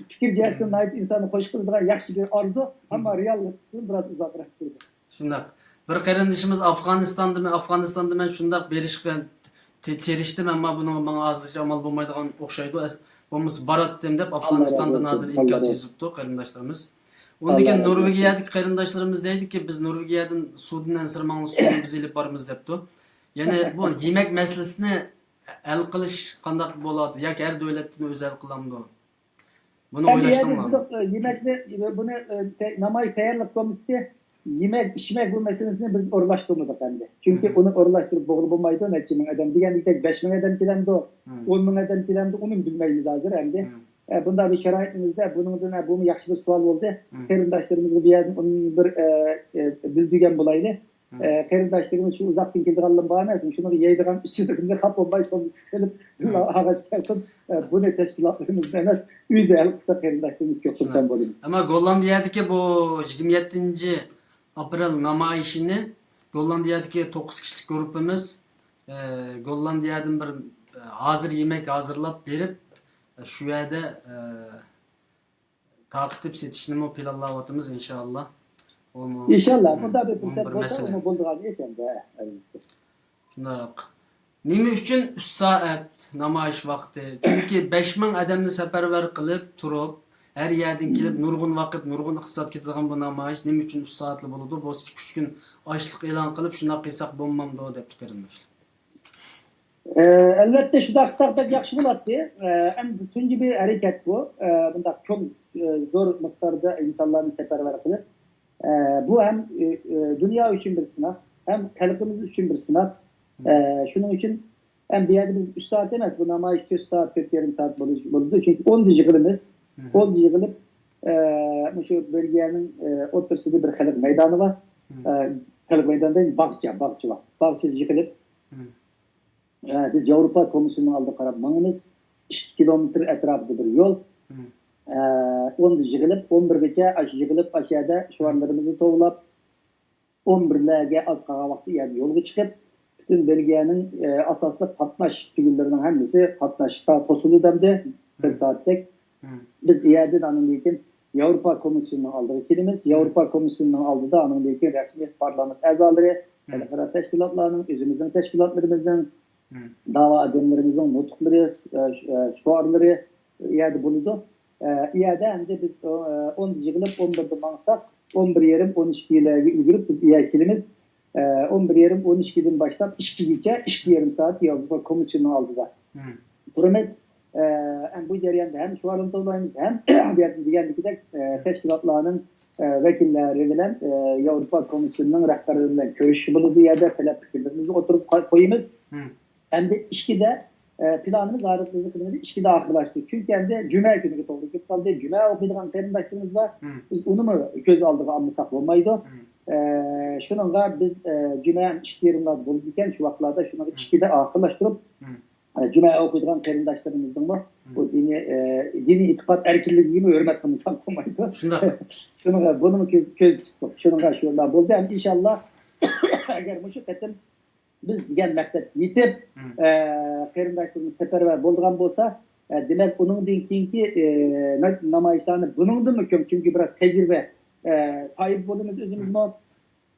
پىكىر جەھەتتىن ناھايىتى ئىنساننى خوش قىلىدىغان ياخشى بىر ئارزۇ، ئەمما رېئاللىقتىن بىراز ئۇزاقراق تۇرىدۇ. شۇنداق. بىر قېرىندىشىمىز ئافغانىستاندا، مەن ئافغانىستاندا مەن شۇنداق بېرىشقا تى-، تىرىشتىم، ئەمما بۇنىڭغا ماڭا ھازىرچە ئامال بولمايدىغان ئوخشايدۇ. ئەس-، بولمىسا باراتتىم دەپ ئافغانىستاندىن ھازىر ئىنكاس يېزىپتۇ قېرىنداشلىرىمىز. ئۇندىن كېيىن نورۋېگىيەدىكى قېرىنداشلىرىمىز دەيدۇكى، بىز نورۋېگىيەدىن سۇدىن ئەنسىرىمەڭلار، سۇنى بىز ئېلىپ بارىمىز دەپتۇ. يەنى بۇ يېمەك مەسىلىسىنى ھەل قىلىش قانداق بولىدۇ؟ ياكى ھەر دۆلەتتىن ئۆزى ھەل قىلامدۇ؟ بۇنى ئەمدى يەنە ئويلاشتىڭلارمۇ؟ بۇ، ئە، يېمەكنى، بۇنى، ئە، تە-، نامايىش تەييارلىق كومىتېتى يېمەك، ئىچمەك بۇ مەسىلىسىنى بىز ئورۇنلاشتۇرمىدۇق ئەمدى. چۈنكى ئۇنى ئورۇنلاشتۇرۇپ بولغىلى بولمايدۇ، نەچچە مىڭ ئادەم دېگەندەك، بەش مىڭ ئادەم كېلەمدۇ، ئون مىڭ ئادەم كېلەمدۇ، ئۇنى بىلمەيمىز ھازىر ئەمدى. ئە، بۇنداق بىر شارائىتىمىزدە بۇنىڭدىن، ئە، بۇمۇ ياخشى بىر سوئال بولدى. قېرىنداشلىرىمىزغا بۇ يەردىن ئۇنى بىر، ئە، ئە، بىلدۈرگەن بولايلى. ئە، قېرىنداشلىرىمىز شۇ ئۇزاقتىن كېلىدىغانلىرى بار ئەمەسمۇ؟ شۇنىڭغا يەيدىغان ئىچىدىغىنى خاپا بولماي سومكىسى سېلىپ، بىللە ئاغاچ كەلسۇن. ئە، بۇنى تەشكىلاتلىرىمىز ئەمەس، ئۆزى ھەل قىلسا قېرىنداشلىرىمىز كۆپ خۇرسەن بولىمىز. ئەمما گوللاندىيەدىكى بۇ يىگىرمە يەتتىنچى ئاپرېل نامايىشىنى گوللاندىيەدىكى توققۇز كىشىلىك گۇرۇپپىمىز، ئە، گوللاندىيەدىن بىر، ئە، ھازىر يېمەك ھازىرلاپ بېرىپ، ئە، شۇ يەردە، ئە، تارقىتىپ سېتىشنىمۇ پىلانلاۋاتىمىز، ئىنشائاللا. ئۇمۇ، ئىنشائاللا، مۇنداق بىر پۇرسەت بولسا، ئۇمۇ بولىدىغان ئىش ئەمدى، ئەلۋەتتە. شۇنداق. نېمە ئۈچۈن ئۈچ سائەت نامايىش ۋاقتى؟ چۈنكى بەش مىڭ ئادەمنى سەپەرۋەر قىلىپ تۇرۇپ، ھەر يەردىن كېلىپ، نۇرغۇن ۋاقىت، نۇرغۇن ئىقتىساد كېتىدىغان بۇ نامايىش نېمە ئۈچۈن ئۈچ سائەتلا بولىدۇ؟ بولسا ئىككى، ئۈچ كۈن ئاچلىق ئېلان قىلىپ، شۇنداق قىلساق بولمامدۇ؟ دەپتۇ قېرىنداشلار. ئە، ئەلۋەتتە، شۇنداق قىلساق بەك ياخشى بولاتتى. ئە، ئەمدى تۇنجى بىر ھەرىكەت بۇ. ئە، بۇنداق چوڭ، ئە، زور مىقداردا ئىنسانلارنى سەپەرۋەر قىلىپ، ئە، بۇ ھەم، ئە، ئە، دۇنيا ئۈچۈن بىر سىناق، ھەم خەلقىمىز ئۈچۈن بىر سىناق. ئە، شۇنىڭ ئۈچۈن ھەم بۇ يەردە بىز ئۈچ سائەت ئەمەس، بۇ نامايىش تۆت سائەت، تۆت يېرىم سائەت بولۇش، بولىدۇ. چۈنكى ئوندا يىغىلىمىز. ئوندا يىغىلىپ، ئە، مۇشۇ بېلگىيەنىڭ، ئە، ئوتتۇرىسىدا بىر خەلق مەيدانى بار. ئە، خەلق مەيدانى دەيمەن، باغچە، باغچە بار. باغچىدا يىغىلىپ، ئە، بىز ياۋروپا كومىسسىيىنىڭ ئالدىغا قاراپ ماڭىمىز. ئىككى كىلومېتىر ئەتراپىدا بىر يول. ئە، ئوندا يىغىلىپ، ئون بىرگىچە ئاشۇ يىغىلىپ، ئاشۇ يەردە شوئارلىرىمىزنى توۋلاپ، ئون بىرلەرگە ئاز قالغان ۋاقىتتا يەنە يولغا چىقىپ، پۈتۈن بېلگىيەنىڭ، ئە، ئاساسلىق قاتناش تۈگۈنلىرىنىڭ ھەممىسى قاتناشقا توسۇلدى ئەمدى. بىر سائەتتەك. بىز ئۇ يەردىن ئاندىن كېيىن ياۋروپا كومىسسىيىنىڭ ئالدىغا كېلىمىز. ياۋروپا كومىسسىيىنىڭ ئالدىدا ئاندىن كېيىن رەسمىي پارلامېنت ئەزالىرى، خەلقئارا تەشكىلاتلارنىڭ، ئۆزىمىزنىڭ تەشكىلاتلىرىمىزنىڭ، داۋا ئادەملىرىمىزنىڭ نۇتۇقلىرى، ئە، ش-، ئە، شوئارلىرى ئۇ يەردە بولىدۇ. ئە، ئۇ يەردە ئەمدى بىز، ئە، ئوندا يىغىلىپ، ئون بىردە ماڭساق، ئون بىر يېرىم، ئون ئىككىلەرگە ئۈلگۈرۈپ بىز ئۇ يەرگە كېلىمىز. ئە، ئون بىر يېرىم، ئون ئىككىدىن باشلاپ ئىككىگىچە، ئىككى يېرىم سائەت ياۋروپا كومىسسىيىنىڭ ئالدىدا تۇرىمىز. ئە، ھەم بۇ جەرياندا ھەم شوئارنى توۋلايمىز، ھەم بۇ يەردە دېگەندىكىدەك، ئە، تەشكىلاتلارنىڭ، ئە، ۋەكىللىرى بىلەن، ئە، ياۋروپا كومىسسىيىنىڭ رەھبەرلىرى بىلەن كۆرۈشۈش بولىدۇ. بۇ يەردە تەلەپ پىكىرلىرىمىزنى ئوتتۇرىغا قوي-، قويىمىز. ئەمدى ئىككىدە، ئە، پىلانىمىز ھازىرقى قىلىمىز ئىككىدە ئاخىرلاشتى. چۈنكى ئەمدى جۈمە كۈنىگە توغرا كېلىپ قالدى. جۈمە ئوقۇيدىغان قېرىنداشلىرىمىز بار. بىز ئۇنىمۇ كۆز ئالدىغا ئالمىساق بولمايدۇ. ئە، شۇنىڭغا بىز، ئە، جۈمە ئىككى يېرىملاردا بولىدىكەن، شۇ ۋاقىتلاردا شۇنىڭغا ئىككىدە ئاخىرلاشتۇرۇپ، ئە، جۈمە ئوقۇيدىغان قېرىنداشلىرىمىزنىڭمۇ بۇ دىنىي، ئە، دىنىي ئېتىقاد ئەركىنلىكىگىمۇ ھۆرمەت قىلمىساق بولمايدۇ. شۇنداق. شۇنىڭغا بۇنىمۇ كۆز، كۆز تۇتتۇق. شۇنىڭغا شۇنداق بولدى. ئەمدى ئىنشاللا، ئەگەر مۇشۇ قېتىم بىز دېگەن مەقسەتكە يېتىپ، ئە، قېرىنداشلىرىمىز سەپەرۋەر بولىدىغان بولسا، ئە، دېمەك، ئۇنىڭدىن كېيىنكى، ئە، نا-، نامايىشلارنى بۇنىڭدىنمۇ كۆپ، چۈنكى بىراز تەجرىبە، ئە، ساھىبى بولىمىز ئۆزىمىزمۇ.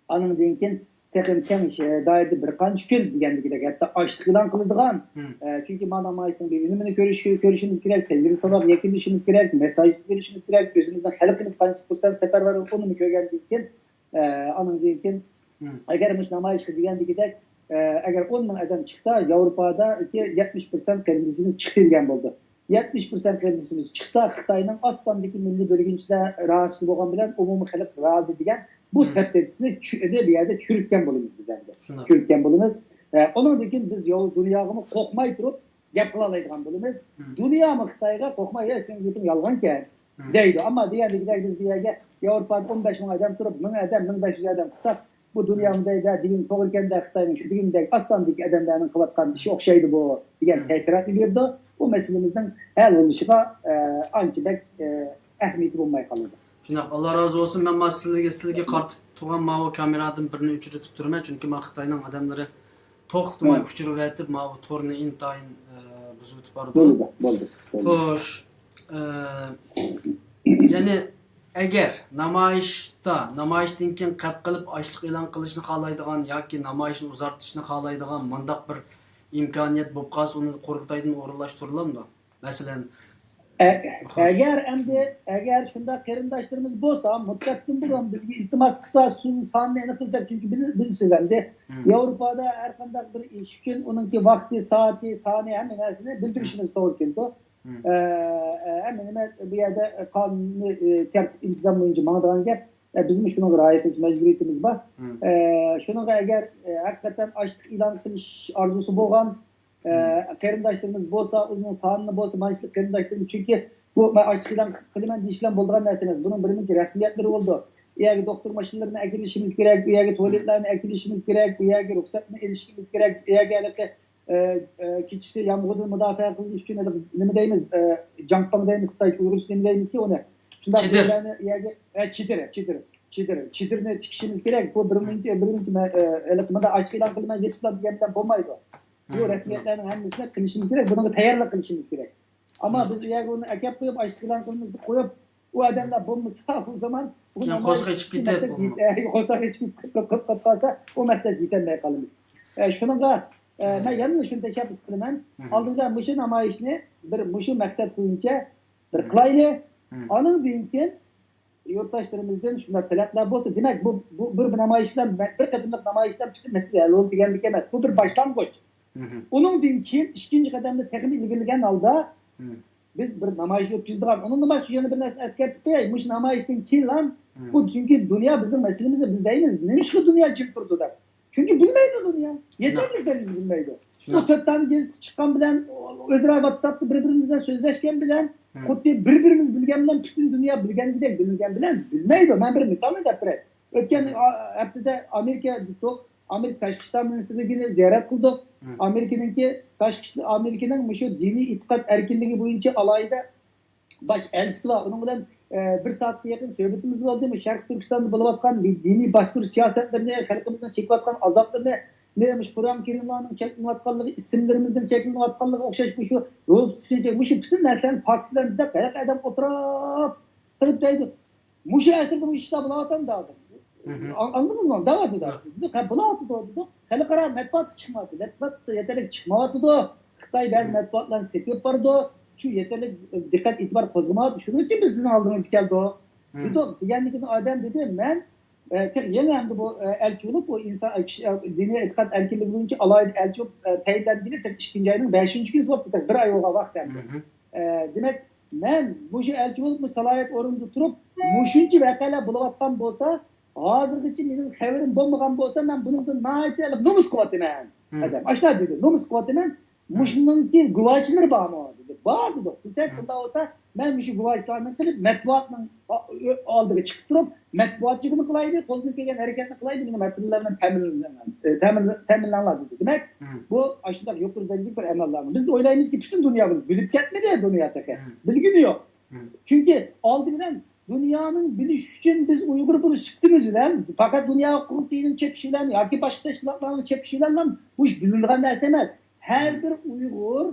ئانىڭدىن كېيىن تېخىمۇ كەڭ، ئە، دائىرىدە بىر قانچە كۈن دېگەندىكىدەك، ھەتتا ئاچلىق ئېلان قىلىدىغان، ئە، چۈنكى ما نامايىشنىڭ بىر ئۈنۈمىنى كۆرۈش، كۆرۈشىمىز كېرەك، تەجرىبە ساۋاق يەكۈنلىشىمىز كېرەك، مەساج بېرىشىمىز كېرەك، ئۆزىمىزنىڭ خەلقىمىز قانچە پۇرسەت سەپەرۋەر، ئۇنىمۇ كۆرگەندىن كېيىن، ئە، ئانىڭدىن كېيىن، ئەگەر مۇشۇ نامايىشقا دېگەندىكىدەك، ئە، ئەگەر ئون مىڭ ئادەم چىقسا، ياۋروپادىكى يەتمىش پىرسەنت قېرىندىشىمىز چىقتى دېگەن بولدى. يەتمىش پىرسەنت قېرىندىشىمىز چىقسا، خىتاينىڭ ئاز ساندىكى مىللىي بۆلگۈنچىلەر رازى بولغان بىلەن ئومۇمىي خەلق رازى دېگەن بۇ سەپسەتىسىنى چۈ-، بۇ يەردە چۈرۈتكەن بولىمىز بىز ئەمدى. چۈرۈتكەن بولىمىز. ئە، ئۇنىڭدىن كېيىن بىز ياۋ-، دۇنياغىمۇ قورقماي تۇرۇپ، گەپ قىلالايدىغان بولىمىز. دۇنيامۇ خىتايغا قورقماي، «يا، سېنىڭ گېپىڭ يالغانكەن» دەيدۇ. ئەمما دېگەندىكىدەك بىز بۇ يەرگە ياۋروپادا ئون بەش مىڭ ئادەم تۇرۇپ، مىڭ ئادەم، مىڭ بەش يۈز ئادەم قىلساق، بۇ دۇنيا مۇندايدا دېگىنى توغرىكەندە، خىتاينىڭ شۇ دېگىنىدەك ئاز ساندىكى ئادەملەرنىڭ قىلىۋاتقان ئىشى ئوخشايدۇ بۇ دېگەن تەسىراتنى بېرىدۇ. بۇ مەسىلىمىزنىڭ ھەل بولۇشىغا، ئە، ئانچە بەك، ئە، ئەھمىيىتى بولماي قالىدۇ. شۇنداق، ئاللا رازى بولسۇن. مەن مانا سىلىگە، سىلىگە قارىتىپ تۇرغان ماۋۇ كامېرادىن بىرنى ئۆچۈرۈۋېتىپ تۇرىمەن، چۈنكى مانا خىتاينىڭ ئادەملىرى توختىماي ئۇچۇرۇۋېتىپ، ماۋۇ تورنى ئىنتايىن، ئە، بۇزۇۋېتىپ بارىدۇ. بولدى، بولدى، بولدى. خوش، ئە، يەنى ئەگەر نامايىشتا، نامايىشتىن كېيىن قەپ قىلىپ ئاچلىق ئېلان قىلىشنى خالايدىغان ياكى نامايىشنى ئۇزارتىشنى خالايدىغان مۇنداق بىر ئىمكانىيەت بولۇپ قالسا، ئۇنى قۇرۇلتايدىن ئورۇنلاشتۇرۇلامدۇ؟ مەسىلەن، ئەگەر ئەمدى، ئەگەر شۇنداق قېرىنداشلىرىمىز بولسا، مۇتتەپتىن بولۇپ بىزگە ئىلتىماس قىلسا، شۇ ساننى ئېنىقلىساق، چۈنكى بىلىسىز ئەمدى، ياۋروپادا ھەر قانداق بىر ئىش ئۈچۈن ئۇنىڭكى ۋاقتى، سائىتى، سانى، ھەممە نەرسىنى بىلدۈرۈشىمىز توغرا كېلىدۇ. ئە، ئە، ھەممە نېمە بۇ يەردە قانۇنىي، ئە، تەرتىپ ئىنتىزام بويىچە ماڭىدىغان گەپ. ئە، بىزمۇ شۇنىڭغا رىئايە قىلىش مەجبۇرىيىتىمىز بار. ئە، شۇنىڭغا ئەگەر، ئە، ھەقىقەتەن ئاچلىق ئېلان قىلىش ئارزۇسى بولغان، ئە، قېرىنداشلىرىمىز بولسا، ئۇنىڭ سانىنى بولسا، مانا شۇ قېرىنداشلىرىمىز، چۈنكى بۇ مەن ئاچلىق ئېلان قىلىمەن دېيىش بىلەن بولىدىغان نەرسە ئەمەس. بۇنىڭ بىر مۇنچە رەسمىيەتلىرى بولىدۇ. ئۇ يەرگە دوختۇر ماشىنىلىرىنى ئەكېلىشىمىز كېرەك، ئۇ يەرگە تۇالېتلارنى ئەكېلىشىمىز كېرەك، ئۇ يەرگە رۇخسەتنى ئېلىشىمىز كېرەك، ئۇ يەرگە ھېلىقى ئە، ئە، كېچىسى يامغۇردىن مۇداپىئە قىلىش ئۈچۈن ھېلىقى نېمە دەيمىز، ئە، جاڭپاڭ دەيمىز، خىتايچە، ئۇيغۇرچە نېمە دەيمىزكى ئۇنى؟ شۇنداق چېدىر. يەرلەرنى، يەرگە، ئە، چېدىر، چېدىر، چېدىر، چېدىرنى تىكىشىمىز كېرەك. بۇ بىر مۇنچە، بىر مۇنچە، ئە، ھېلىقى مۇنداق ئاچىق ئېلان قىلىمەن، يېتىپلا دېگەن بىلەن بولمايدۇ. بۇ رەسمىيەتلەرنىڭ ھەممىسىنى قىلىشىمىز كېرەك، بۇنىڭغا تەييارلىق قىلىشىمىز كېرەك. ئەمما بىز ئۇ يەرگە ئۇنى ئەكەپ قويۇپ، ئاچلىق ئېلان قىلىمىز دەپ قويۇپ، ئۇ ئادەملەر بولمىسا، ئۇ زامان ئۇ كېيىن نامايىش قوزغا ئېچىپ كېتەر، مەقسەت بولمىدى. يېتە-، قوزغا ئېچىپ كېتىپ قالسا، ئۇ مەقسەت يېتەلمەي قالىمىز. ئە، شۇنىڭغا، ئە، مەن يەنە شۇنى تەشەببۇس قىلىمەن. ئالدىدا مۇشۇ نامايىشنى بىر مۇشۇ مەقسەت بويىچە بىر قىلايلى. ئانىڭدىن كېيىن يۇرتداشلىرىمىزدىن شۇنداق تەلەپلەر بولسا، دېمەك، بۇ، بۇ بىر نامايىش بىلەن، بىر قېتىملىق نامايىش بىلەن پۈتۈن مەسىلە ھەل بولدى دېگەنلىك ئەمەس. بۇ بىر باشلانغۇچ. ئۇنىڭدىن كېيىن ئىككىنچى قەدەمدە تېخىمۇ ئىلگىرىلىگەن ھالدا بىز بىر نامايىش ئۆتكۈزىدىغان. ئۇنىڭدىن باشقا يەنە بىر نەرسە ئەسكەرتىپ قوياي. مۇشۇ نامايىشتىن كېيىنلا، بۇ چۈنكى دۇنيا بىزنىڭ مەسىلىمىزنى، بىز دەيمىز، نېمىشقا دۇنيا جىم تۇرىدۇ دەپ. چۈنكى بىلمەيدۇ دۇنيا. يېتەرلىك دەرىجىدە بىلمەيدۇ. بۇ تۆت دانە گېزىت چىققان بىلەن، ئۆزئارا ۋاتساپتا بىر-بىرىمىز بىلەن سۆزلەشكەن بىلەن، خۇددى بىر-بىرىمىز بىلگەن بىلەن پۈتۈن دۇنيا بىلگەندىكىدەك بىلىنگەن بىلەن بىلمەيدۇ. مەن بىر مىسالنى دەپ بېرەي. ئۆتكەن ھەپتىدە ئامېرىكا، ئامېرىكا تاشقى ئىشلار مىنىستىرلىكىنى زىيارەت قىلدۇق. ئامېرىكىنىڭكى تاشقى ئىشلار، ئامېرىكىنىڭ مۇشۇ دىنىي ئېتىقاد ئەركىنلىكى بويىچە ئالاھىدە باش ئەلچىسى بار. ئۇنىڭ بىلەن، ئە، بىر سائەتكە يېقىن سۆھبىتىمىز بولدى. مۇشۇ شەرقىي تۈركىستاندا بولۇۋاتقان دىنىي باستۇرۇش سىياسەتلىرىنى، خەلقىمىزنىڭ چېكىۋاتقان ئازابلىرىنى، مۇشۇ قۇرئان كەرىملارنىڭ چەكلىنىۋاتقانلىقى، ئىسىملىرىمىزنىڭ چەكلىنىۋاتقانلىقى ئوخشاش مۇشۇ روزا تۇتۇشنىڭ، مۇشۇ پۈتۈن نەرسىلەرنى پاكىتلەندى دەپ، ھېلىقى ئادەم ئولتۇرۇپ قىلىپ دەيدۇ. مۇشۇ ئەسىردە مۇشۇ ئىشلار بولۇۋاتامدۇ ھازىر؟ ئاڭ-، ئاڭلىدىڭىزمۇ؟ دەۋاتىدۇ. ھە، بولۇۋاتىدۇ دېدۇق. خەلقئارا مەتبۇئاتتا چىقمايۋاتىدۇ. مەتبۇئاتتا يېتەرلىك چىقمايۋاتىدۇ. خىتاي بەزى مەتبۇئاتلارنى سېتىپ بارىدۇ. شۇ يېتەرلىك دىققەت ئېتىبار قوزغىمايۋاتىدۇ. شۇنىڭ ئۈچۈن بىز سىزنىڭ ئالدىڭىزغا كەلدۇق. دېدۇق. دېگەندىكىن ئادەم دېدى، مەن، ئە، تېخى يېڭى ئەمدى بۇ، ئە، ئەلچى بولۇپ، بۇ ئىنسان، ئە، كىشى، ئە، دىنىي ئېتىقاد ئەركىنلىكى بويىچە ئالاھىدە ئەلچى بولۇپ، ئە، تەيىنلەندىگىلى تېخى ئىككىنچى ئاينىڭ بەشىنچى كۈنى بولۇپتۇ. تېخى بىر ئاي بولغان ۋاقىت ئەمدى. ئە، دېمەك، مەن مۇشۇ ئەلچى بولۇپ، مۇشۇ سالاھىيەت ئورنىدا تۇرۇپ، مۇشۇنچە ۋەقەلەر بولۇۋاتقان بولسا، ھازىرغىچە مېنىڭ خەۋىرىم بولمىغان بولسا، مەن بۇنىڭدىن ناھايىتى نومۇس قىلىۋاتىمەن. ئادەم ئاشۇنداق دېدى، نومۇس قىلىۋاتىمەن. مۇشۇنىڭكى گۇۋاھچىلىرى بارمۇ؟ دېدى. بار دېدۇق. دېسەك، ئۇنداق بولسا، مەن مۇشۇ گۇۋاھچىلارنى قىلىپ، مەتبۇئاتنىڭ ئالدىغا چىقىپ تۇرۇپ، مەتبۇئاتچىلىقنى قىلايلى، قولدىن كەلگەن ھەرىكەتنى قىلايلى، مېنى مەتبۇئاتلار بىلەن تەمىنلەڭلار، تەمىنلەڭلار دېدى. دېمەك، بۇ ئاشۇنداق يۇقىرى دەرىجىلىك بىر ئەمەللەرنى بىز ئويلايمىزكى، پۈتۈن دۇنيا بۇنى بىلىپ كەتمىدى، دۇنيا تېخى بىلگىنى يوق. چۈنكى ئالدى بىلەن دۇنيانىڭ بىلىشى ئۈچۈن بىز ئۇيغۇر بولۇش سۈپىتىمىز بىلەن، پەقەت دۇنيا قۇرۇلتىيىنىڭ چېپىشى بىلەن ياكى باشقا تەشكىلاتلارنىڭ چېپىشى بىلەن بۇ ئىش بىلىنىدىغان نەرسە ئەمەس. ھەر بىر ئۇيغۇر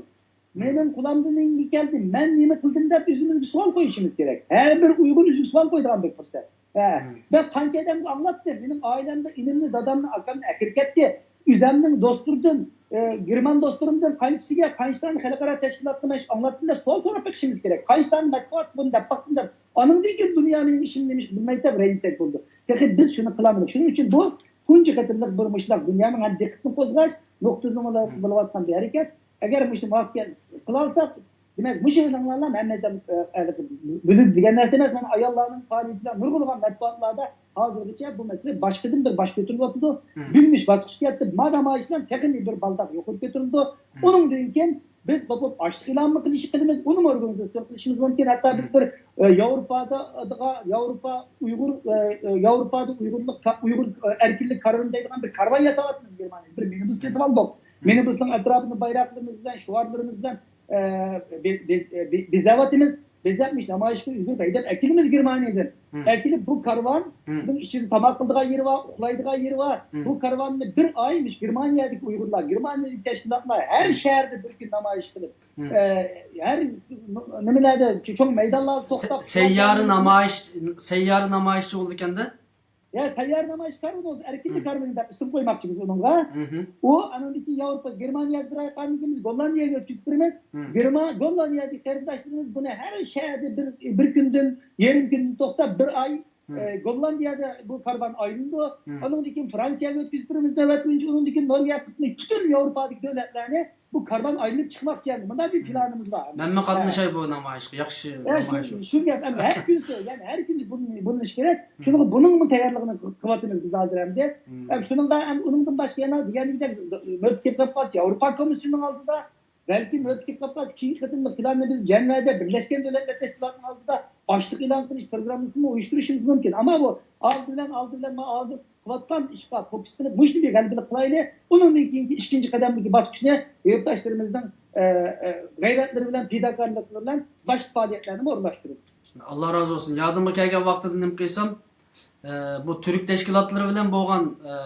مېنىڭ قولۇمدىن نېمە كەلدى، مەن نېمە قىلدىم دەپ ئۆزىمىزگە سوئال قويۇشىمىز كېرەك. ھەر بىر ئۇيغۇر ئۆزىگە سوئال قويىدىغان بىر پۇرسەت. ھە، مەن قانچە ئادەمگە ئاڭلاتتىم، مېنىڭ ئائىلەمدە ئىنىمنى، دادامنى، ئاكامنى ئەكىرىپ كەتتى. ئۆزەمنىڭ دوستلىرىدىن، ئە، گېرمان دوستلىرىمدىن قانچىسىگە، قانچىلارنى خەلقئارا تەشكىلاتقا مەن ئاڭلاتتىم دەپ سوئال سوراپ بېقىشىمىز كېرەك. قانچىلارنى مەتبۇئات بۇنى دەپ باقتىم دەپ. ئانىڭدىن كېيىن دۇنيا مېنىڭ ئىشىمنى نېمىشقا بىلمەيدۇ دەپ رەنجىسەك بولىدۇ. تېخى بىز شۇنى قىلالمىدۇق. شۇنىڭ ئۈچۈن بۇ تۇنجى قېتىملىق بىر مۇشۇنداق دۇنيانىڭ ھەم دىققىتىنى قوزغاش نۇقتىسىنىڭ بولۇۋاتقان بىر ھەرىكەت. ئەگەر مۇشۇنى مۇۋەپپەقىيەتلىك قىلالىساق، دېمەك، مۇشۇ ئېلانلارنى ھەممە ئادەم، ئە، ئە، بىلىدۇ دېگەن نەرسە ئەمەس. مانا ئاياللارنىڭ پائالىيىتى بىلەن نۇرغۇنلىغان مەتبۇئاتلاردا ھازىرغىچە بۇ مەسىلە باشقىدىن بىر باش كۆتۈرۈلۈۋاتىدۇ. بىلمىش باسقۇچقا يەتتى. ما نامايىش بىلەن تېخىمۇ بىر بالداق يۇقىرى كۆتۈرۈلىدۇ. ئۇنىڭدىن كېيىن بىز بولۇپ ئاچلىق ئېلانمۇ قىلىش قىلىمىز، ئۇنىمۇ ئورگانىزاتسىيە قىلىشىمىز مۇمكىن. ھەتتا بىز بىر، ئە، ياۋروپادا، ياۋروپا ئۇيغۇر، ئە، ئە، ياۋروپادا ئۇيغۇرلۇق، ئۇيغۇر، ئە، ئەركىنلىك كارۋىنى دەيدىغان بىر كارۋان ياساۋاتىمىز گېرمانىيەدە. بىر مىنىبۇس سېتىۋالدۇق. مىنىبۇسنىڭ ئەتراپىنى بايراقلىرىمىز بىلەن، شوئارلىرىمىز بىلەن، ئە، بې-، بې-، بې-، بېزەۋاتىمىز. بېزەپ مۇشۇ نامايىشقا ئۈلگۈرۈپ ھەيدەپ ئەكېلىمىز گېرمانىيەدىن. ئەكېلىپ بۇ كارۋاننىڭ ئىچىدە تاماق قىلىدىغان يېرى بار، ئۇخلايدىغان يېرى بار. بۇ كارۋاننى بىر ئاي مۇشۇ گېرمانىيەدىكى ئۇيغۇرلار، گېرمانىيەدىكى تەشكىلاتلار ھەر شەھەردە بىر كۈن نامايىش قىلىپ، ئە، ھەر نېمىلەردە، چوڭ مەيدانلاردا توختاپ، سەييارە نامايىش، سەييارە نامايىشچى بولىدىكەن-دە. يا سەييارە نامايىش كارۋىنى، ئەركىنلىك كارۋىنى دەپ ئىسىم قويماقچىمىز ئۇنىڭغا. ئۇ ئانىڭدىن كېيىن ياۋروپا، گېرمانىيەگە بىر ئاي قالغاندىن كېيىن بىز گوللاندىيەگە ئۆتكۈزۈپ بېرىمىز. گېرما-، گوللاندىيەدىكى قېرىنداشلىرىمىز بۇنى ھەر شەھەردە بىر، بىر كۈندىن، يېرىم كۈندىن توختاپ، بىر ئاي، ئە، گوللاندىيەدە بۇ كارۋان ئايلىنىدۇ. ئانىڭدىن كېيىن فرانسىيەگە ئۆتكۈزۈپ بېرىمىز نۆۋەت بويىچە، ئۇنىڭدىن كېيىن نورۋېگىيە، پۈتۈن ياۋروپادىكى دۆلەتلەرنى بۇ كارۋان ئايلىنىپ چىقماقچى، يەنى مۇنداق بىر پىلانىمىز بار. مەنمۇ قاتنىشاي بۇ نامايىشقا، ياخشى نامايىش. شۇ گەپ، ئەمدى ھەر كۈنسى، يەنى ھەر كۈنسى بۇنى، بۇنى ئىش كېرەك. شۇنىڭغا بۇنىڭمۇ تەييارلىقىنى قىلىۋاتىمىز بىز ھازىر ئەمدى. ئەم، شۇنىڭغا ئەم، ئۇنىڭدىن باشقا يەنە دېگەندەك نۆۋەت كېلىپ قالسا، ياۋروپا كومىسسىيىنىڭ ئالدىدا، بەلكىم نۆۋەت كېلىپ قالسا، كېيىنكى قېتىملىق پىلاننى بىز جەنۋەدە بىرلەشكەن دۆلەتلەر تەشكىلاتىنىڭ ئالدىدا ئاشلىق ئېلان قىلىش پروگراممىسىنى ئۇيۇشتۇرۇشىمىز مۇمكىن. ئەمما بۇ ئالدى بىلەن، ئالدى بىلەن مانا ھازىر قىلىۋاتقان ئىشقا فوكۇس قىلىپ، مۇشۇنى بىر غەلىبىلىك قىلايلى، ئۇنىڭدىن كېيىنكى ئىككىنچى قەدەمدىكى باسقۇچنى يۇرتداشلىرىمىزنىڭ، ئە، ئە، غەيرەتلىرى بىلەن، پىداكارلىقلىرى بىلەن باشقا پائالىيەتلەرنىمۇ ئورۇنلاشتۇرىمىز. ئاللا رازى بولسۇن. يادىمغا كەلگەن ۋاقتىدا نېمە قىلسام، ئە، بۇ تۈرك تەشكىلاتلىرى بىلەن بولغان، ئە،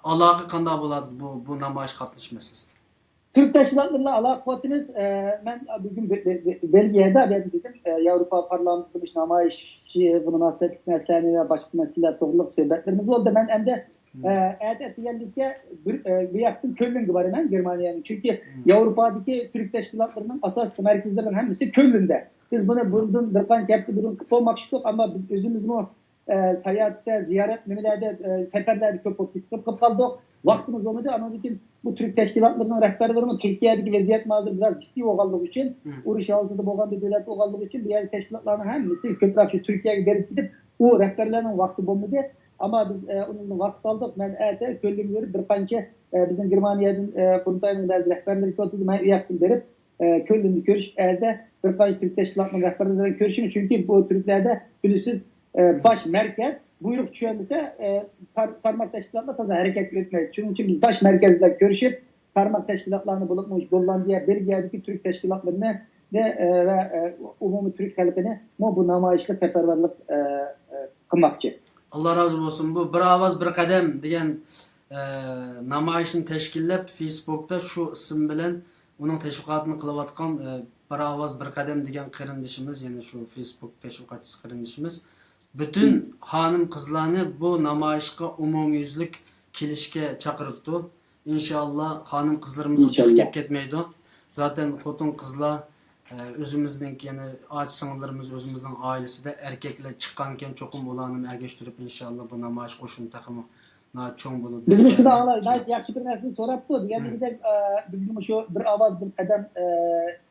ئالاقە قانداق بولاتتى بۇ، بۇ نامايىشقا قاتنىشىش مەسىلىسىدە؟ تۈرك تەشكىلاتلىرى بىلەن ئالاقە قىلىۋاتىمىز. ئە، مەن بۈگۈن بې-، بې-، بې-، بېلگىيەدە بۇ يەردە دېدىم، ئە، ياۋروپا پارلامېنتىدا مۇشۇ نامايىشى، بۇ مۇناسىۋەتلىك مەسىلىلەر ۋە باشقا مەسىلىلەر توغرىلىق سۆھبەتلىرىمىز بولدى. مەن ئەمدى، ئە، ئەتە ئەتىگەنلىككە بىر، ئە، بۇ ياقتىن كۆلنگە بارىمەن، گېرمانىيەنىڭ. چۈنكى ياۋروپادىكى تۈرك تەشكىلاتلىرىنىڭ ئاساسلىق مەركەزلىرىنىڭ ھەممىسى كۆلندە. بىز بۇنى بۇندىن بىر قانچە ھەپتە بۇرۇن قىلىپ بولماقچىدۇق، ئەمما بىز ئۆزىمىزمۇ ئە، ساياھەتتە، زىيارەت نېمىلەردە، ئە، سەپەرلەردە كۆپ بولۇپ كېتىپ قېلىپ قالدۇق. ۋاقتىمىز بولمىدى. ئانىڭدىن كېيىن بۇ تۈرك تەشكىلاتلىرىنىڭ رەھبەرلىرىمۇ تۈركىيەدىكى ۋەزىيەتمۇ ھازىر بىراز جىددىي بولغانلىقى ئۈچۈن، ئۇرۇش ھالىتىدە بولغان بىر دۆلەت بولغانلىقى ئۈچۈن، بۇ يەردىكى تەشكىلاتلارنىڭ ھەممىسى كۆپرەك شۇ تۈركىيەگە بېرىپ كېتىپ، ئۇ رەھبەرلەرنىڭ ۋاقتى بولمىدى. ئەمما بىز، ئە، ئۇنىڭدىن ۋاقىت ئالدۇق. مەن ئەتە كۆلنگە بېرىپ بىر قانچە، ئە، بىزنىڭ گېرمانىيەدىن، ئە، قۇرۇلتاينىڭ بەزى رەھبەرلىرى كېلىۋاتىدۇ. مەن ئۇ ياقتىن بېرىپ، ئە، كۆلنىدە كۆرۈشۈپ، ئەتە بىر قانچە تۈرك تەشكىلاتىنىڭ رەھبەرلىرى بىلەن كۆرۈشىمىز. چۈنكى بۇ تۈركلەردە بىلىسىز، ئە، باش مەركەز بۇيرۇق چۈشۈرمىسە، ئە، تار-، تارماق تەشكىلاتلار تازا ھەرىكەتكە ئۆتمەيدۇ. شۇنىڭ ئۈچۈن بىز باش مەركەز بىلەن كۆرۈشۈپ، تارماق تەشكىلاتلارنى بولۇپمۇ گوللاندىيە، بېلگىيەدىكى تۈرك تەشكىلاتلىرىنى، ئە، ۋە، ئە، ئومۇمىي تۈرك خەلقىنىمۇ بۇ نامايىشقا سەپەرۋەرلىك، ئە، ئە، قىلماقچى. ئاللا رازى بولسۇن. بۇ بىر ئاۋاز بىر قەدەم دېگەن، ئە، نامايىشنى تەشكىللەپ، فېيسبوكتا شۇ ئىسىم بىلەن ئۇنىڭ تەشۋىقاتىنى قىلىۋاتقان، ئە، بىر ئاۋاز بىر قەدەم دېگەن قېرىندىشىمىز، يەنى شۇ فېيسبوك تەشۋىقاتچىسى قېرىندىشىمىز، پۈتۈن خانىم قىزلارنى بۇ نامايىشقا ئومۇميۈزلۈك كېلىشكە چاقىرىپتۇ. ئىنشاللا خانىم قىزلىرىمىزغا چىقىپ كەپ كەتمەيدۇ. زاتەن خوتۇن قىزلار، ئە، ئۆزىمىزنىڭ، يەنى ئاچا سىڭىللىرىمىز ئۆزىمىزنىڭ ئائىلىسىدە ئەركەكلەر چىققانكەن، چوقۇم ئۇلارنىمۇ ئەگەشتۈرۈپ، ئىنشاللا بۇ نامايىش قوشۇنى تېخىمۇ ناھايىتى چوڭ بولىدۇ. بىزمۇ شۇنداق ئاڭلاي، ناھايىتى ياخشى بىر نەرسىنى سوراپتۇ. دېگەندىكىدەك، ئە، بىزمۇ شۇ بىر ئاۋاز، بىر قەدەم، ئە،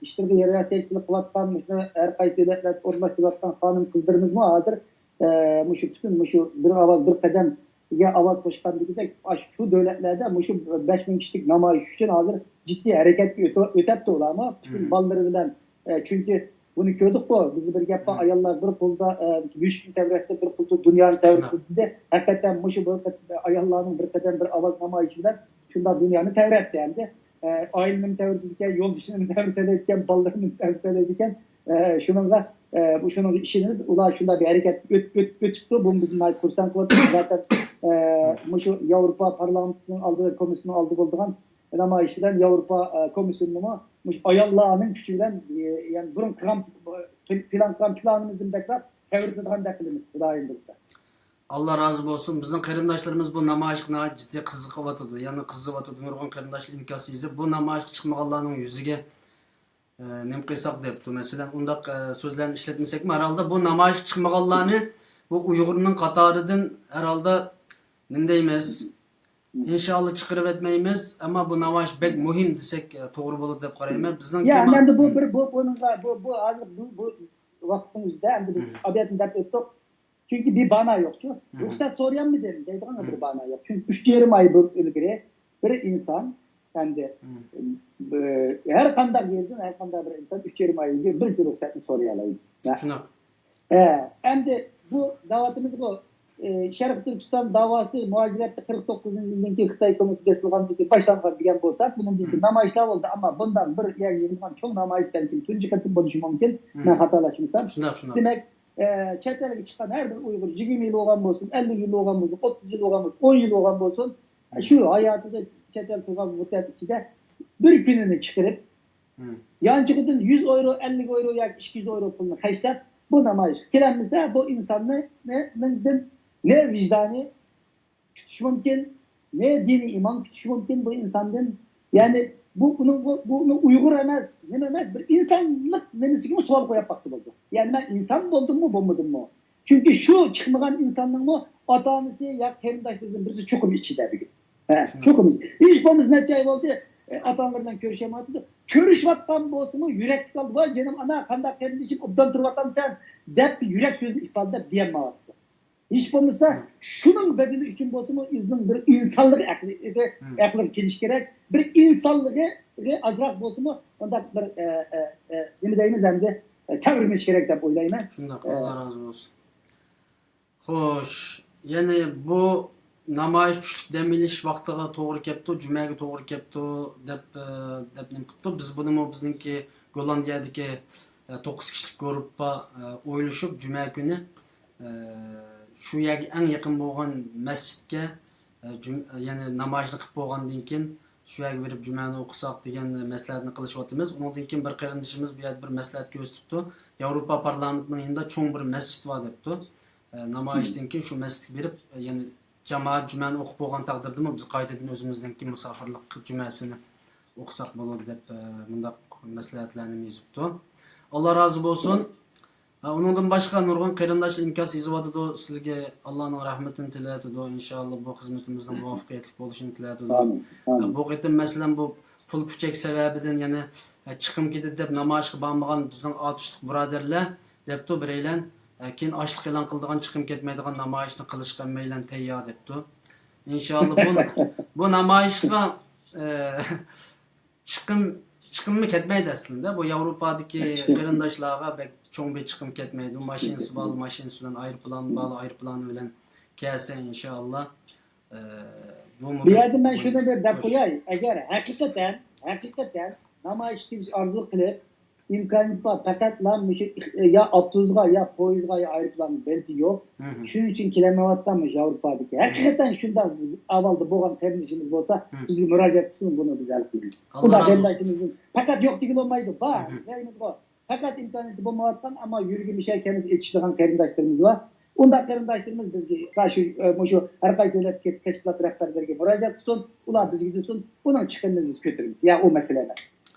ئىشلىرىغا رىياسەتچىلىك قىلىۋاتقان، مۇشۇ ھەر قايسى دۆلەتلەردە ئورۇنلاشتۇرۇۋاتقان خانىم قىزلىرىمىزمۇ ھازىر، ئە، مۇشۇ پۈتۈن مۇشۇ بىر ئاۋاز، بىر قەدەمگە ئاۋاز قوشقاندىكىدەك، ئاشۇ شۇ دۆلەتلەردە مۇشۇ بەش مىڭ كىشىلىك نامايىش ئۈچۈن ھازىر جىددىي ھەرىكەتكە ئۆتە-، ئۆتەپتۇ ئۇلارمۇ. پۈتۈن بالىلىرى بىلەن، ئە، چۈنكى بۇنى كۆردۇققۇ، بىزدە بىر گەپ بار، ئاياللار بىر قولدا، ئە، مۈشۈكنى تەۋرەتسە، بىر قولدا دۇنيانى تەۋرىتىدۇ دېدى. ھەقىقەتەن مۇشۇ بىر قېت-، ئاياللارنىڭ بىر قەدەم، بىر ئاۋاز نامايىشى بىلەن شۇنداق دۇنيانى تەۋرەتتى ئەمدى. ئە، ئائىلىنىمۇ تەۋرىتىدىكەن، يولدىشىنىمۇ تەۋرىتەلەيدىكەن، بالىلىرىنىمۇ تەۋرىتەلەيدىكەن. ئە، شۇنىڭغا، ئە، بۇ، شۇنىڭغا ئىشىنىمىز، ئۇلار شۇنداق بىر ھەرىكەت ئۆت-، ئۆت-، ئۆتۈپتۇ. بۇ بىزنى ناھايىتى خۇرسەن قىلىۋاتىدۇ. زاتەن، ئە، مۇشۇ ياۋروپا پارلامېنتىنىڭ ئالدىدا، كومىسسىيىنىڭ ئالدىدا بولىدىغان نامايىش بىلەن ياۋروپا، ئە، كومىسسىيونىمۇ مۇشۇ ئاياللارنىڭ كۈچى بىلەن، ئە، يەنى بۇرۇن قىلغان، پىل-، پىلان قىلغان پىلانىمىزدىن بەكرەك تەۋرىتىدىغاندەك قىلىمىز، خۇدايىم بۇيرۇسا. ئاللا رازى بولسۇن. بىزنىڭ قېرىنداشلىرىمىز بۇ نامايىشقا ناھايىتى جىددىي قىزىقىۋاتىدۇ. يەنى قىزىۋاتىدۇ. نۇرغۇن قېرىنداشلار ئىنكاس يېزىپ، بۇ نامايىشقا چىقمىغانلارنىڭ يۈزىگە، ئە، نېمە قىلساق دەپتۇ. مەسىلەن، ئۇنداق، ئە، سۆزلەرنى ئىشلەتمىسەكمۇ، ھەر ھالدا بۇ نامايىشقا چىقمىغانلارنى بۇ ئۇيغۇرنىڭ قاتارىدىن ھەر ھالدا نېمە دەيمىز؟ ئىنشاللا چىقىرىۋەتمەيمىز، ئەمما بۇ نامايىش بەك مۇھىم دېسەك، ئە، توغرا بولىدۇ دەپ قارايمەن. بىزنىڭ يا، كېمە-، ئەمدى بۇ بىر، بۇ، بۇنىڭغا، بۇ، بۇ ھازىر بۇ، بۇ ۋاقىتنىڭ ئۆزىدە ئەمدى بىز ئادەتتىن دەپ ئۆتتۇق. چۈنكى بىر بانا يوقچۇ. رۇخسەت سورىيالمىدىم دەيدىغان بىر بانا يوق. چۈنكى ئۈچ يېرىم ئاي بۇ ئىلگىرى بىر ئىنسان ئەمدى، ئە، ھەر قانداق يەردىن، ھەر قانداق بىر ئىنسان ئۈچ يېرىم ئاي ئىلگىرى بىر رۇخسەتنى سورىيالايدۇ. شۇنداق. ھە، ئەمدى بۇ دەۋاتىمىزغۇ، ئە، شەرقىي تۈركىستان داۋاسى مۇھاجىرەتتە قىرىق توققۇزىنچى يىلدىن كېيىن خىتاي كومىسسىيە بېسىلغاندىن كېيىن باشلانغان دېگەن بولساق، بۇنىڭدىن كېيىن نامايىشلار بولدى، ئەمما بۇنداق بىر يەرگە يىغىلغان چوڭ نامايىش بەلكىم تۇنجى قېتىم بولۇشى مۇمكىن، مەن خاتالاشمىسام. شۇنداق، شۇنداق. دېمەك، ئە، چەت ئەلگە چىققان ھەر بىر ئۇيغۇر، يىگىرمە يىل بولغان بولسۇن، ئەللىك يىل بولغان بولسۇن، ئوتتۇز يىل بولغان بولسۇن، ئون يىل بولغان بولسۇن، شۇ ھاياتىدا چەت ئەلدە تۇرغان مۇددەت ئىچىدە بىر كۈنىنى چىقىرىپ، يانچۇقىدىن يۈز ئايرو، ئەللىك ئايرو ياكى ئىككى يۈز ئايرو پۇلنى خەجلەپ، بۇ نامايىشقا كېلەلمىسە، بۇ ئىنساننى، نى، نىڭدىن، نە ۋىجدانى كۈتۈش مۇمكىن، نە دىنىي ئىمان كۈتۈش مۇمكىن بۇ ئىنساندىن. يەنى بۇ ئۇنىڭ، بۇ، بۇ ئۇنىڭ ئۇيغۇر ئەمەس، نېمە ئەمەس، بىر ئىنسانلىق نېمىسىگىمۇ سوئال قويۇپ باقسا بولىدۇ. يەنى مەن ئىنسان بولدۇممۇ، بولمىدىممۇ؟ چۈنكى شۇ چىقمىغان ئىنساننىڭمۇ ئاتا-ئانىسى يا قېرىنداشلىرىدىن بىرسى چوقۇم ئىچىدە بۈگۈن. ھە، چوقۇم ئىچىدە. ھېچ بولمىسا نەچچە ئاي بولدى، ئاتا-ئانىلىرى بىلەن كۆرۈشەلمەيۋاتىدۇ. كۆرۈشۈۋاتقان بولسىمۇ يۈرەكتە قالدى، ۋاي جېنىم ئانا، قانداق قېرىندىشىم، ئوبدان تۇرۇۋاتامسەن دەپ يۈرەك سۆزىنى ئىپادىلەپ دېيەلمەيۋاتىدۇ. ھېچ بولمىسا شۇنىڭ بەدىلى ئۈچۈن بولسىمۇ ئۆزىنىڭ بىر ئىنسانلىقى ئەقلىگە، ئەقلىگە كېلىشى كېرەك. بىر ئىنسانلىقى ئازراق بولسىمۇ ئۇنداق بىر، ئە، ئە، ئە، نېمە دەيمىز ئەمدى، ئە، تەۋرىمىشى كېرەك دەپ ئويلايمەن. شۇنداق، ئە، ئاللا رازى بولسۇن. خوش، يەنى بۇ نامايىش چۈشلۈك دەم ئېلىش ۋاقتىغا توغرا كەپتۇ، جۈمەگە توغرا كەپتۇ دەپ، ئە، دەپ نېمە قىپتۇ. بىز بۇنىمۇ بىزنىڭكى گوللاندىيەدىكى، ئە، توققۇز كىشىلىك گۇرۇپپا، ئە، ئويلىشىپ جۈمە كۈنى، ئە، شۇ يەرگە ئەڭ يېقىن بولغان مەسچىتكە، ئە، جۈم-، يەنى نامايىشنى قىلىپ بولغاندىن كېيىن شۇ يەرگە بېرىپ جۈمەنى ئوقۇساق دېگەن مەسلىھەتنى قىلىشىۋاتىمىز. ئۇنىڭدىن كېيىن بىر قېرىندىشىمىز بۇ يەردە بىر مەسلىھەت كۆرسىتىپتۇ. ياۋروپا پارلامېنتىنىڭ يېنىدا چوڭ بىر مەسچىت بار دەپتۇ. ئە، نامايىشتىن كېيىن شۇ مەسچىتكە بېرىپ، ئە، يەنى جامائەت جۈمەنى ئوقۇپ بولغان تەقدىردىمۇ بىز قايتىدىن ئۆزىمىزنىڭكى مۇساپىرلىق جۈمەسىنى ئوقۇساق بولىدۇ دەپ، ئە، مۇنداق مەسلىھەتلەرنى يېزىپتۇ. ئاللا رازى بولسۇن. ھە، ئۇنىڭدىن باشقا نۇرغۇن قېرىنداشلار ئىنكاس يېزىۋاتىدۇ. سىلەرگە ئاللانىڭ رەھمىتىنى تىلەۋاتىدۇ. ئىنشائاللا بۇ خىزمىتىمىزنىڭ مۇۋەپپەقىيەتلىك بولۇشىنى تىلەۋاتىدۇ. ئامىن، ئامىن. ھە، بۇ قېتىم مەسىلەن بۇ پۇل پۈچەك سەۋەبىدىن يەنە، ھە، چىقىم كېتىدۇ دەپ نامايىشقا بارمىغان بىزنىڭ ئاتۇشلۇق بۇرادەرلەر دەپتۇ بىرەيلەن. ھە، كېيىن ئاچلىق ئېلان قىلىدىغان، چىقىم كەتمەيدىغان نامايىشنى قىلىشقا ھەممەيلەن تەييار دەپتۇ. ئىنشائاللا بۇ، بۇ نامايىشقا، ئە، چىقىم، چىقىممۇ كەتمەيدۇ ئەسلىدە. بۇ ياۋروپادىكى قېرىنداشلارغا بەك چوڭ بىر چىقىم كەتمەيدۇ. ماشىنىسى بار، ماشىنىسى بىلەن، ئايروپىلان بار، ئايروپىلانى بىلەن كەلسە ئىنشائاللا. ئە، بۇمۇ بۇ يەردە مەن شۇنى بىر دەپ قوياي. ئەگەر ھەقىقەتەن، ھەقىقەتەن نامايىش قىلىش ئارزۇ قىلىپ، ئىمكانىيىتى بار، پەقەتلا مۇشۇ يا ئاپتوبۇسقا، يا پويىزغا، يا ئايروپىلانغا بېلىتى يوق. شۇنىڭ ئۈچۈن كېلەلمەيۋاتقان مۇشۇ ياۋروپادىكى. ھەقىقەتەن شۇنداق ئەھۋالدا بولغان قېرىندىشىمىز بولسا، بىزگە مۇراجىئەت قىلسۇن، بۇنى بىز ھەل قىلىمىز. ئۇنداق قېرىنداشىمىزدىن پەقەت يوق دېگىلى بولمايدۇ، بار، دەيمىزغۇ. پەقەت ئىمكانىيىتى بولمايۋاتقان، ئەمما يۈرىكى مۇشۇ ئىكەنلىكىنى ئېيتىشىدىغان قېرىنداشلىرىمىز بار. ئۇنداق قېرىنداشلىرىمىز بىزگە، شۇ، مۇشۇ ھەر قايسى دۆلەتتىكى تەشكىلات رەھبەرلىرىگە مۇراجىئەت قىلسۇن، ئۇلار بىزگە دېسۇن، ئۇنىڭ چىقىمىنى بىز كۆتۈرىمىز. يا ئۇ مەسىلە ئەمەس.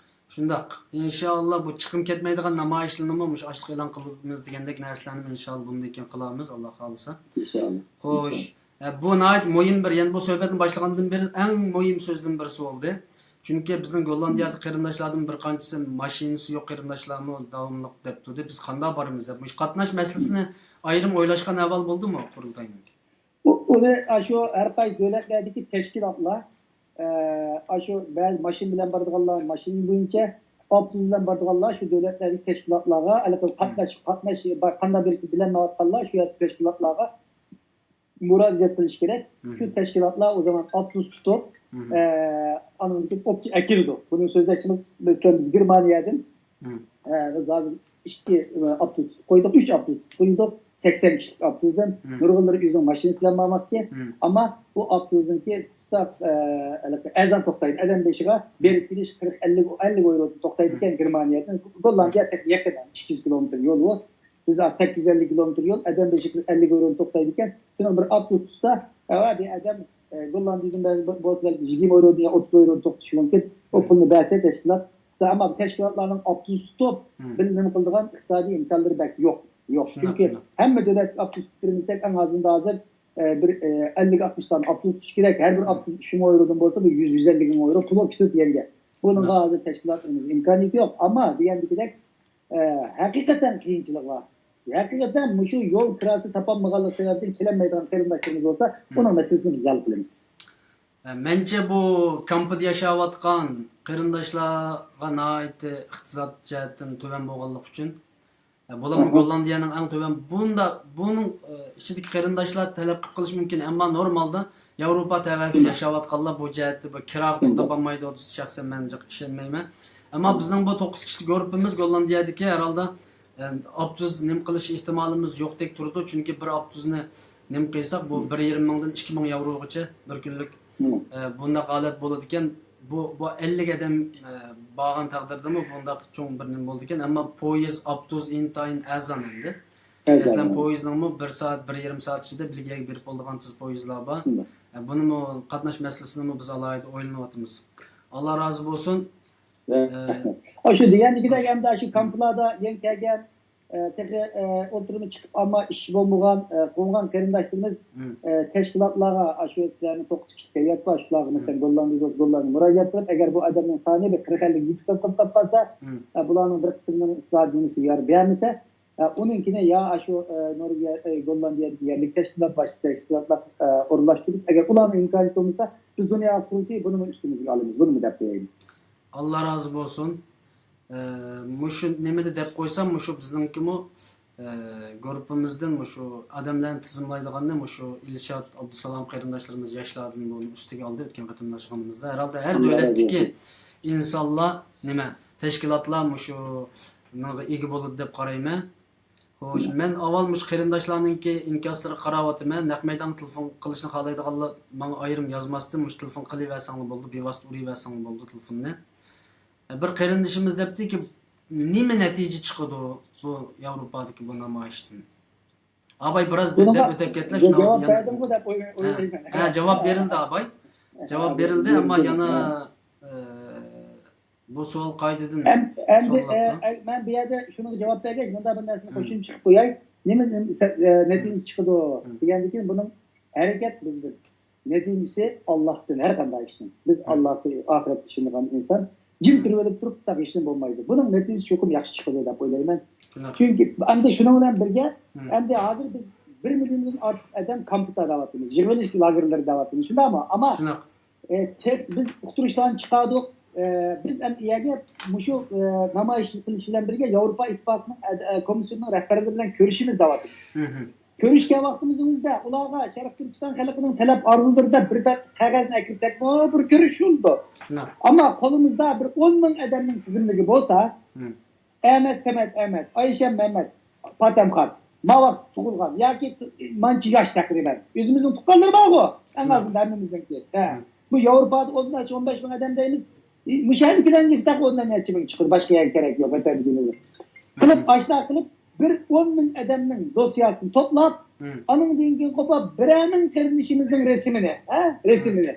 شۇنداق. ئىنشائاللا بۇ چىقىم كەتمەيدىغان نامايىشلىرىنىمۇ مۇشۇ ئاچلىق ئېلان قىلىمىز دېگەندەك نەرسىلەرنىمۇ ئىنشائاللا بۇندىن كېيىن قىلارمىز، ئاللا خالىسا. ئىنشائاللا. خوش. ئە، بۇ ناھايىتى مۇھىم بىر، يەنى بۇ سۆھبەتنى باشلىغاندىن بېرى ئەڭ مۇھىم سۆزدىن بىرسى بولدى. چۈنكى بىزنىڭ گوللاندىيەدە قېرىنداشلاردىن بىر قانچىسى ماشىنىسى يوق قېرىنداشلارمۇ داۋاملىق دەپ تۇردى. بىز قانداق بارىمىز دەپ. مۇشۇ قاتناش مەسىلىسىنى ئايرىم ئويلاشقان ئەھۋال بولدىمۇ قۇرۇلتاينىڭكى؟ ئۇ، ئۇنى ئاشۇ ھەر قايسى دۆلەتلەردىكى تەشكىلاتلار، ئە، ئاشۇ بەزى ماشىنا بىلەن بارىدىغانلار ماشىنا بويىچە، ئاپتوبۇس بىلەن بارىدىغانلار شۇ دۆلەتلەردىكى تەشكىلاتلارغا، ھېلىقى قاتناش، قاتناش، قانداق بىرسى بىلەلمەيۋاتقانلار شۇ يەردىكى تەشكىلاتلارغا مۇراجىئەت قىلىشى كېرەك. شۇ تەشكىلاتلار ئۇ زامان ئاپتوبۇس تۇتۇپ، ئە، ئاندىن كېيىن ئوپچە ئەكىرىدۇ. بۇنى سۆزلەشىمىز، مەسىلەن، بىز گېرمانىيەدىن، ئە، بىز ھازىر ئىككى، ئە، ئاپتوبۇس قويدۇق، ئۈچ ئاپتوبۇس قويدۇق، سەكسەن كىشىلىك ئاپتوبۇسدىن. نۇرغۇنلىرى ئۆزىنىڭ ماشىنىسى بىلەن بارماقچى. ئەمما بۇ ئاپتوبۇسنىڭكى تۇتساق، ئە، ئەرزان توختايدۇ. ئادەم بېشىغا بېرىپ كېلىش قىرىق، ئەللىك، ئەللىك ئايرودىن توختايدىكەن گېرمانىيەدىن. گوللاندىيە تېخى يېقىن، ئىككى يۈز كىلومېتىر يول بۇ. بىز سەككىز يۈز ئەللىك كىلومېتىر يول، ئادەم بېشىغا ئەللىك ئايرودىن توختايدىكەن. شۇنىڭ بىر ئاپتوبۇس تۇتسا، ھاۋا، بىر ئادەم، ئە، گوللاندىيىدىن بەزى بولسا بەلكى يىگىرمە ئايرودىن يا ئوتتۇز ئايرودىن توختىشى مۇمكىن. ئۇ پۇلنى بەرسە تەشكىلات. ئەمما بۇ تەشكىلاتلارنىڭ ئاپتوبۇس تۇتۇپ، بىر نېمە قىلىدىغان ئىقتىسادىي ئىمكانلىرى بەك يوق. يوق. چۈنكى ھەممە دۆلەتكە ئاپتوبۇس تۇتۇپ بېرەلمىسەك، ئەڭ ئازىندا ھازىر، ئە، بىر، ئە، ئەللىك ئاتمىش دانە ئاپتوبۇس تۇتۇش كېرەك. ھەر بىر ئاپتوبۇس ئۈچ مىڭ ئايرودىن بولسا، بۇ يۈز، يۈز ئەللىك مىڭ ئايرو پۇل بولۇپ كېتىدۇ دېگەن گەپ. بۇنىڭغا ھازىر تەشكىلاتلىرىمىز ئىمكانىيىتى يوق. ئەمما دېگەندىكىدەك، ئە، ھەقىقەتەن قىيىنچىلىقى بار. ھەقىقەتەن مۇشۇ يول كىراسى تاپالمىغانلىقى سەۋەبىدىن كېلەلمەيدىغان قېرىنداشلىرىمىز بولسا، ئۇنىڭ مەسىلىسىنى بىز ھەل قىلىمىز. ئە، مەنچە بۇ كامپىدا ياشاۋاتقان قېرىنداشلارغا ناھايىتى ئىقتىساد جەھەتتىن تۆۋەن بولغانلىقى ئۈچۈن، ئە، بۇلارمۇ گوللاندىيەنىڭ ئەڭ تۆۋەن، بۇندا، بۇنىڭ، ئە، ئىچىدىكى قېرىنداشلار تەلەپ قىلىپ قېلىشى مۇمكىن، ئەمما نورمالدا ياۋروپا تەۋەسىدە ياشاۋاتقانلار بۇ جەھەتتە بىر كىراغا پۇل تاپالمايدۇ دېسە، شەخسەن مەن جىق ئىشەنمەيمەن. ئەمما بىزنىڭ بۇ توققۇز كىشىلىك گۇرۇپپىمىز گوللاندىيەدىكى ھەر ھالدا، ئە، ئاپتوبۇس نېمە قىلىش ئېھتىمالىمىز يوقتەك تۇرىدۇ، چۈنكى بىر ئاپتوبۇسنى نېمە قىلساق، بۇ بىر يېرىم مىڭدىن ئىككى مىڭ ياۋروغىچە بىر كۈنلۈك، ئە، بۇنداق ھالەت بولىدىكەن. بۇ، بۇ ئەللىك ئادەم، ئە، بارغان تەقدىردىمۇ بۇنداق چوڭ بىر نېمە بولىدىكەن. ئەمما پويىز، ئاپتوبۇس ئىنتايىن ئەرزان ئەمدى. مەسىلەن، پويىزنىڭمۇ بىر سائەت، بىر يېرىم سائەت ئىچىدە بىلگەنگە بېرىپ بولىدىغان تېز پويىزلار بار. بۇنىمۇ، قاتناش مەسىلىسىنىمۇ بىز ئالاھىدە ئويلىنىۋاتىمىز. ئاللا رازى بولسۇن. ئاشۇ دېگەندىكىدەك، ئەمدى ئاشۇ كامپلاردا يېڭى كەلگەن، تېخى ئولتۇرما چىقىپ، ئەمما ئىش بولمىغان، قوغۇنغان قېرىنداشلىرىمىز تەشكىلاتلارغا، ئاشۇ سىلەرنى توختىتىش كەيپىيات بار، شۇلارغا، مەسىلەن، گوللاندىيە بولسا، گوللاندىيە مۇراجىئەت قىلىپ، ئەگەر بۇ ئادەمنىڭ سانى بىر قىرىق ئەللىك يېتىپ قالىپ قالسا، بۇلارنىڭ بىر قىسمىنىڭ ئىقتىسادىي نېمىسى يار بەرمىسە، ئۇنىڭكىنى يا ئاشۇ نورۋېگىيە، گوللاندىيەدىكى يەرلىك تەشكىلات، باشقا تەشكىلاتلار ئورۇنلاشتۇرۇپ، ئەگەر ئۇلارنىڭ ئىمكانىيىتى بولمىسا، بىز دۇنيا قۇرۇلتىيى بۇنىمۇ ئۈستىمىزگە ئالىمىز، بۇنىمۇ دەپ قويايلى. ئاللا رازى بولسۇن. ئە، مۇشۇ نېمىدە دەپ قويسام، مۇشۇ بىزنىڭكىمۇ، ئە، گۇرۇپپىمىزدىن مۇشۇ ئادەملەرنى تىزىملايدىغاننى مۇشۇ ئىلشات ئابدۇسالام قېرىنداشلىرىمىز ياشلاردىن بۇنى ئۈستىگە ئالدى، ئۆتكەن قېتىملاشقىنىمىزدا. ھەرھالدا ھەر دۆلەتتىكى ئىنسانلار، نېمە، تەشكىلاتلار مۇشۇنىڭغا ئىگە بولىدۇ دەپ قارايمەن. خوش، مەن ئاۋۋال مۇشۇ قېرىنداشلارنىڭكى ئىنكاسلىرىغا قاراۋاتىمەن. نەق مەيدانغا تېلېفون قىلىشنى خالايدىغانلار ماڭا ئايرىم يازماستىن، مۇشۇ تېلېفون قىلىۋەرسەڭلار بولدى، بىۋاسىتە ئۇرۇۋەرسەڭلار بولدى تېلېفوننى. بىر قېرىندىشىمىز دەپتىكى، نېمە نەتىجە چىقىدۇ بۇ ياۋروپادىكى بۇ نامايىشتىن؟ ئاباي بىراز دەپ ئۆتۈپ كەتتىلە، شۇنىڭ جاۋاب بەردىمغۇ دەپ ئويلايمەن. ھە، جاۋاب بېرىلدى، ئاباي. جاۋاب بېرىلدى، ئەمما يەنە، ئە، بۇ سوئال قايتىدىن ئەمدى، ئە، مەن بۇ يەردە شۇنىڭغا جاۋاب بەرگەچ، مۇنداق بىر نەرسىنى قوشۇمچە قىلىپ قوياي. نېمە، نېمە، ئە، نەتىجە چىقىدۇ دېگەندىن كېيىن، بۇنىڭ ھەرىكەت بىزدىن. نەتىجىسى ئاللاھتىن ھەر قانداق ئىشنىڭ. بىز ئاللاھقا، ئاخىرەتكە ئىشىنىدىغان ئىنسان جىم تۇرۇۋېلىپ تۇرۇپ تۇرساق ھېچنېمە بولمايدۇ. بۇنىڭ نەتىجىسى چوقۇم ياخشى چىقىدۇ دەپ ئويلايمەن. چۈنكى ئەمدى شۇنىڭ بىلەن بىرگە، ئەمدى ھازىر بىز بىر مىليوندىن ئارتۇق ئادەم كامپتا دەۋاتىمىز، يىغىلىش لاگېرلىرى دەۋاتىمىز. شۇنداقمۇ؟ ئەمما، ئە، تېخ-، بىز ئۇقتۇرۇشلارنى چىقاردۇق. ئە، بىز ئەمدى يەرگە مۇشۇ، ئە، نامايىش قىلىش بىلەن بىرگە ياۋروپا ئىتتىپاقىنىڭ ئەد-، ئە، كومىسسىيونىنىڭ رەھبەرلىرى بىلەن كۆرۈشىمىز دەۋاتىمىز. كۆرۈشكەن ۋاقتىمىزنىڭ ئۆزىدە ئۇلارغا شەرقىي تۈركىستان خەلقىنىڭ تەلەپ ئارزۇلىرى دەپ بىر بەت قەغەزنى ئەكىرسەكمۇ بىر كۆرۈشۈلىدۇ. ئەمما قولىمىزدا بىر ئون مىڭ ئادەمنىڭ تىزىملىكى بولسا، ئەمەت سەمەت ئەمەت، ئايشەم مەمەت، پاتەمخان، ما ۋاقىت تۇغۇلغان ياكى مانچە ياش تەقرىبەن. ئۆزىمىزنىڭ تۇغقانلىرى بارغۇ، ئەڭ ئازىندا ھەممىمىزنىڭكى. ھە. بۇ ياۋروپادا ئون نەچچە، ئون بەش مىڭ ئادەم دەيمىز. مۇشۇ يەرنىڭكىدىن يىغساق ئون نەچچە مىڭ چىقىدۇ، باشقا يەرگە كېرەك يوق، ۋەتەندىكىمىز. قىلىپ، ئاشۇنداق قىلىپ، بىر ئون مىڭ ئادەمنىڭ دوسىيەسىنى توپلاپ، ئانىڭدىن كېيىن قوپۇپ، بىرەر مىڭ قېرىندىشىمىزنىڭ رەسىمىنى، ھە، رەسىمىنى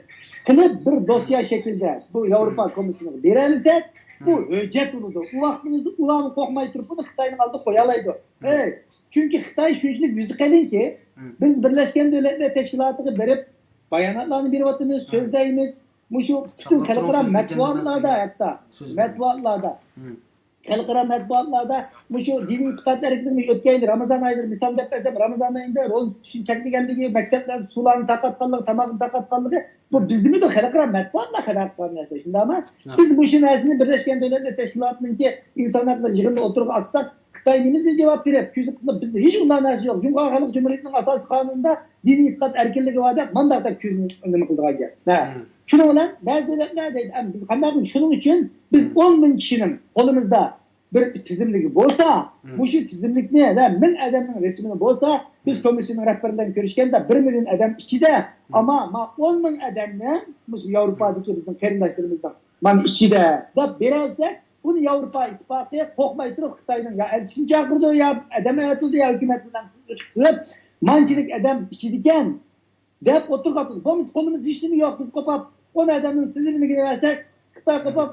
قىلىپ، بىر دوسىيە شەكلىدە بۇ ياۋروپا كومىسسىيىسىغا بېرەلىسەك، بۇ ھۆججەت بولىدۇ. ئۇ ۋاقتىمىزدا ئۇلارمۇ قورقماي تۇرۇپ، بۇنى خىتاينىڭ ئالدىدا قويالايدۇ. ھەي، چۈنكى خىتاي شۇنچىلىك يۈزى قېلىنكى، بىز بىرلەشكەن دۆلەتلەر تەشكىلاتىغا بېرىپ، باياناتلارنى بېرىۋاتىمىز، سۆزلەيمىز. مۇشۇ پۈتۈن خەلقئارا مەتبۇئاتلاردا، ھەتتا مەتبۇئاتلاردا، خەلقئارا مەتبۇئاتلاردا مۇشۇ دىنىي ئېتىقاد ئەركىنلىكى ئۆتكەن يىل رامىزان ئايىدا مىسال دەپ بەرسەم، رامىزان ئايىدا روزا تۇتۇشنى چەكلىگەنلىكى، مەكتەپلەردە سۇلارنى تارقاتقانلىقى، تاماقنى تارقاتقانلىقى، بۇ بىز دېمىدۇق، خەلقئارا مەتبۇئاتلار خەۋەر قىلغان نەرسە، شۇنداقمۇ؟ بىز مۇشۇ نەرسىنى بىرلەشكەن دۆلەتلەر تەشكىلاتىنىڭكى ئىنسان ھەقلىرى يىغىنىدا ئوتتۇرىغا ئاتساق، خىتاي نېمىدىن جاۋاب بېرىپ، كۆزى قىپلا، بىزدە ھېچ ئۇنداق نەرسە يوق. جۇڭخۇا خەلق جۇمھۇرىيىتىنىڭ ئاساسىي قانۇنىدا دىنىي ئېتىقاد ئەركىنلىكى بار دەپ، مانداق دەپ كۆزىنى نېمە قىلىدىغان گەپ. ھە. شۇنىڭ بىلەن بەزى دۆلەتلەر دەيدۇ، ئەم، بىز قانداق قىلىمىز؟ شۇنىڭ ئۈچۈن بىز ئون مىڭ كىشىنىڭ قولىمىزدا بىر تىزىملىكى بولسا، مۇشۇ تىزىملىكنى ۋە مىڭ ئادەمنىڭ رەسىمىنى بولسا، بىز كومىسسىيىنىڭ رەھبىرى بىلەن كۆرۈشكەندە بىر مىليون ئادەم ئىچىدە، ئەمما ما ئون مىڭ ئادەمنى مۇشۇ ياۋروپادىكى بىزنىڭ قېرىنداشلىرىمىزنىڭ مانا ئىچىدە دەپ بېرەلسەك، بۇنى ياۋروپا ئىتتىپاقى قورقماي تۇرۇپ خىتاينىڭ يا ئەلچىسىنى چاقىرىدۇ، يا ئادەم ئەۋەتىدۇ، يا ھۆكۈمەت بىلەن قىلىپ، مانچىلىك ئادەم ئىچىدىكەن دەپ ئوتتۇرىغا ئاتىدۇ. بولمىسا قولىمىزدا ھېچنېمە يوق، بىز قوپاپ ئون ئادەمنىڭ تىزىملىكىنى بەرسەك، خىتاي قوپاپ،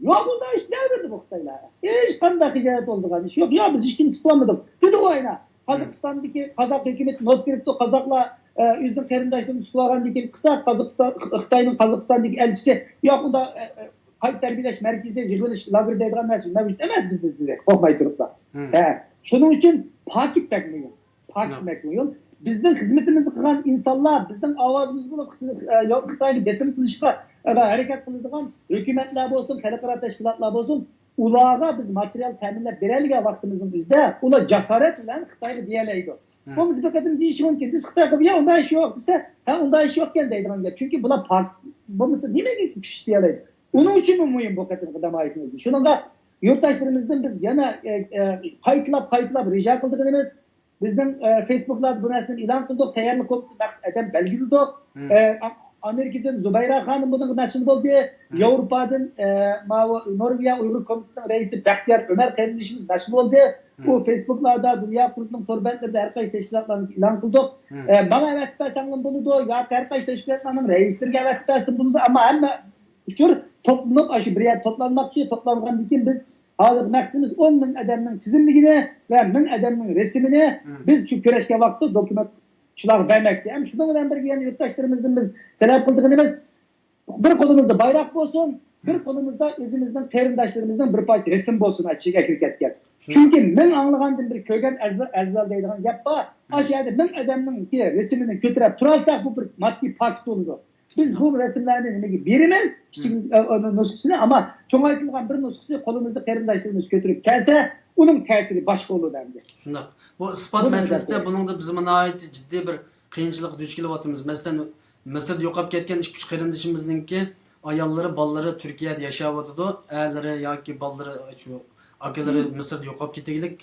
يوق، ئۇنداق ئىش دەۋەردى بۇ خىتايلار. ھېچقانداق ھىجايەت بولىدىغان ئىش يوق. يا بىز ھېچكىمنى تۇتۇۋالمىدۇق دېدىغۇ ئاينا. قازاقىستاندىكى قازاق ھۆكۈمىتى نوت بېرىپتۇ، قازاقلار، ئە، ئۆزىنىڭ قېرىنداشلىرىنى تۇتۇۋالغاندىن كېيىن قىلسا، قازاقىستان، خىتاينىڭ قازاقىستاندىكى ئەلچىسى، يوق، ئۇنداق، ئە، ئە، قايتا تەربىيەلەش مەركىزىدە يىغىلىش لاگېرى دەيدىغان نەرسە مەۋجۇت ئەمەس بىزدە، دېدى، قورقماي تۇرۇپلا. ھە، شۇنىڭ ئۈچۈن پاكىت بەك مۇھىم. پاكىت بەك مۇھىم. بىزنىڭ خىزمىتىمىزنى قىلغان ئىنسانلار، بىزنىڭ ئاۋازىمىز بولۇپ، خىز-، ئە، يا-، خىتاينى بېسىم قىلىشقا، ئە، ھەرىكەت قىلىدىغان ھۆكۈمەتلەر بولسۇن، خەلقئارا تەشكىلاتلار بولسۇن، ئۇلارغا بىز ماتېرىيال تەمىنلەپ بېرەلىگەن ۋاقتىمىزنىڭ ئۆزىدە، ئۇلار جاسارەت بىلەن خىتايغا دېيەلەيدۇ. بولمىسا بىر قېتىم دېيىشى مۇمكىن، بىز خىتايغا، يا ئۇنداق ئىش يوق دېسە، ھە، ئۇنداق ئىش يوقكەن دەيدىغان گەپ. چۈنكى بۇلار پاك، بولمىسا نېمىگە كۈچ دېيەلەيدۇ؟ ئۇنىڭ ئۈچۈنمۇ مۇھىم بۇ قېتىمقى نامايىشىمىز. شۇنىڭغا يۇرتداشلىرىمىزدىن بىز يەنە، ئە، ئە، قايتىلاپ، قايتىلاپ رىجا قىلىدىغىنىمىز، بىزنىڭ، ئە، فېيسبۇكلاردا بۇ نەرسىنى ئېلان قىلدۇق، تەييارلىق كومىتېتى مەخسۇس ئادەم بەلگىلىدۇق. ئە، ئا-، ئامېرىكىدىن زۇبەيرە خانىم بۇنىڭغا مەسئۇل بولدى. ياۋروپادىن، ئە، ماۋۇ نورۋېگىيە ئۇيغۇر كومىتېتىنىڭ رەئىسى بەختىيار ئۆمەر قېرىندىشىمىز مەسئۇل بولدى. بۇ فېيسبۇكلاردا، دۇنيا قۇرۇلتىيىنىڭ تور بەتلىرىدە ھەر قايسى تەشكىلاتلارنىڭكى ئېلان قىلدۇق. ئە، ماڭا ئەۋەتىپ بەرسەڭلار بولىدۇ، ياكى ھەر قايسى تەشكىلاتلارنىڭ رەئىسلىرىگە ئەۋەتىپ بەرسە بولىدۇ. ئەمما ھەممە ئۇچۇر توپلىنىپ، ئاشۇ بىر يەردە توپلانماقچى. توپلانغاندىن كېيىن بىز ھازىر مەقسىتىمىز ئون مىڭ ئادەمنىڭ تىزىملىكىنى ۋە مىڭ ئادەمنىڭ رەسىمىنى بىز شۇ كۆرۈشكەن ۋاقىتتا دوكۇمېنت شۇلارغا بەرمەكچى. ھەم شۇنىڭ بىلەن بىرگە يەنە يۇرتداشلىرىمىزدىن بىز تەلەپ قىلىدىغىنىمىز، بىر قولىمىزدا بايراق بولسۇن، بىر قولىمىزدا ئۆزىمىزنىڭ قېرىنداشلىرىمىزنىڭ بىر پارچە رەسىمى بولسۇن ئىچىگە ئەكىرىپ كەتكەن. چۈنكى مىڭ ئاڭلىغاندىن بىر كۆرگەن ئەۋزەل، ئەۋزەل دەيدىغان گەپ بار. ئاشۇ يەردە مىڭ ئادەمنىڭكى رەسىمىنى كۆتۈرۈپ تۇرالىساق، بۇ بىر ماددىي پاكىت بولىدۇ. بىز بۇ رەسىملەرنى نېمىگە بېرىمىز؟ كىچىك، ئە، ئۇنىڭ نۇسخىسىنى، ئەمما چوڭايتىلغان بىر نۇسخىسى قولىمىزدا قېرىنداشلىرىمىز كۆتۈرۈپ كەلسە، ئۇنىڭ تەسىرى باشقا بولىدۇ ئەمدى. شۇنداق. بۇ ئىسپات مەسىلىسىدە بۇنىڭدا بىزمۇ ناھايىتى جىددىي بىر قىيىنچىلىققا دۇچ كېلىۋاتىمىز. مەسىلەن، مىسىردا يوقاپ كەتكەن ئىككى، ئۈچ قېرىندىشىمىزنىڭكى ئاياللىرى، بالىلىرى تۈركىيەدە ياشاۋاتىدۇ. ئەرلىرى ياكى بالىلىرى، شۇ ئاكىلىرى مىسىردا يوقاپ كېتىگلىك،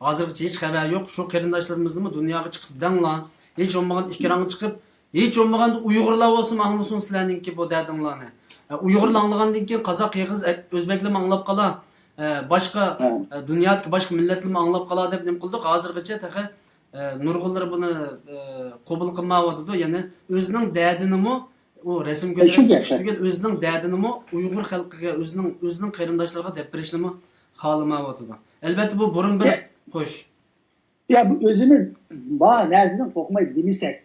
ھازىرغىچە ھېچ خەۋەر يوق. شۇ قېرىنداشلىرىمىزنىمۇ دۇنياغا چىقىپ دەڭلار. ھېچ بولمىغاندا ئېكرانغا چىقىپ، ھېچ بولمىغاندا ئۇيغۇرلار بولسىمۇ ئاڭلىسۇن سىلەرنىڭكى بۇ دەردىڭلارنى. ئە، ئۇيغۇرلار ئاڭلىغاندىن كېيىن قازاق، قىرغىز، ئە، ئۆزبەكلىرمۇ ئاڭلاپ قالا، ئە، باشقا، ئە، دۇنيادىكى باشقا مىللەتلەرمۇ ئاڭلاپ قالا دەپ نېمە قىلدۇق؟ ھازىرغىچە تېخى، ئە، نۇرغۇنلىرى بۇنى، ئە، قوبۇل قىلمايۋاتىدۇ. يەنى ئۆزىنىڭ دەردىنىمۇ، ئۇ رەسىم كۆتۈرۈپ چىقىش تۈگۈل، ئۆزىنىڭ دەردىنىمۇ ئۇيغۇر خەلقىگە، ئۆزىنىڭ، ئۆزىنىڭ قېرىنداشلىرىغا دەپ بېرىشنىمۇ خالىمايۋاتىدۇ. ئەلۋەتتە، بۇ بۇرۇن بىر، خوش. يا، بۇ ئۆزىمىز بار نەرسىدىن قورقمايدۇ دېمىسەك،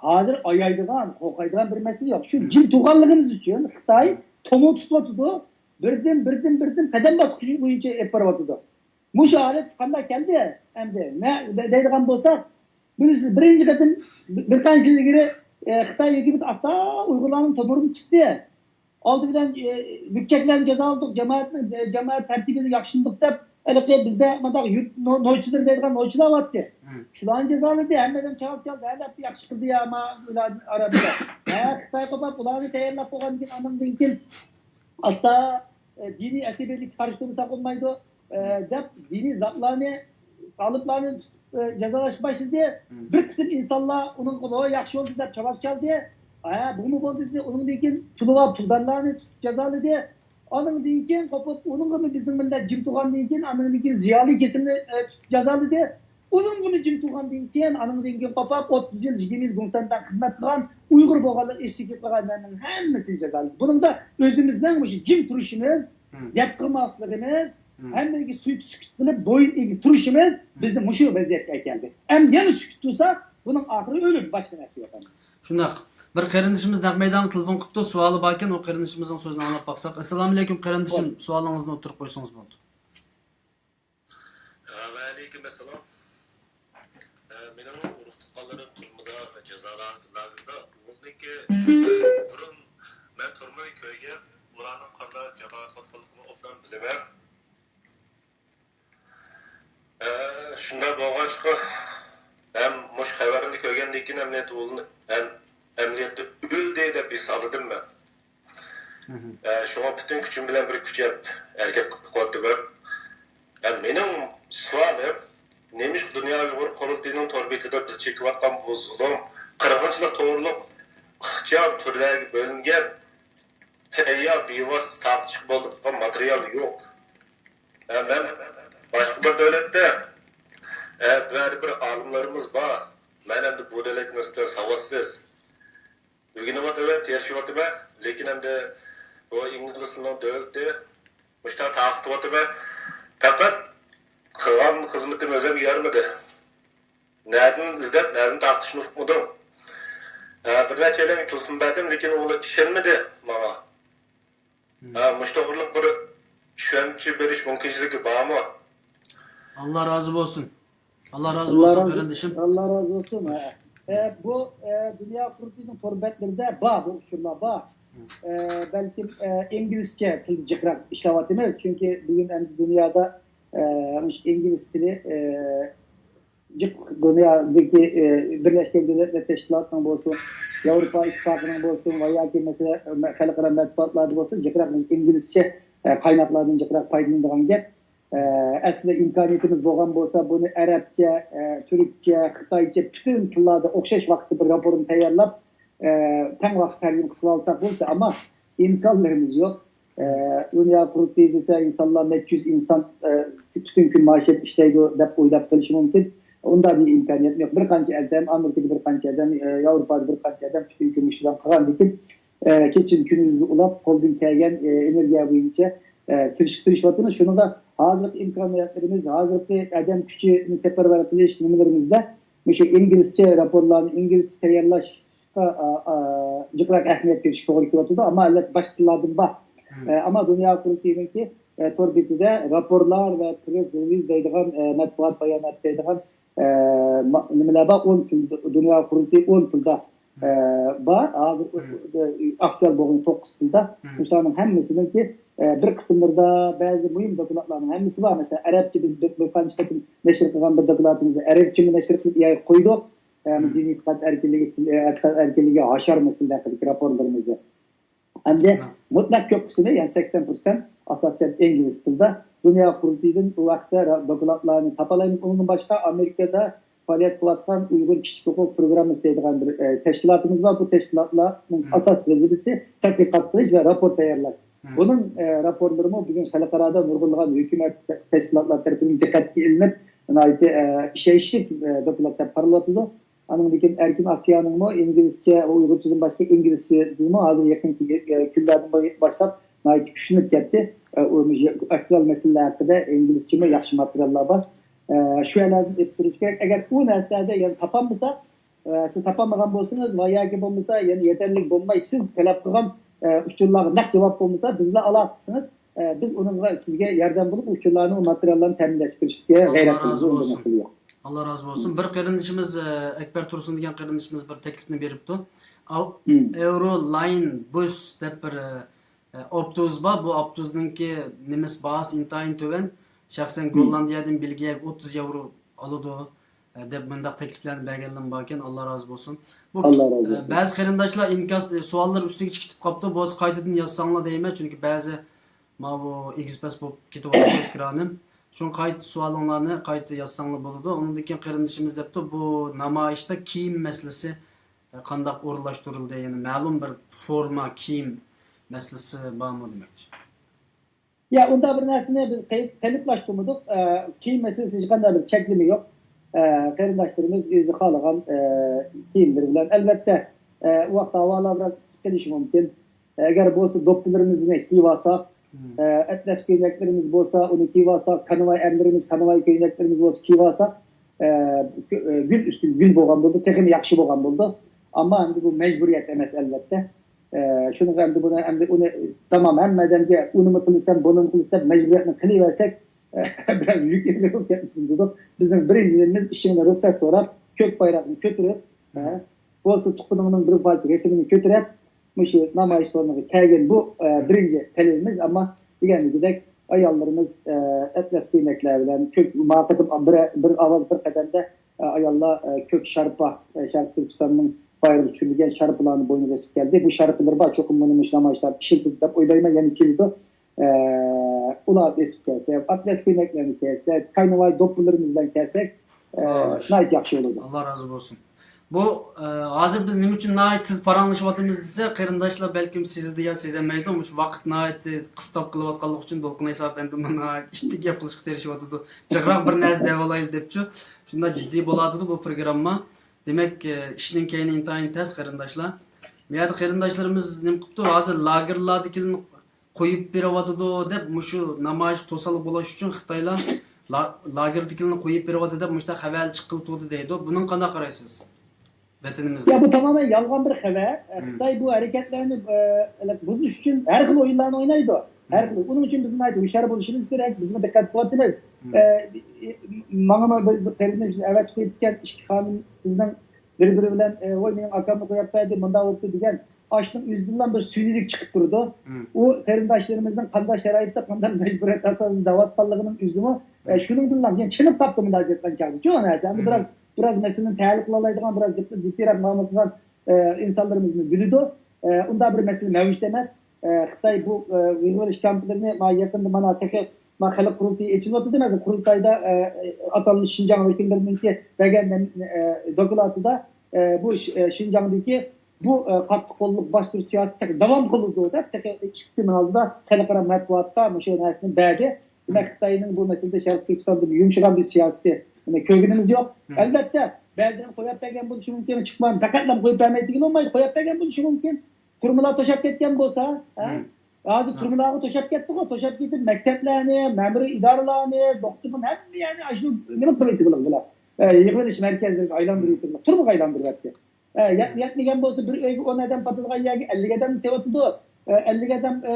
ھازىر ئايايدىغان، قورقايدىغان بىر مەسىلە يوق. شۇ جىم تۇرغانلىقىمىز ئۈچۈن خىتاي تومۇر تۇتۇۋاتىدۇ. بىردىن، بىردىن، بىردىن قەدەم باسقۇچى بويىچە ئېلىپ بارىۋاتىدۇ. مۇشۇ ھالەت قانداق كەلدى ئەمدى؟ نە-، دەيدىغان بولساق، بىز بىرىنچى قېتىم بىر قانچە يىل ئىلگىرى، ئە، خىتاي ھۆكۈمىتى ئاستا ئۇيغۇرلارنىڭ تومۇرىنى تۇتتى. ئالدى بىلەن، ئە، لۈكچەكلەرنى جازالىدۇق، جامائەتنى، جامائەت تەرتىپىنى ياخشىلىدۇق دەپ، ھېلىقى بىزدە مۇنداق يۇرت نو-، نوچىلىرى دەيدىغان نوچىلار بارتتى. شۇلارنى جازالىدى، ھەممىدىن چاۋاك چالدى، ھە دەپ ياخشى قىلدى يا، ما، ئۇلارنىڭ ئارامىدا. ھە، خىتاي قوپاپ، ئۇلارنى تەييارلاپ بولغاندىن كېيىن، ئاندىن كېيىن ئاستا، ئە، دىنىي ئەسەبىيلىككە قارشى تۇرمىساق بولمايدۇ، ئە، دەپ دىنىي زاتلارنى، تالىپلارنى تۇتۇپ، ئە، جازالاشقا باشلىدى. بىر قىسىم ئىنسانلار ئۇنىڭغا، ۋاي، ياخشى بولدى دەپ چاۋاك چالدى. ھە، بۇمۇ بولدى دېدى. ئۇنىڭدىن كېيىن پۇلى بار پۇلدارلارنى تۇتۇپ جازالىدى. ئانىڭدىن كېيىن قوپۇپ، ئۇنىڭغىمۇ بىزنىڭ مىللەت جىم تۇرغاندىن كېيىن، ئانىڭدىن كېيىن زىيالىي كېسىمنى، ئە، تۇتۇپ جازالىدى. ئۇنىڭغىمۇ جىم تۇرغاندىن كېيىن، ئانىڭدىن كېيىن قوپاپ، ئوتتۇز يىل، يىگىرمە يىل گۇڭسەنداڭ خىزمەت قىلغان، ئۇيغۇر بولغانلىقى ئېسىگە كېلىپ قالغانلارنىڭ ھەممىسىنى جازالىدى. بۇنىڭدا ئۆزىمىزنىڭ مۇشۇ جىم تۇرۇشىمىز، گەپ قىلماسلىقىمىز، ھەممىگە سۈكۈت، سۈكۈت قىلىپ بويۇن ئېگىپ تۇرۇشىمىز بىزنى مۇشۇ ۋەزىيەتكە ئەكەلدى. ئەمدى يەنە سۈكۈت تۇرساق، بۇنىڭ ئاخىرى ئۆلۈم، باشقا نەرسە يوق ئەمدى. شۇنداق. بىر قېرىندىشىمىز نەق مەيدانغا تېلېفون قىپتۇ، سوئالى باركەن، ئۇ قېرىندىشىمىزنىڭ سۆزىنى ئاڭلاپ باقساق. ئەسسالامۇئەلەيكۇم قېرىندىشىم، سوئالىڭىزنى ئوتتۇرىغا قويسىڭىز بولىدۇ. ۋەئەلەيكۇم ئەسسالام. ئە، مېنىڭ ئۇرۇق تۇغقانلىرىم تۈرمىدە ۋە جازا لاگېرىدا. ئۇلارنىڭكى بۇرۇن مەن تۈرمىنى كۆرگەن، ئۇلارنىڭ قانداق جازا تارتقانلىقىنى ئوبدان بىلىمەن. ئە، شۇنداق بولغاچقا، ھەم مۇشۇ خەۋەرنى كۆرگەندىن كېيىن ئەمەلىيەتتە ئۇلنى-، ئەم-، ئەمەلىيەتتە ئۆلدى دەپ ھېس ئالدىم مەن. ئە، شۇڭا پۈتۈن كۈچۈم بىلەن بىر كۈچەپ ھەرىكەت قىلىپ قىلىۋاتىمەن. ئە، مېنىڭ سوئالىم، نېمىشقا دۇنيا ئۇيغۇر قۇرۇلتىيىنىڭ تور بېتىدە بىز چېكىۋاتقان بۇ زۇلۇم، قىرغىنچىلىق توغرۇلۇق ئىخچام تۈرلەرگە بۆلۈنگەن تەييار، بىۋاسىتە تارقىتىشقا بولىدىغان ماتېرىيال يوق. ئە، مەن باشقا بىر دۆلەتتە، ئە، بۇ يەردە بىر ئالىملىرىمىز بار. مەن ئەمدى بۇ دۆلەتكە نىسبەتەن ساۋاتسىز. ئۆگىنىۋاتىمەن، تىرىشىۋاتىمەن، لېكىن ئەمدى بۇ ئىنگلىزلارنىڭ دۆلىتى مۇشۇنداق تارقىتىۋاتىمەن. پەقەت قىلغان خىزمىتىم ئۆزۈمگە يارىمىدى. نەدىن ئىزدەپ، نەدىن تارقىتىشنى ئۇقمىدىم. ھە، بىر نەچچەيلەنگە تېلېفون بەردىم، لېكىن ئۇلار ئىشەنمىدى ماڭا. ھە، مۇشۇ توغرىلىق بىر چۈشەنچە بېرىش مۇمكىنچىلىكى بارمۇ؟ ئاللا رازى بولسۇن. ئاللا رازى بولسۇن، قېرىندىشىم. ئاللا رازى بولسۇن. ھە. ئە، بۇ، ئە، دۇنيا قۇرۇلتىيىنىڭ تور بەتلىرىدە بار، بۇ ئۇچۇرلار بار. ئە، بەلكىم، ئە، ئىنگلىزچە تىلدا جىقراق ئىشلەۋاتىمىز. چۈنكى بۈگۈن ئەمدى دۇنيادا، ئە، مۇشۇ ئىنگلىز تىلى، ئە، جىق دۇنيادىكى، ئە، بىرلەشكەن دۆلەتلەر تەشكىلاتىنىڭ بولسۇن، ياۋروپا ئىتتىپاقىنىڭ بولسۇن ۋە ياكى مەسىلەن، خەلقئارا مەتبۇئاتلاردا بولسۇن، جىقراق ئىنگلىزچە، ئە، قايناقلاردىن جىقراق پايدىلىنىدىغان گەپ. ئە، ئەسلىدە ئىمكانىيىتىمىز بولغان بولسا، بۇنى ئەرەبچە، ئە، تۈركچە، خىتايچە، پۈتۈن تىللاردا ئوخشاش ۋاقىتتا بىر راپورنى تەييارلاپ، ئە، تەڭ ۋاقىت تەرجىمە قىلىۋالساق بولسا، ئەمما ئىمكانلىرىمىز يوق. ئە، دۇنيا قۇرۇلتىيى دېسە، ئىنسانلار نەچچە يۈز ئىنسان، ئە، پۈتۈن كۈن مائاش ئېلىپ ئىشلەيدۇ دەپ ئويلاپ قېلىشى مۇمكىن. ئۇنداق بىر ئىمكانىيەتمۇ يوق. بىر قانچە ئادەم، ئامېرىكىدا بىر قانچە ئادەم، ئە، ياۋروپادا بىر قانچە ئادەم پۈتۈن كۈن مۇشۇلارنى قىلغاندىكىن، ئە، كېچىدىن كۈندۈزگە ئۇلاپ، قولدىن كەلگەن، ئە، ئېنېرگىيە بويىچە، ئە، تىرىشىپ، تىرىشىۋاتىمىز. شۇنىڭغا ھازىرقى ئىمكانىيەتلىرىمىز، ھازىرقى ئادەم كۈچىنى سەپەرۋەر قىلىش نېمىلىرىمىزدە مۇشۇ ئىنگلىزچە راپورلارنى ئىنگلىزچە تەييارلاش ئا، ئا، جىقراق ئەھمىيەت بېرىشكە توغرا كېلىۋاتىدۇ. ئەمما ئەلۋەتتە باشقا تىللاردىمۇ بار. ئە، ئەمما دۇنيا قۇرۇلتىيىنىڭكى، ئە، تور بېتىدە راپورلار ۋە پرېس رېلىز دەيدىغان، ئە، مەتبۇئات بايانات دەيدىغان، ئە، ما-، نېمىلەر بار، ئون تىل، دۇنيا قۇرۇلتىيى ئون تىلدا، ئە، بار. ھازىر ئاكتۇئال بولغان توققۇز تىلدا. مۇشۇلارنىڭ ھەممىسىنىڭكى، ئە، بىر قىسىملىرىدا بەزى مۇھىم دوكلاتلارنىڭ ھەممىسى بار. مەسىلەن، ئەرەبچە بىز بىر، بىر قانچە قېتىم نەشر قىلغان بىر دوكلاتىمىزنى ئەرەبچىمۇ نەشر قىلىپ يايىپ قويدۇق. ئە، دىنىي ئېتىقاد ئەركىنلىكى، ئېتىقاد ئەركىنلىكى ھاشار مەسىلىلەر ھەققىدىكى راپورلىرىمىزنى. ئەمدى مۇتلەق كۆپ قىسمى، يەنى سەكسەن پىرسەنت ئاساسەن ئىنگلىز تىلىدا. دۇنيا قۇرۇلتىيىدىن ئۇ ۋاقىتتا را-، دوكلاتلارنى تاپالايمىز. ئۇنىڭدىن باشقا ئامېرىكىدا پائالىيەت قىلىۋاتقان ئۇيغۇر كىشىلىك ھوقۇق پروگراممىسى دەيدىغان بىر، ئە، تەشكىلاتىمىز بار. بۇ تەشكىلاتلارنىڭ ئاساسىي ۋەزىپىسى تەتقىقات قىلىش ۋە راپور تەييارلاش. بۇنىڭ، ئە، راپورلىرىمۇ بۈگۈن خەلقئارادا نۇرغۇنلىغان ھۆكۈمەت، تەشكىلاتلار تەرىپىدىن دىققەتكە ئېلىنىپ، ناھايىتى، ئە، ئىشەنچلىك، ئە، دوكلات دەپ قارىلىۋاتىدۇ. ئانىڭدىن كېيىن ئەركىن ئاسىيانىڭمۇ ئىنگلىزچە ۋە ئۇيغۇردىن باشقا ئىنگلىزچىدىنمۇ ھازىر يېقىنقى، ئە، كۈنلەردىن باشلاپ ناھايىتى كۈچلىنىپ كەتتى. ئە، ئۇ ئاكتۇئال مەسىلىلەر ھەققىدە ئىنگلىزچىمۇ ياخشى ماتېرىياللار بار. ئە، شۇ يەرلەردىن ئېلىپ بېرىش كېرەك. ئەگەر ئۇ نەرسىلەردە يەنە تاپالمىساق، ئە، سىز تاپالمىغان بولسىڭىز ۋە ياكى بولمىسا يەنە يېتەرلىك بولماي، سىز تەلەپ قىلغان، ئە، ئۇچۇرلارغا نەق جاۋاب بولمىسا، بىز بىلەن ئالاقە قىلسىڭىز، ئە، بىز ئۇنىڭغا سىزگە ياردەم بولۇپ، ئۇچۇرلارنى، ئۇ ماتېرىياللارنى تەمىنلەشكە كىرىشىشكە غەيرەت قىلىمىز. ئۇندا مەسىلە يوق. ئاللا رازى بولسۇن. بىر قېرىندىشىمىز، ئە، ئەكبەر تۇرسۇن دېگەن قېرىندىشىمىز بىر تەكلىپنى بېرىپتۇ. ئاۋرو لاين بۇس دەپ بىر، ئە، ئاپتوبۇس بار. بۇ ئاپتوبۇسنىڭكى نېمىسى، باھاسى ئىنتايىن تۆۋەن. شەخسەن گوللاندىيەدىن بېلگىيەگە ئوتتۇز ياۋرو ئالىدۇ، ئە، دەپ مۇنداق تەكلىپلەرنى بەرگەنلەرمۇ باركەن. ئاللا رازى بولسۇن. بۇ، ئە، بەزى قېرىنداشلار ئىنكاس، ئە، سوئاللار ئۈستىگە چىقىپ قاپتۇ. بولسا قايتىدىن يازساڭلار دەيمەن، چۈنكى بەزى ماۋۇ ئېگىز-پەس بولۇپ كېتىۋاتىدۇ ئېكرانىم. شۇڭا قايتا سوئالىڭلارنى قايتا يازساڭلار بولىدۇ. ئۇنىڭدىن كېيىن قېرىندىشىمىز دەپتۇ، بۇ نامايىشتا كىيىم مەسىلىسى، ئە، قانداق ئورۇنلاشتۇرۇلدى؟ يەنى مەلۇم بىر فورما، كىيىم مەسىلىسى بارمۇ دېمەكچى. يا، ئۇنداق بىر نەرسىنى بىز قېلىپ-، قېلىپلاشتۇرمىدۇق. ئە، كىيىم مەسىلىسى ھېچقانداق بىر چەكلىمە يوق. ئە، قېرىنداشلىرىمىز ئۆزى خالىغان، ئە، كىيىملىرى بىلەن. ئەلۋەتتە، ئە، ئۇ ۋاقىتتا ھاۋالار بىراز ئىسسىپ قېلىشى مۇمكىن. ئەگەر بولسا دوپپىلىرىمىزنى كىيىۋالساق، ئە، ئەتلەس كۆينەكلىرىمىز بولسا، ئۇنى كىيىۋالساق، كانۋاي ئەرلىرىمىز كانۋاي كۆينەكلىرىمىز بولسا كىيىۋالساق، ئە، گۈ-، ئە، گۈل ئۈستىگە گۈل بولغان بولىدۇ، تېخىمۇ ياخشى بولغان بولىدۇ. ئەمما ئەمدى بۇ مەجبۇرىيەت ئەمەس، ئەلۋەتتە. ئە، شۇنىڭغا ئەمدى بۇنى، ئەمدى ئۇنى تامام ھەممە ئادەمگە ئۇنىمۇ قىلىسەن، بۇنىمۇ قىلىسەن دەپ مەجبۇرىيەتنى قىلىۋەرسەك، ئە، بىراز يۈك ئېغىر بولۇپ كەتمىسۇن دېدۇق. بىزنىڭ بىرىنچى نېمىمىز ئىشىڭنى رۇخسەت سوراپ، كۆك بايراقنى كۆتۈرۈپ، ئە، بولسا تۇغقىنىڭنىڭ بىر پارچە رەسىمىنى كۆتۈرۈپ، مۇشۇ نامايىش سورۇنىغا كەلگەن بۇ، ئە، بىرىنچى تەلىپىمىز. ئەمما دېگەندىكىدەك ئاياللىرىمىز، ئە، ئەتلەس كۆينەكلەر بىلەن كۆك، ما قېتىم بىر، بىر ئاۋاز بىر قەدەمدە، ئە، ئاياللار، ئە، كۆك شارپا، ئە، شەرقىي تۈركىستاننىڭ بايرىغا چۈشۈرۈلگەن شارپىلارنى بوينىغا ئېسىپ كەلدى. بۇ شارپىلىرى بار، چوقۇم بۇنى مۇشۇ نامايىشلاردا ئىشلىتىدۇ دەپ ئويلايمەن، يەنە كېلىدۇ. ئە، ئۇلار ئېسىپ كەلسە، ئەتلەس كۆينەكلەرنى كىيسە، كاينىۋاي دوپپىلىرىمىز بىلەن كەلسەك، ئە، ناھايىتى ياخشى بولىدۇ. ئاللا رازى بولسۇن. بۇ، ئە، ھازىر بىز نېمە ئۈچۈن ناھايىتى تېز پاراڭلىشىۋاتىمىز دېسە، قېرىنداشلار بەلكىم سېزىدۇ يا سېزەلمەيدۇ، مۇشۇ ۋاقىت ناھايىتى قىستاپ قېلىۋاتقانلىقى ئۈچۈن دولقۇن ھېسابى ئەمدى ناھايىتى ئىتتىك گەپ قىلىشقا تىرىشىۋاتىدۇ. جىقراق بىر نەرسە دەۋالايلى دەپچۇ. شۇنداق جىددىي بولۇۋاتىدۇ بۇ پروگرامما. دېمەك، ئە، ئىشنىڭ كەينى ئىنتايىن تەس، قېرىنداشلار. بۇ يەردە قېرىنداشلىرىمىز نېمە قىپتۇ؟ ھازىر لاگېرلاردىكىلىرىنى قويۇپ بېرىۋاتىدۇ دەپ، مۇشۇ نامايىشقا توسالغۇ بولۇش ئۈچۈن خىتايلار لا-، لاگېردىكىلىرىنى قويۇپ بېرىۋاتىدۇ دەپ مۇشۇنداق خەۋەرلەر چىققىلى تۇردى دەيدۇ. بۇنىڭغا قانداق قارايسىز؟ ۋەتىنىمىزدە. يا، بۇ تامامەن يالغان بىر خەۋەر. خىتاي بۇ ھەرىكەتلەرنى، ئە، بۇزۇش ئۈچۈن ھەر خىل ئويۇنلارنى ئوينايدۇ. ھەر خىل. ئۇنىڭ ئۈچۈن بىز ناھايىتى ھوشيار بولۇشىمىز كېرەك. بىزمۇ دىققەت قىلىۋاتىمىز. ئە، ماڭىمۇ بىر، بىر قېرىندىشىمىز ئەۋەتىپ قويۇپتىكەن، ئىككى خانىم قىزنىڭ بىر-بىرى بىلەن، ئە، ۋوي، مېنىڭ ئاكامنى قويۇپ بەردى، مۇنداق بوپتۇ دېگەن. ئاشۇنىڭ ئۆزىدىنلا بىر سۈيدۈلۈك چىقىپ تۇرىدۇ. ئۇ قېرىنداشلىرىمىزنىڭ قانداق شارائىتتا، قانداق مەجبۇرىيەت ئاساسىدا دەۋاتقانلىقىنىڭ ئۆزىمۇ، ئە، شۇنىڭدىنلا كېيىن چېنىپ قاپتۇ مۇنداق ئېيتقان چاغدا. شۇ نەرسە. ئەمدى بىراز، بىراز مەسىلىنى تەھلىل قىلالايدىغان، بىراز جىددىيراق مۇئامىلە قىلغان، ئە، ئىنسانلىرىمىزمۇ بىلىدۇ. ئە، ئۇنداق بىر مەسىلە مەۋجۇت ئەمەس. ئە، خىتاي بۇ، ئە، يىغىۋېلىش كامپلىرىنى ما يېقىندا مانا تېخى ما خەلق قۇرۇلتىيى ئېچىلىۋاتىدۇ. مەسىلەن، قۇرۇلتايدا، ئە، ئاتالمىش شىنجاڭ ۋەكىللىرىنىڭكى بەرگەن، ئە، دوكلاتىدا، ئە، بۇ ش-، ئە، شىنجاڭدىكى بۇ، ئە، قاتتىق قوللۇق باستۇرۇش سىياسىتى تېخى داۋام قىلىدۇ دەپ، تېخى ئىككى كۈندىن ئالدىدا خەلقئارا مەتبۇئاتتا مۇشۇ نەرسىنى بەردى. دېمەك، خىتاينىڭ بۇ مەسىلىدە شەرقىي تۈركىستاندا يۇمشىغان بىر سىياسىتى، يەنى كۆرگىنىمىز يوق. ئەلۋەتتە، بەزىلەرنى قويۇپ بەرگەن بولۇشى مۇمكىن، چىقماي، پەقەتلا قويۇپ بەرمەيدىغىلى بولمايدۇ، قويۇپ بەرگەن بولۇشى مۇمكىن. تۈرمىلەر توشاپ كەتكەن بولسا، ھە؟ ھازىر تۈرمىلەرگە توشاپ كەتتىغۇ، توشاپ كېتىپ، مەكتەپلەرنى، مەمۇرىي ئىدارىلارنى، دوختۇرخانا، ھەممە يەرنى ئاشۇ نېمە قىلىۋېتىۋالغىلى. ئە، يىغىۋېلىش مەركەزلىرىگە ئايلاندۇرۇۋېتىۋالغىلى، تۈرمىگە ئايلاندۇرۇۋەتتى. ئە، يەت-، يەتمىگەن بولسا، بىر ئۆيگە ئون ئادەم پاتىدىغان يەرگە ئەللىك ئادەمنى سېلىۋاتىدۇ. ئە، ئەللىك ئادەم، ئە،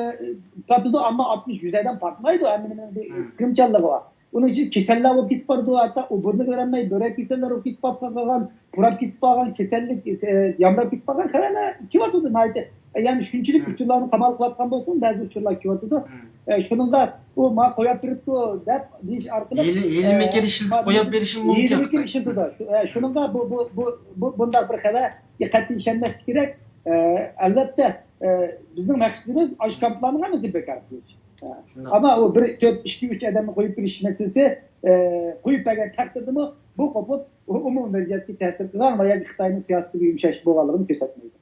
پاتىدۇ، ئەمما ئاتمىش، يۈز ئادەم پاتمايدۇ، ھەممىنىڭ بىر سىغىمچانلىقى بار. ئۇنىڭ ئىچىدە كېسەللەر بولۇپ كېتىپ بارىدۇ، ھەتتا ئوبۇرنى كۆرەلمەي، بۆرەك كېسەللەر بولۇپ كېتىپ قالغان، پۇراپ كېتىپ قالغان، كېسەللىك، ئە، يامراپ كېتىپ قالغان خەۋەرلەر كېلىۋاتىدۇ ناھايىتى. ئە، يەنى شۇنچىلىك ئۇچۇرلارنى قامال قىلىۋاتقان بولسىمۇ، بەزى ئۇچۇرلار كېلىۋاتىدۇ. ئە، شۇنىڭغا ئۇ ماڭا قويۇپ بېرىپتۇ دەپ دېيىش ئارقىلىق، ھىيلە، ھىيلە-مىكىر ئە، ئىشلىتىپ قويۇپ بېرىشى مۇمكىن. ھىيلە-مىكىر ئىشلىتىدۇ. شۇ، ئە، شۇنىڭغا بۇ، بۇ، بۇ، بۇ، بۇنداق بىر خەۋەرگە قەتئىي ئىشەنمەسلىك كېرەك. ئە، ئەلۋەتتە، ئە، بىزنىڭ مەقسىتىمىز ئاشۇ كامپلارنىڭ ھەممىسىنى بىكار قىلىش. ئە، شۇنداق. ئەمما ئۇ بىر تۆت، ئىككى، ئۈچ ئادەمنى قويۇپ بېرىش مەسىلىسى، ئە، قويۇپ بەرگەن تەقدىردىمۇ بۇ قوپۇپ ئۇ ئومۇمىي ۋەزىيەتكە تەسىر قىلغان ۋە ياكى خىتاينىڭ سىياسىتىگە يۇمشاشلىق بولغانلىقىنى كۆرسەتمەيدۇ.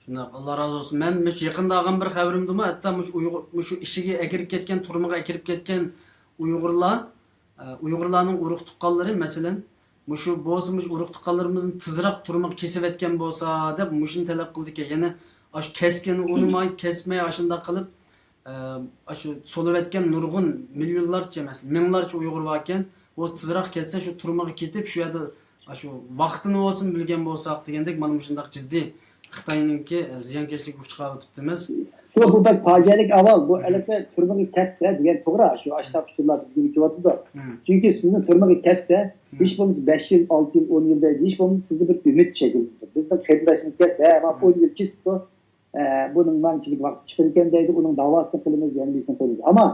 شۇنداق، ئاللا رازى بولسۇن. مەن مۇشۇ يېقىندا ئالغان بىر خەۋىرىمدىمۇ، ھەتتا مۇشۇ ئۇيغۇر، مۇشۇ ئىچىگە ئەكىرىپ كەتكەن، تۈرمىگە ئەكىرىپ كەتكەن ئۇيغۇرلار، ئە، ئۇيغۇرلارنىڭ ئۇرۇق تۇغقانلىرى، مەسىلەن، مۇشۇ بولسا، مۇشۇ ئۇرۇق تۇغقانلىرىمىزنى تېزراق تۈرمىگە كېسىۋەتكەن بولسا، دەپ مۇشۇنى تەلەپ قىلىدىكەن. يەنى ئاشۇ كەسكىنى ئۇنىماي، كەسمەي، ئاشۇنداق قىلىپ، ئە، ئاشۇ سولىۋەتكەن نۇرغۇن مىليونلارچە ئەمەس، مىڭلارچە ئۇيغۇر باركەن، ئۇ تېزراق كەتسە، شۇ تۈرمىگە كېتىپ، شۇ يەردە ئاشۇ ۋاقتىنى بولسىمۇ بىلگەن بولساق دېگەندەك، مانا مۇشۇنداق جىددىي خىتاينىڭكى، ئە، زىيانكەشلىكىگە ئۇچراۋېتىپتىمىز. شۇ، بۇ بەك پاجىئەلىك ئەھۋال. بۇ، ئەلۋەتتە، تۈرمىگە كەتسە دېگەن توغرا، شۇ ئاشۇنداق ئۇچۇرلار بىزگە كېلىۋاتىدۇ. چۈنكى سىزنى تۈرمىگە كەتسە، ھېچ بولمىسا بەش يىل، ئالتە يىل، ئون يىل دەيدۇ، ھېچ بولمىسا سىزدە بىر ئۈمىد شەكىللىنىدۇ. بىزنىڭ قېرىنداشىمىز كەتسە، ھە، مانا ئون يىل كېسىپتۇ. ئە، بۇنىڭ مانچىلىك ۋاقتى چىقىدىكەن دەيدۇ، ئۇنىڭ داۋاسىنى قىلىمىز، يەنە بىرسىنى قىلىمىز. ئەمما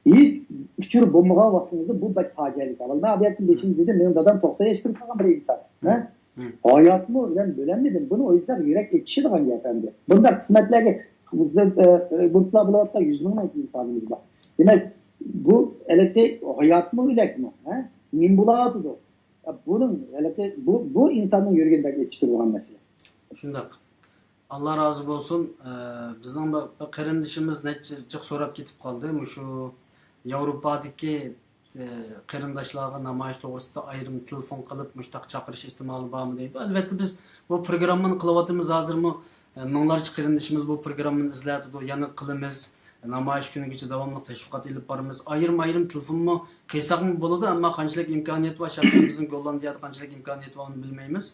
ھېچ ئۇچۇر بولمىغان ۋاقتىڭىزدا بۇ بەك پاجىئەلىك ئەھۋال. مەن ئاۋۋالدىن بېشىمدا دېدىم، مېنىڭ دادام توقسان ياشقا كىرىپ قالغان بىر ئىنسان. ھە؟ ھاياتمۇ بىلەن بىلەلمىدىم. بۇنى ئويلىساق يۈرەك ئېچىشىدىغان گەپ ئەمدى. بۇنداق قىسمەتلەرگە بۇرۇتلار بولۇۋاتقان يۈز مىڭ ئىنسانىمىز بار. دېمەك، بۇ ھېلىقى ھاياتمۇ ئۆلەكمۇ؟ ھە؟ نېمە بولۇۋاتىدۇ؟ بۇنىڭ ھېلىقى بۇ، بۇ ئىنساننىڭ يۈرىكىنى بەك ئېچىشتۇرىدىغان مەسىلە. شۇنداق. ئاللا رازى بولسۇن. ئە، بىزنىڭ بىر، بىر قېرىندىشىمىز نەچچە جىق سوراپ كېتىپ قالدى. مۇشۇ ياۋروپادىكى، ئە، قېرىنداشلارغا نامايىش توغرىسىدا ئايرىم تېلېفون قىلىپ، مۇشۇنداق چاقىرىش ئېھتىمالى بارمۇ دەيدۇ. ئەلۋەتتە، بىز بۇ پروگراممىنى قىلىۋاتىمىز ھازىرمۇ. ئە، مىڭلارچە قېرىندىشىمىز بۇ پروگراممىنى ئىزلەۋاتىدۇ. يەنە قىلىمىز. نامايىش كۈنىگىچە داۋاملىق تەشۋىقات ئېلىپ بارىمىز. ئايرىم-ئايرىم تېلېفونمۇ قىلساقمۇ بولىدۇ، ئەمما قانچىلىك ئىمكانىيەت بار، شەخسەن بىزنىڭ گوللاندىيەدە قانچىلىك ئىمكانىيەت بار، ئۇنى بىلمەيمىز.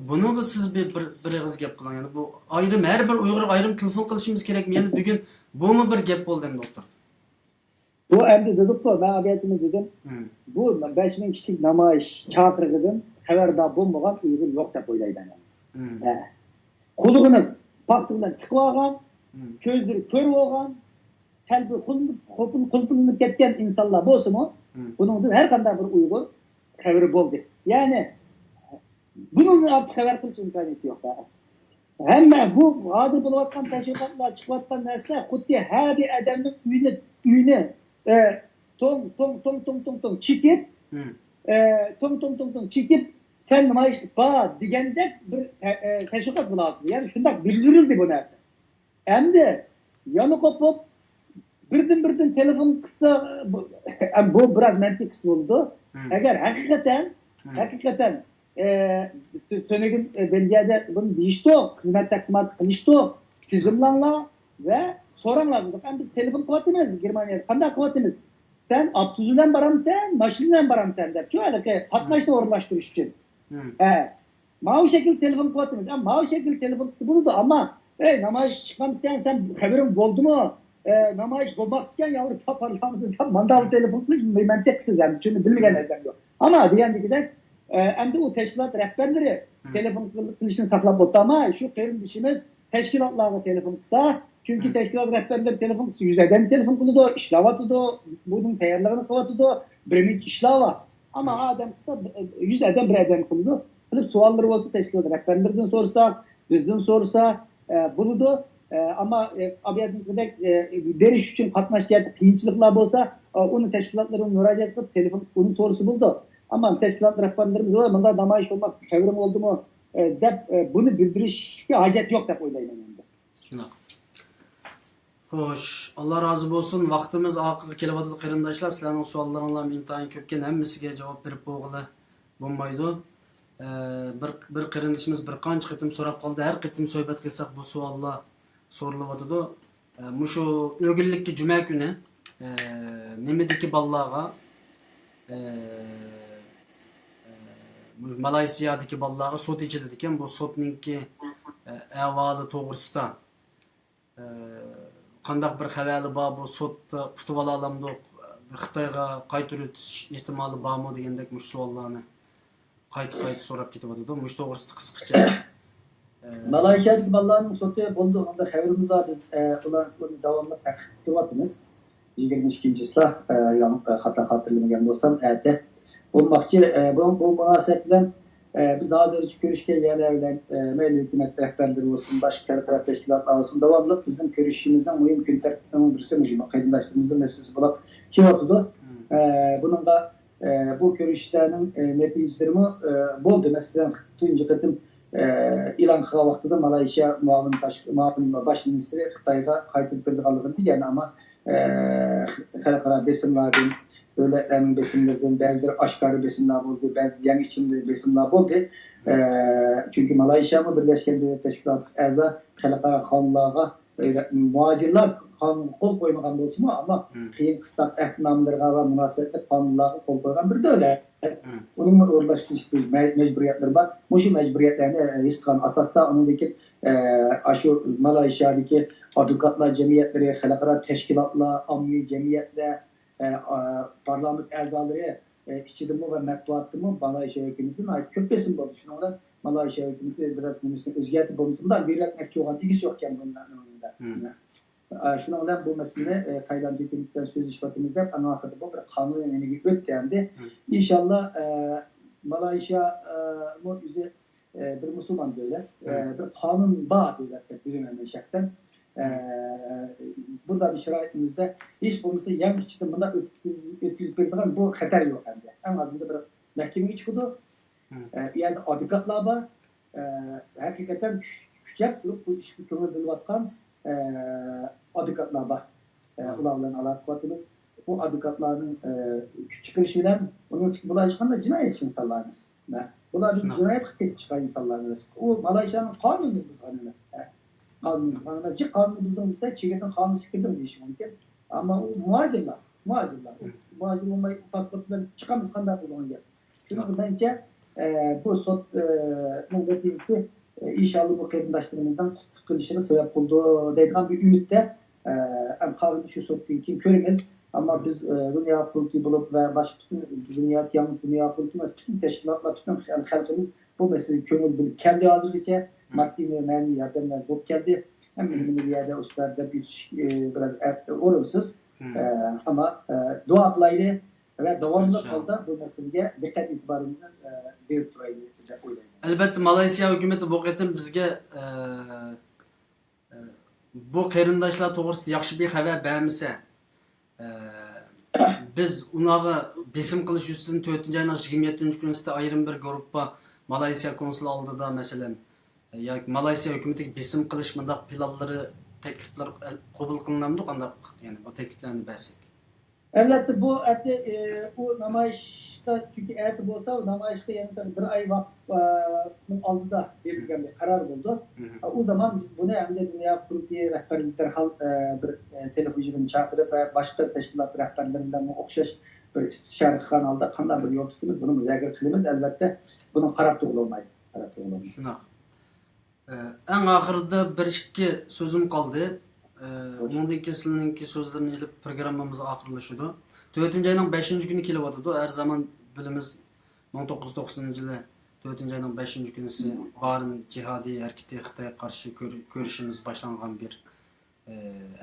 بۇنىڭغا سىز بىر، بىر، بىر ئېغىز گەپ قىلىڭ. يەنى بۇ ئايرىم، ھەر بىر ئۇيغۇرغا ئايرىم تېلېفون قىلىشىمىز كېرەكمۇ؟ يەنى بۈگۈن بۇمۇ بىر گەپ بولدى ئەمدى ئوتتۇرىدا. بۇ ئەمدى دېدۇققۇ، مەن ئادەتتىمۇ دېدىم. بۇ بەش مىڭ كىشىلىك نامايىش چاقىرىقىدىن خەۋەردار بولمىغان ئۇيغۇر يوق دەپ ئويلايمەن. ھە. قۇلىقىنى پاختا بىلەن تىقىۋالغان، كۆزلىرى كۆر بولغان، قەلبى قۇل-، قۇلپىلىنىپ كەتكەن ئىنسانلار بولسىمۇ، بۇنىڭدىن ھەر قانداق بىر ئۇيغۇر خەۋىرى بولدى. يەنى، بۇنىڭدىن ئارتۇق خەۋەر قىلىش ئىمكانىيىتى يوق. ھەممە بۇ ھازىر بولۇۋاتقان تەشۋىقاتلار، چىقىۋاتقان نەرسىلەر خۇددى ھەر بىر ئادەمنىڭ ئۆيىنى، ئۆيىنى، ئە، توڭ، توڭ، توڭ، توڭ، توڭ، توڭ چېكىپ، ئە، توڭ، توڭ، توڭ، توڭ چېكىپ، سەن نامايىشقا بار دېگەندەك بىر، ئە، ئە، تەشۋىقات بولۇۋاتىدۇ. يەنى شۇنداق بىلدۈرۈلدى بۇ نەرسە. ئەمدى يەنە قوپۇپ، بىردىن-بىردىن تېلېفون قىلسا، بۇ، بۇ بىراز مەنتىقسىز بولىدۇ. ئەگەر ھەقىقەتەن، ھەقىقەتەن، ئە، تۈنۈگۈن، ئە، بېلگىيەدە بۇنى دېيىشتۇق، خىزمەت تەقسىماتى قىلىشتۇق، تىزىملاڭلار ۋە سوراڭلار دېدۇق. ئەمدى بىز تېلېفون قىلىۋاتىمىز گېرمانىيەگە. قانداق قىلىۋاتىمىز؟ سەن ئاپتوبۇس بىلەن بارامسەن، ماشىنا بىلەن بارامسەن دەپ، شۇ ھېلىقى قاتناشنى ئورۇنلاشتۇرۇش ئۈچۈن. ھە. ماۋۇ شەكىلدە تېلېفون قىلىۋاتىمىز. ھە، ماۋۇ شەكىلدە تېلېفون قىلسا بولىدۇ، ئەمما، ئەي، نامايىش چىقامسەن، سەن خەۋىرىڭ بولدىمۇ؟ ئە، نامايىش بولماقچى ئىكەن، يا بىر پارلامېنت دەپ مانداق تېلېفون قىلىش مەنتىقسىز، ئەمدى شۇنى بىلمىگەن ئادەم يوق. ئەمما دېگەندىكىدەك، ئە، ئەمدى ئۇ تەشكىلات رەھبەرلىرى تېلېفون قىل-، قىلىشنى ساقلاپ ئولتۇرماي، شۇ قېرىندىشىمىز تەشكىلاتلارغا تېلېفون قىلسا، چۈنكى تەشكىلات رەھبەرلىرى تېلېفون قىلسا، يۈز ئادەم تېلېفون قىلىدۇ، ئىشلەۋاتىدۇ، بۇنىڭ تەييارلىقىنى قىلىۋاتىدۇ، بىر نەچچە ئىشلار بار. ئەمما ئادەم قىلسا، يۈز ئادەم بىر ئادەم قىلىدۇ. قىلىپ سوئاللىرى بولسا، تەشكىلات رەھبەرلىرىدىن سورىسا، بىزدىن سورىسا، ئە، بولىدۇ. ئە، ئەمما، ئە، ئابىيەتنىڭكىدەك، ئە، بېرىش ئۈچۈن قاتناش جەھەتتە قىيىنچىلىقلار بولسا، ئە، ئۇنى تەشكىلاتلىرىغا مۇراجىئەت قىلىپ، تېلېفون ئۇنى سورىسا بولىدۇ. ئەمما تەشكىلات رەھبەرلىرىمىز، ۋاي، مۇنداق نامايىش بولماقچى، خەۋىرىڭ بولدىمۇ؟ ئە، دەپ، ئە، بۇنى بىلدۈرۈشكە ھاجەت يوق دەپ ئويلايمەن ئەمدى. شۇنداق. خوش، ئاللا رازى بولسۇن. ۋاقتىمىز ئاخىرىغا كېلىۋاتىدۇ، قېرىنداشلار. سىلەرنىڭ سوئاللىرىڭلار ئىنتايىن كۆپكەن، ھەممىسىگە جاۋاب بېرىپ بولغىلى بولمايدۇ. ئە، بىر، بىر قېرىندىشىمىز بىر قانچە قېتىم سوراپ قالدى. ھەر قېتىم سۆھبەت قىلساق، بۇ سوئاللار سورىلىۋاتىدۇ. ئە، مۇشۇ ئۆگۈنلۈككە جۈمە كۈنى، ئە، نېمىدىكى بالىلارغا، ئە، ئە، مۇشۇ مالايسىيادىكى بالىلارغا سوت ئېچىلىدىكەن. بۇ سوتنىڭكى، ئە، ئەھۋالى توغرىسىدا، ئە، قانداق بىر خەۋەرلەر بار؟ بۇ سوتتا ئۇتۇۋالالامدۇق؟ خىتايغا قايتۇرۇۋېتىش ئېھتىمالى بارمۇ دېگەندەك مۇشۇ سوئاللارنى قايتا-قايتا سوراپ كېتىۋاتىدۇ. مۇشۇ توغرىسىدا قىسقىچە. ئە، مالايشىيادىكى بالىلارنىڭ سوتى بولدى، ئۇندا خەۋىرىمىز بار. بىز، ئە، ئۇلار، ئۇنى داۋاملىق تەتقىق قىلىۋاتىمىز. يىگىرمە ئىككىنچى چىسلا، ئە، يان-، ئە، خاتا خاتىرىلىمىگەن بولسام، ئەتە. بولماقچى، ئە، بۇ، بۇ مۇناسىۋەت بىلەن، ئە، بىز ھازىرغىچە كۆرۈشكەن يەرلەر بىلەن، ئە، مەيلى ھۆكۈمەت رەھبەرلىرى بولسۇن، باشقا خەلقئارا تەشكىلاتلار بولسۇن، داۋاملىق بىزنىڭ كۆرۈشۈشىمىزنىڭ مۇھىم كۈن تەرتىپىنىڭ بىرسى مۇشۇ قېرىنداشلىرىمىزنىڭ مەسىلىسى بولۇپ كېلىۋاتىدۇ. ئە، بۇنىڭغا، ئە، بۇ كۆرۈشۈشلەرنىڭ، ئە، نەتىجىلىرىمۇ، ئە، بولدى. مەسىلەن، تۇنجى قېتىم، ئە، ئېلان قىلغان ۋاقتىدا مالايشىيا مۇئاۋىن باش، مۇئاۋىن باش مىنىستىرى خىتايغا قايتۇرۇپ بېرىدىغانلىقىنى دېگەن، ئەمما، ئە، خەلقئارا بېسىملاردىن، دۆلەتلەرنىڭ بېسىملىرىدىن، بەزىلىرى ئاشكارا بېسىملار بولدى، بەزى يېڭى ئىچىملىك بېسىملار بولدى. ئە، چۈنكى مالايشىيامۇ بىرلەشكەن دۆلەت تەشكىلاتىغا ئەزا، خەلقئارا قانۇنلارغا، ئە، مۇھاجىرلار قانۇنغا قول قويمىغان بولسىمۇ، ئەمما قېيىن قىستاق ئەھدىنامىلىرىغا ۋە مۇناسىۋەتلىك قانۇنلارغا قول قويغان بىر دۆلەت. ئۇنىڭمۇ ئورۇنلاشتۇرۇش مەجبۇرىيەتلىرى بار. مۇشۇ مەجبۇرىيەتلەرنى ھېس قىلغان ئاساستا، ئۇنىڭدىن كېيىن، ئە، ئاشۇ مالايشىيادىكى ئادۋوكاتلار جەمئىيەتلىرى، خەلقئارا تەشكىلاتلار، ئاممىۋى جەمئىيەتلەر، ئە، ئا، پارلامېنت ئەزالىرى، ئە، ئىچىدىمۇ ۋە مەتبۇئاتتىمۇ مالايشىيا ھۆكۈمىتىدە ناھايىتى كۆپ بېسىم بولدى. شۇنىڭ بىلەن مالايشىيا ھۆكۈمىتى بىراز نېمىسىنى ئۆزگەرتىپ بولمىسىمۇ، بىر رەتنەكچى بولغان ئىگىسى يوقكەن بۇنىڭ ئۆڭىدە. ئە، شۇنىڭ بىلەن بۇ مەسىلىنى، ئە، تايلاند ھۆكۈمىتى بىلەن سۆزلىشىۋاتىمىز دەپ، ئەڭ ئاخىرىدا بۇ بىر قانۇنىي نېمىگە ئۆتتى ئەمدى. ئىنشاللا، ئە، مالايشىيا، ئە، مۇ ئۆزى، ئە، بىر مۇسۇلمان دۆلەت، ئە، بىر قانۇن بار دۆلەت دەپ بىلىمەن مەن شەخسەن. ئە، بۇنداق بىر شارائىتىمىزدا ھېچ بولمىسا يەڭ ئىچىدە مۇنداق ئۆتكۈز-، ئۆتكۈزۈپ بېرىدىغان بۇ خەتەر يوق ئەمدى. ئەڭ ئازىندا بىر مەھكىمىگە چىقىدۇ. ئە، ئۇ يەردە ئادۋوكاتلار بار. ئە، ھەقىقەتەن كۈچ-، كۈچلەپ تۇرۇپ بۇ ئىشقا كۆڭۈل بۆلۈۋاتقان، ئە، ئادۋوكاتلار بار. ئە، ئۇلار بىلەن ئالاقە قىلىۋاتىمىز. بۇ ئادۋوكاتلارنىڭ، ئە، كۈچ چىقىرىشى بىلەن ئۇنىڭ ئۈستىگە بۇلار ھېچقانداق جىنايەتچى ئىنسانلار ئەمەس. بۇلار بىر جىنايەتكە قېتىپ چىققان ئىنسانلار ئەمەس. ئۇ مالايشىيانىڭ قانۇنىنى بۇزغان ئەمەس. قانۇننى بۇزغان ئەمەس. جىق قانۇننى بۇزدۇڭ دېسە، چېگرىدىن قانۇنسىز كىردىڭ دېيىشى مۇمكىن. ئەمما ئۇ مۇھاجىرلار، مۇھاجىرلار. ئۇ مۇھاجىر بولماي پاسپورت بىلەن چىقامىز، قانداق بولىدىغان گەپ. شۇنىڭ بىلەنچە، ئە، بۇ سوت، ئە، نىڭ نەتىجىسى، ئە، ئىنشاللا بۇ قېرىنداشلىرىمىزنىڭ قۇتلۇق قىلىشىغا سەۋەب بولىدۇ دەيدىغان بىر ئۈمىدتە، ئە، قالغىنى شۇ سوتتىن كېيىن كۆرىمىز. ئەمما بىز، ئە، دۇنيا ھوقۇقى بولۇپ ۋە باشقا پۈتۈن دۇنيا، يالغۇز دۇنيا ھوقۇقى ئەمەس، پۈتۈن تەشكىلاتلار، پۈتۈن خەلقىمىز بۇ مەسىلىگە كۆڭۈل بۆلۈپ كەلدى ھازىرغىچە. ماددىي ۋە مەنىۋى ياردەملەر بولۇپ كەلدى. ھەممە نېمىنى بۇ يەردە ئۇستاز دەپ ئۆتۈش، ئە، بىراز ئە-، ئورۇنسىز. ئە، ئەمما، ئە، دۇئا قىلايلى ۋە داۋاملىق ھالدا بۇ مەسىلىگە دىققەت ئېتىبارىمىزنى، ئە، بېرىپ تۇرايلى دەپ ئويلايمەن. ئەلۋەتتە، مالايسىيا ھۆكۈمىتى بۇ قېتىم بىزگە، ئە، ئە، بۇ قېرىنداشلار توغرىسىدا ياخشى بىر خەۋەر بەرمىسە، ئە، بىز ئۇلارغا بېسىم قىلىش يۈزىسىدىن تۆتىنچى ئاينىڭ يىگىرمە يەتتىنچى كۈنىسىدە ئايرىم بىر گۇرۇپپا مالايسىيا كونسۇلى ئالدىدا، مەسىلەن، ياكى مالايسىيا ھۆكۈمىتىگە بېسىم قىلىش مۇنداق پىلانلىرى، تەكلىپلىرى قوبۇل قىلىنامدۇ؟ قانداق، يەنى بۇ تەكلىپلەرنى بەرسەك؟ ئەلۋەتتە، بۇ ئەتە، ئە، ئۇ نامايىشتا، چۈنكى ئەتە بولسا، ئۇ نامايىشقا يەنە بىر ئاي ۋاقىت، ئە، نىڭ ئالدىدا بېرىلگەن بىر قارار بولىدۇ. ئۇ زامان بىز بۇنى ئەمدى دۇنيا قۇرۇلتىيى رەھبەرلىرىگە دەرھال، ئە، بىر، ئە، تېلېفون يىغىنى چاقىرىپ ۋە باشقا تەشكىلات رەھبەرلىرى بىلەنمۇ ئوخشاش بىر ئىستىشارە قىلغان ھالدا قانداق بىر يول تۇتىمىز، بۇنى مۇزاكىرە قىلىمىز. ئەلۋەتتە، بۇنى قاراپ تۇرغىلى بولمايدۇ. قاراپ تۇرغىلى بولمايدۇ. شۇنداق. ئە، ئەڭ ئاخىرىدا بىر ئىككى سۆزۈم قالدى. ئە، ئۇنىڭدىن كېيىن سىلىنىڭكى سۆزلىرىنى ئېلىپ پروگراممىمىز ئاخىرلىشىدۇ. تۆتىنچى ئاينىڭ بەشىنچى كۈنى كېلىۋاتىدۇ. ھەر زامان بىلىمىز، مىڭ توققۇز يۈز توقسىنىنچى يىلى تۆتىنچى ئاينىڭ بەشىنچى كۈنىسى بارىن جىھادىي ھەرىكىتى خىتايغا قارشى كۆر-، كۈرىشىمىز باشلانغان بىر، ئە،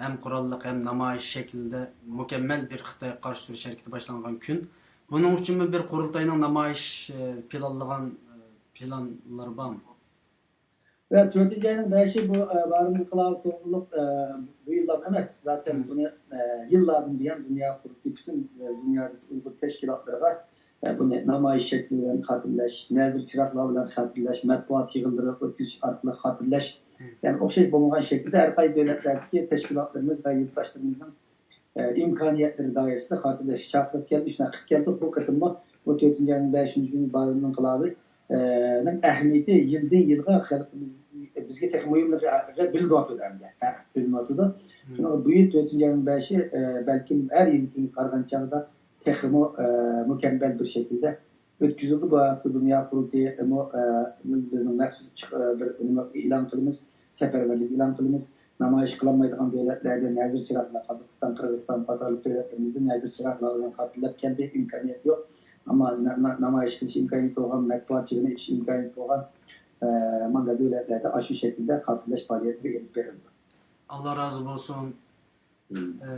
ھەم قوراللىق، ھەم نامايىش شەكلىدە مۇكەممەل بىر خىتايغا قارشى تۇرۇش ھەرىكىتى باشلانغان كۈن. بۇنىڭ ئۈچۈنمۇ بىر قۇرۇلتاينىڭ نامايىش، ئە، پىلانلىغان، ئە، پىلانلىرى بارمۇ؟ ۋە تۆتىنچى ئاينىڭ بەشى بۇ، ئە، بارىن ئىنقىلابى توغرۇلۇق، ئە، بۇ يىللار ئەمەس، زاتەن بۇنى، ئە، يىللاردىن بۇيان دۇنيا قۇرۇلتىيى پۈتۈن، ئە، دۇنيادىكى ئۇيغۇر تەشكىلاتلىرىغا، بۇنى نامايىش شەكلى بىلەن خاتىرىلەش، نەزىر چىراغلار بىلەن خاتىرىلەش، مەتبۇئات يىغىنلىرى ئۆتكۈزۈش ئارقىلىق خاتىرىلەش، يەنى ئوخشاش بولمىغان شەكىلدە ھەر قايسى دۆلەتلەردىكى تەشكىلاتلىرىمىز ۋە يۇرتداشلىرىمىزنىڭ ئىمكانىيەتلىرى دائىرىسىدە خاتىرىلەشكە چاقىرىپ كەلدى، شۇنداق قىلىپ كەلدۇق. بۇ قېتىممۇ بۇ تۆتىنچى ئاينىڭ بەشىنچى كۈنى بارىن ئىنقىلابى نىڭ ئەھمىيىتى يىلدىن يىلغا خەلقىمىز، بىزگە تېخى مۇھىملىقى بىلىنىۋاتىدۇ ئەمدى. ھە، بىلىنىۋاتىدۇ. شۇنىڭغا بۇ يىل تۆتىنچى ئاينىڭ بەشى، بەلكىم ھەر يىلقىغا قارىغان چاغدا تېخىمۇ مۇكەممەل بىر شەكىلدە ئۆتكۈزۈلدى. بۇ ھەقتە دۇنيا قۇرۇلتىيىمۇ، بىزنىڭ مەخسۇس بىر ئېلان قىلىمىز، سەپەرۋەرلىك ئېلان قىلىمىز. نامايىش قىلالمايدىغان دۆلەتلەردە نەزىر چىراغلار، قازاقىستان، قىرغىزىستان قاتارلىق دۆلەتلىرىمىزدە نەزىر چىراغلار بىلەن خاتىرىلەپ كەلدى. ئىمكانىيەت يوق. ئەمما نا-، نا-، نامايىش قىلىش ئىمكانىيىتى بولغان، مەتبۇئات يىغىنى ئېچىش ئىمكانىيىتى بولغان، ئە، مانا دۆلەتلەردە ئاشۇ شەكىلدە خاتىرىلەش پائالىيەتلىرى ئېلىپ بېرىلىدۇ. ئاللا رازى بولسۇن. مم. ئە،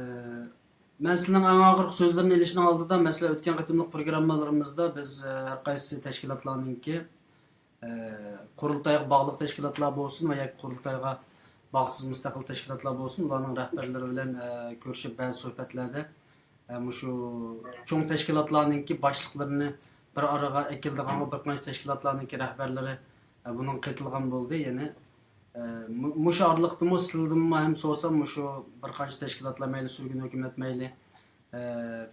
مەن سىلىنىڭ ئەڭ ئاخىرقى سۆزلىرىنى ئېلىشنىڭ ئالدىدا، مەسىلەن، ئۆتكەن قېتىملىق پروگراممىلىرىمىزدا بىز، ئە، ھەر قايسى تەشكىلاتلارنىڭكى، ئە، قۇرۇلتايغا باغلىق تەشكىلاتلار بولسۇن ۋە ياكى قۇرۇلتايغا باغسىز مۇستەقىل تەشكىلاتلار بولسۇن، ئۇلارنىڭ رەھبەرلىرى بىلەن، ئە، كۆرۈشۈپ بەزى سۆھبەتلەردە، ئە، مۇشۇ چوڭ تەشكىلاتلارنىڭكى باشلىقلىرىنى بىر ئارىغا ئەكېلىدىغان ۋە بىر قانچە تەشكىلاتلارنىڭكى رەھبەرلىرى، ئە، بۇنىڭغا قېتىلغان بولدى. يەنى، ئە، مۇ-، مۇشۇ ئارىلىقتىمۇ سىلىدىنمۇ ھەم سورىسام، مۇشۇ بىر قانچە تەشكىلاتلار، مەيلى سۈرگۈن ھۆكۈمەت، مەيلى، ئە،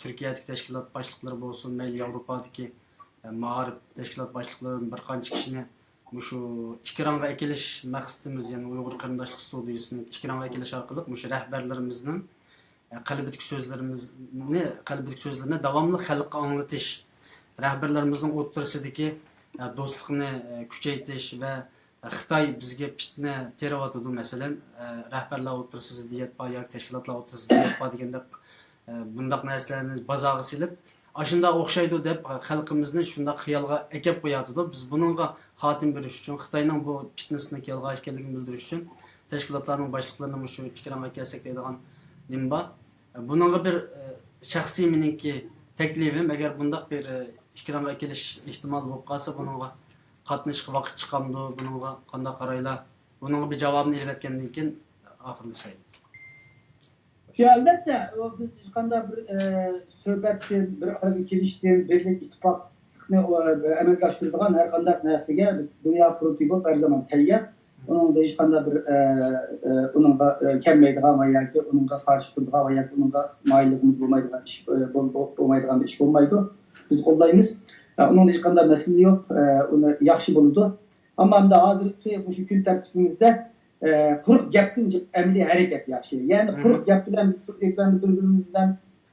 تۈركىيەدىكى تەشكىلات باشلىقلىرى بولسۇن، مەيلى ياۋروپادىكى، ئە، مائارىپ تەشكىلات باشلىقلىرىدىن بىر قانچە كىشىنى مۇشۇ ئىكرامغا ئەكېلىش مەقسىتىمىز، يەنى ئۇيغۇر قېرىنداشلىق ستۇدىيىسىنى ئىكرامغا ئەكېلىش ئارقىلىق مۇشۇ رەھبەرلىرىمىزنىڭ، ئە، قەلبىدىكى سۆزلىرىمىزنى، قەلبىدىكى سۆزلىرىنى داۋاملىق خەلققە ئاڭلىتىش، رەھبەرلىرىمىزنىڭ ئوتتۇرىسىدىكى، ئە، دوستلۇقنى، ئە، كۈچەيتىش ۋە خىتاي بىزگە پىتنە تېرىۋاتىدۇ، مەسىلەن، ئە، رەھبەرلەر ئوتتۇرىسىدا زىددىيەت بار ياكى تەشكىلاتلار ئوتتۇرىسىدا زىددىيەت بار دېگەندەك، ئە، بۇنداق نەرسىلەرنى بازارغا سېلىپ، ئاشۇنداق ئوخشايدۇ دەپ خەلقىمىزنى شۇنداق خىيالغا ئەكەپ قويۇۋاتىدۇ. بىز بۇنىڭغا خاتىمە بېرىش ئۈچۈن، خىتاينىڭ بۇ پىتنىسىنىڭ يالغان ئىكەنلىكىنى بىلدۈرۈش ئۈچۈن تەشكىلاتلارنىڭ باشلىقلىرىنى مۇشۇ ئىكرامغا ئەكەلسەك دەيدىغان نېمە بار؟ بۇنىڭغا بىر، ئە، شەخسىي مېنىڭكى تەكلىپىم، ئەگەر بۇنداق بىر، ئە، ئىكرامغا ئەكېلىش ئېھتىمالى بولۇپ قالسا، بۇنىڭغا قاتنىشىشقا ۋاقىت چىقامدۇ؟ بۇنىڭغا قانداق قارايلا؟ بۇنىڭغا بىر جاۋابنى ئېلىۋەتكەندىن كېيىن ئاخىرلىشايلى. يا، ئەلۋەتتە، ئۇ بىز ھېچقانداق بىر، ئە، سۆھبەتتىن، بىر ئارىغا كېلىشتىن، بىرلىك، ئىتتىپاقلىقنى، ئۇ، ئەمەلگە ئاشۇرىدىغان ھەر قانداق نەرسىگە بىز دۇنيا قۇرۇلتىيى بولۇپ ھەر زامان تەييار. ئۇنىڭدا ھېچقانداق بىر، ئە، ئە، ئۇنىڭغا، ئە، كەلمەيدىغان ۋە ياكى ئۇنىڭغا قارشى تۇرىدىغان ۋە ياكى ئۇنىڭغا مايىللىقىمىز بولمايدىغان ئىش، ئە، بول-، بول-، بولمايدىغان بىر ئىش بولمايدۇ. بىز قوللايمىز. ئە، ئۇنىڭدا ھېچقانداق مەسىلە يوق. ئە، ئۇنى ياخشى بولىدۇ. ئەمما ئەمدى ھازىرقى مۇشۇ كۈن تەرتىپىمىزدە، ئە، قۇرۇق گەپتىن جىق ئەمەلىي ھەرىكەت ياخشى. يەنى قۇرۇق گەپ بىلەن بىز سۆزلەيدىغان بىر-بىرىمىز بىلەن،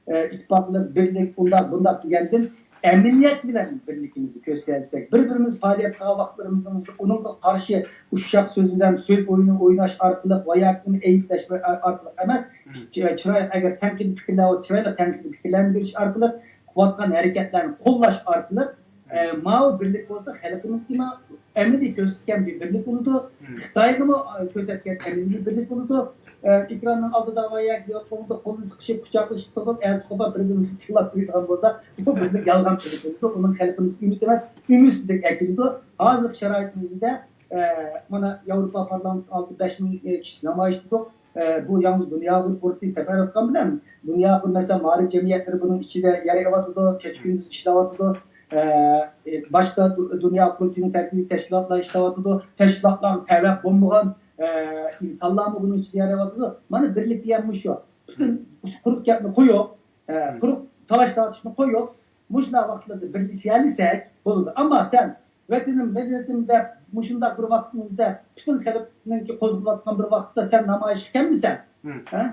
ئە، ئىتتىپاقلىق، بىرلىك، ئۇنداق، بۇنداق دېگەندىن ئەمەلىيەت بىلەن بىرلىكىمىزنى كۆرسەتسەك، بىر-بىرىمىز پائالىيەت قىلغان ۋاقىتلىرىمىزدا ئۇنىڭغا قارشى ئۇششاق سۆز بىلەن سۆز ئويۇنى ئويناش ئارقىلىق ۋە ياكى ئۇنى ئەيىبلەش ئارقىلىق ئەمەس، چىرايلىق، ئەگەر تەنقىدىي پىكىرلەر بولسا، چىرايلىق تەنقىدىي پىكىرلەرنى بېرىش ئارقىلىق، قىلىۋاتقان ھەرىكەتلەرنى قوللاش ئارقىلىق، ئە، ماۋۇ بىرلىك بولسا خەلقىمىزگىمۇ ئەمەلىي كۆرسەتكەن بىر بىرلىك بولىدۇ. خىتايغىمۇ، ئە، كۆرسەتكەن ئەمەلىي بىرلىك بولىدۇ. ئە، ئېكراننىڭ ئالدىدا ۋە ياكى يولدا قولىنى سىقىشىپ، قۇچاقلىشىپ تۇرۇپ، ئەتىسى قوپاپ بىر-بىرىمىزنى تىللاپ قويىدىغان بولسا، بۇ بىرلىك يالغان بىرلىك بولىدۇ. ئۇنىڭ خەلقىمىزگە ئۈمىد ئەمەس، ئۈمىدسىزلىك ئەكېلىدۇ. ھازىرقى شارائىتىمىزدە، ئە، مانا ياۋروپا پارلامېنتىغا ئالتە بەش مىڭ كىشى نامايىش قىلدۇق. ئە، بۇ ياڭزى دۇنيا ئۇيغۇر قۇرۇلتىيى سەپەرۋەر قىلغان بىلەن دۇنيا ئۇيغۇر، مەسىلەن، مائارىپ جەمئىيەتلىرى بۇنىڭ ئىچىدە يەر ئېلىۋاتىدۇ، كېچە-كۈندۈز ئىشلەۋاتىدۇ. ئە، ئە، باشقا دۇ-، دۇنيا قۇرۇلتىيىنىڭ تەركىبىدىكى تەشكىلاتلار ئىشلەۋاتىدۇ. تەشكىلاتلارغا تەۋە بولمىغان، ئە، ئىنسانلارمۇ بۇنىڭ ئىچىدە يەر ئېلىۋاتىدۇ. مانا بىرلىك دېگەن مۇشۇ. پۈتۈن مۇشۇ قۇرۇق گەپنى قويۇپ، ئە، قۇرۇق تالاش-تارتىشنى قويۇپ، مۇشۇنداق ۋاقىتلاردا بىرلىشەلىسەك بولىدۇ. ئەمما سەن ۋەتىنىم، مىللىتىم دەپ مۇشۇنداق بىر ۋاقتىمىزدا پۈتۈن خەلقنىڭكى قوزغىلىۋاتقان بىر ۋاقىتتا سەن نامايىشقا كەلمىسەڭ، ھە؟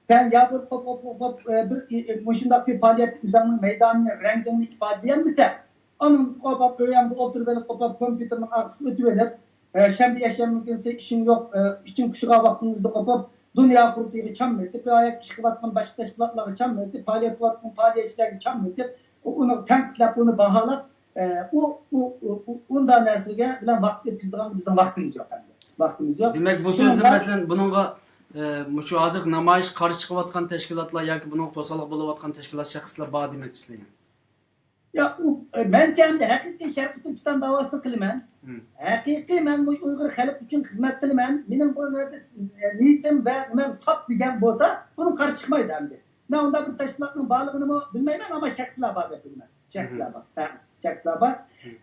سەن يا بىر قوپ، قوپ، قوپ، قوپ، ئە، بىر، ئى، ئى، مۇشۇنداق بىر پائالىيەتتە ئۆزۈڭنىڭ مەيدانىنى، رەڭگىڭنى ئىپادىلىيەلمىسەڭ، ئانىڭ قوپاپ ئۆيۈڭدە ئولتۇرۇۋېلىپ، قوپاپ كومپيۇتېرنىڭ ئارقىسىغا ئۆتۈۋېلىپ، ئە، شەنبە، يەكشەنبە كۈنىسى ئىشىڭ يوق، ئە، ئىشىڭ پۇشىغان ۋاقتىڭىزدا قوپاپ، دۇنيا قۇرۇلتىيىغا چاملىتىپ، ۋە ياكى ئىش قىلىۋاتقان باشقا تەشكىلاتلارغا چاملىتىپ، پائالىيەت قىلىۋاتقان پائالىيەتچىلەرگە چاملىتىپ، ئۇ-، ئۇنى تەنقىدلەپ، ئۇنى باھالاپ، ئە، ئۇ، ئۇ، ئۇ، ئۇ، ئۇنداق نەرسىلەرگە بىلەن ۋاقىت ئۆتكۈزىدىغان بىزنىڭ ۋاقتىمىز يوق ئەمدى. ۋاقتىمىز يوق. دېمەك، بۇ سۆزدە، شۇنىڭغا مەسىلەن، بۇنىڭغا، ئە، مۇشۇ ھازىر نامايىش قارشى چىقىۋاتقان تەشكىلاتلار ياكى بۇنىڭغا توسالغۇ بولۇۋاتقان تەشكىلات، شەخسلەر بار دېمەكچىسىلەر؟ يا، ئۇ، ئە، مەنچە ئەمدى ھەقىقىي شەرقىي تۈركىستان داۋاسىنى قىلىمەن. ھەقىقىي مەن مۇشۇ ئۇيغۇر خەلق ئۈچۈن خىزمەت قىلىمەن. مېنىڭ بۇ يەردە، ئە، نىيىتىم ۋە نېمەم ساپ دېگەن بولسا، بۇنىڭ قارشى چىقمايدۇ ئەمدى. مەن ئۇنداق بىر تەشكىلاتنىڭ بارلىقىنىمۇ بىلمەيمەن، ئەمما شەخسلەر بار دەپ بىلىمەن. چەكلىكلەر بار. ھە، چەكلىكلەر بار.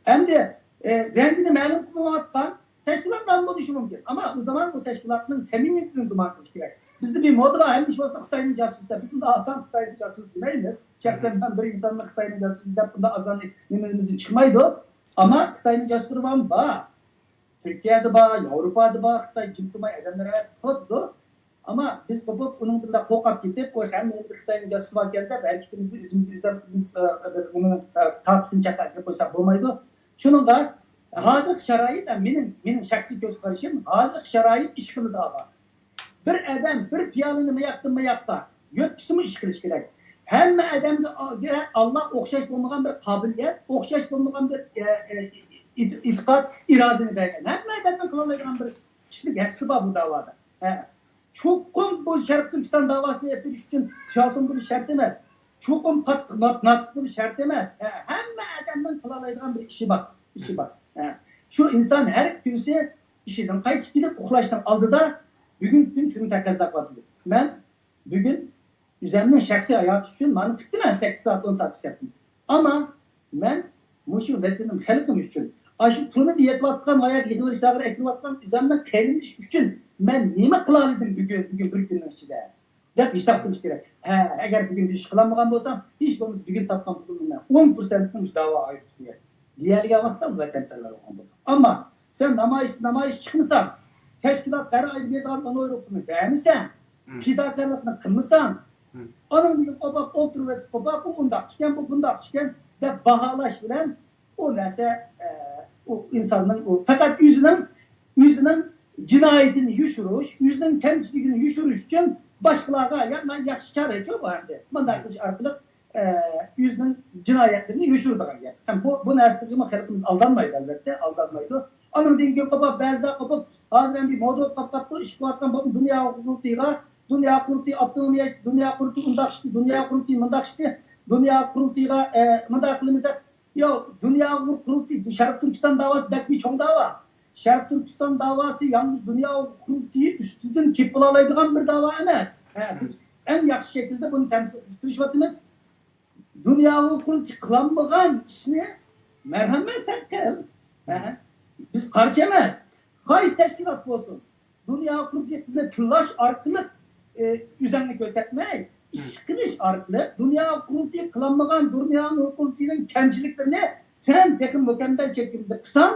ئەمدى، ئە، رەڭگىنى مەلۇم قىلمايۋاتقان تەشكىلاتلار بولۇشى مۇمكىن. ئەمما ئۇ زامان ئۇ تەشكىلاتنىڭ سەمىمىيىتىدىن گۇمان قىلىش كېرەك. بىزدە بىر مودا بار، ھەممە ئىش بولسا خىتاينىڭ جاسۇسى دەپ. بىز بۇنداق ئاسان خىتاينىڭ جاسۇسى دېمەيمىز. شەخسەن مەن بىر ئىنساننى خىتاينىڭ جاسۇسى دەپ بۇنداق ئاسان نېمىمىزدىن چىقمايدۇ. ئەمما خىتاينىڭ جاسۇسلىرى بارمۇ؟ بار. تۈركىيەدە بار، ياۋروپادا بار، خىتاي جىم تۇرماي ئادەملەر ھەرىكەت قىلىپتۇ. ئەمما بىز قوپۇپ، ئۇنىڭدىن بەك قورقۇپ كېتىپ، قوي، ھەممە يەردە خىتاينىڭ جاسۇسى باركەن دەپ، ھەرىكىتىمىزنى ئۆزىمىزگە ئۆزىمىز، ئە، بىر نېمىنىڭ، ئە، تاپىسىنى چەتكە ئەكىرىپ قويساق بولمايدۇ. شۇنىڭغا ھازىرقى شارائىت، ئە، مېنىڭ، مېنىڭ شەخسىي كۆز قارىشىم، ھازىرقى شارائىت ئىش قىلىدىغان. بىر ئادەم بىر پىيالىنى مىياقتىن مىياققا يۆتكىسىمۇ ئىش قىلىش كېرەك. ھەممە ئادەمگە ئاللا ئوخشاش بولمىغان بىر قابىلىيەت، ئوخشاش بولمىغان بىر، ئە، ئە، ئېتىقاد، ئىرادىنى بەرگەن. ھەممە ئادەمنىڭ قىلالايدىغان بىر كىشىلىك ھەسسىسى بار بۇ داۋادا. ھە. چوقۇم بۇ شەرقىي تۈركىستان داۋاسىنى ئېلىپ بېرىش ئۈچۈن سىياسىيون بولۇش شەرت ئەمەس. چوقۇم قاتتىق نات-، ناتىق بولۇش شەرت ئەمەس. ھە، ھەممە ئادەمنىڭ قىلالايدىغان بىر ئىشى بار، ئىشى بار. ھە. شۇ ئىنسان ھەر كۈنسى ئىشىدىن قايتىپ كېلىپ ئۇخلاشتىن ئالدىدا بۈگۈنكى كۈن شۇنى تەقەززا قىلىۋاتىدۇ. مەن بۈگۈن ئۆزۈمنىڭ شەخسىي ھاياتى ئۈچۈن مانا پۈتتى، مەن سەككىز سائەت، ئون سائەت ئىشلەتتىم. ئەمما مەن مۇشۇ ۋەتىنىم، خەلقىم ئۈچۈن، ئاشۇ تۈرمىدە يېتىۋاتقان ۋە ياكى يىغىۋېلىش لاگېرىغا ئەكىرىۋاتقان ئۆزۈمنىڭ قېرىندىشى ئۈچۈن مەن نېمە قىلالىدىم بۈگۈن، بۈگۈن بىر كۈننىڭ ئىچىدە دەپ ھېساب قىلىش كېرەك. ھە، ئەگەر بۈگۈن بىر ئىش قىلالمىغان بولسام، ھېچ بولمىسا بۈگۈن تاپقان پۇلۇمنىڭ مەن ئون پىرسەنتىنى مۇشۇ داۋا ئايرىپ دېيەلىگەن ۋاقىتتا ۋەتەنپەرۋەر بولغان بولىدۇ. ئەمما سەن نامايىش، نامايىش چىقمىساڭ، تەشكىلات ھەر ئايدا بېرىدىغان ئون ئايرو پۇلنى بەرمىسەڭ، پىداكارلىقنى قىلمىساڭ، ئانىڭدىن قوپاپ ئولتۇرۇۋېتىپ، قوپاپ، ئۇ ئۇنداق ئىكەن، بۇ بۇنداق ئىكەن دەپ باھالاش بىلەن ئۇ نەرسە، ئە، ئۇ ئىنساننىڭ، ئۇ پەقەت ئۆزىنىڭ، ئۆزىنىڭ جىنايىتىنى يوشۇرۇش، ئۆزىنىڭ كەمچىلىكىنى يوشۇرۇش ئۈچۈن باشقىلارغا، يا، مانا ياخشى چارە شۇ بۇ ئەمدى. مۇنداق قىلىش ئارقىلىق، ئە، ئۆزىنىڭ جىنايەتلىرىنى يوشۇرىدىغان گەپ. ھەم بۇ، بۇ نەرسىگىمۇ خەلقىمىز ئالدانمايدۇ، ئەلۋەتتە، ئالدانمايدۇ. ئانىڭدىن كېيىن قوپۇپ، بەزىلەر قوپۇپ، ھازىر ئەمدى مودا بولۇپ قاپتۇ، ئىش قىلىۋاتقان بولۇپ، دۇنيا قۇرۇلتىيىغا، دۇنيا قۇرۇلتىيى ئاپتونومىيە، دۇنيا قۇرۇلتىيى ئۇنداق ئىشتى، دۇنيا قۇرۇلتىيى مۇنداق ئىشتى، دۇنيا قۇرۇلتىيىغا، ئە، مۇنداق قىلىمىز دەپ. ياق، دۇنيا قۇرۇلتىيى، شەرقىي تۈركىستان داۋاسى بەكمۇ چوڭ داۋا. شەرقىي تۈركىستان داۋاسى يالغۇز دۇنيا قۇرۇلتىيى ئۈستىدىن كېلىپ بولالايدىغان بىر داۋا ئەمەس. ھە، بىز ئەڭ ياخشى شەكىلدە بۇنى تەمسىل قىلىشقا تىرىشىۋاتىمىز. دۇنيا قۇرۇلتىيى قىلالمىغان ئىشنى مەرھەمەت سەن قىل. ھە؟ بىز قارشى ئەمەس. قايسى تەشكىلات بولسۇن، دۇنيا قۇرۇلتىيىنى تىللاش ئارقىلىق، ئى، ئۆزۈڭنى كۆرسەتمەي، ئىش قىلىش ئارقىلىق دۇنيا قۇرۇلتىيى قىلالمىغان دۇنيا قۇرۇلتىيىنىڭ كەمچىلىكلىرىنى سەن تېخى مۇكەممەل شەكىلدە قىلساڭ،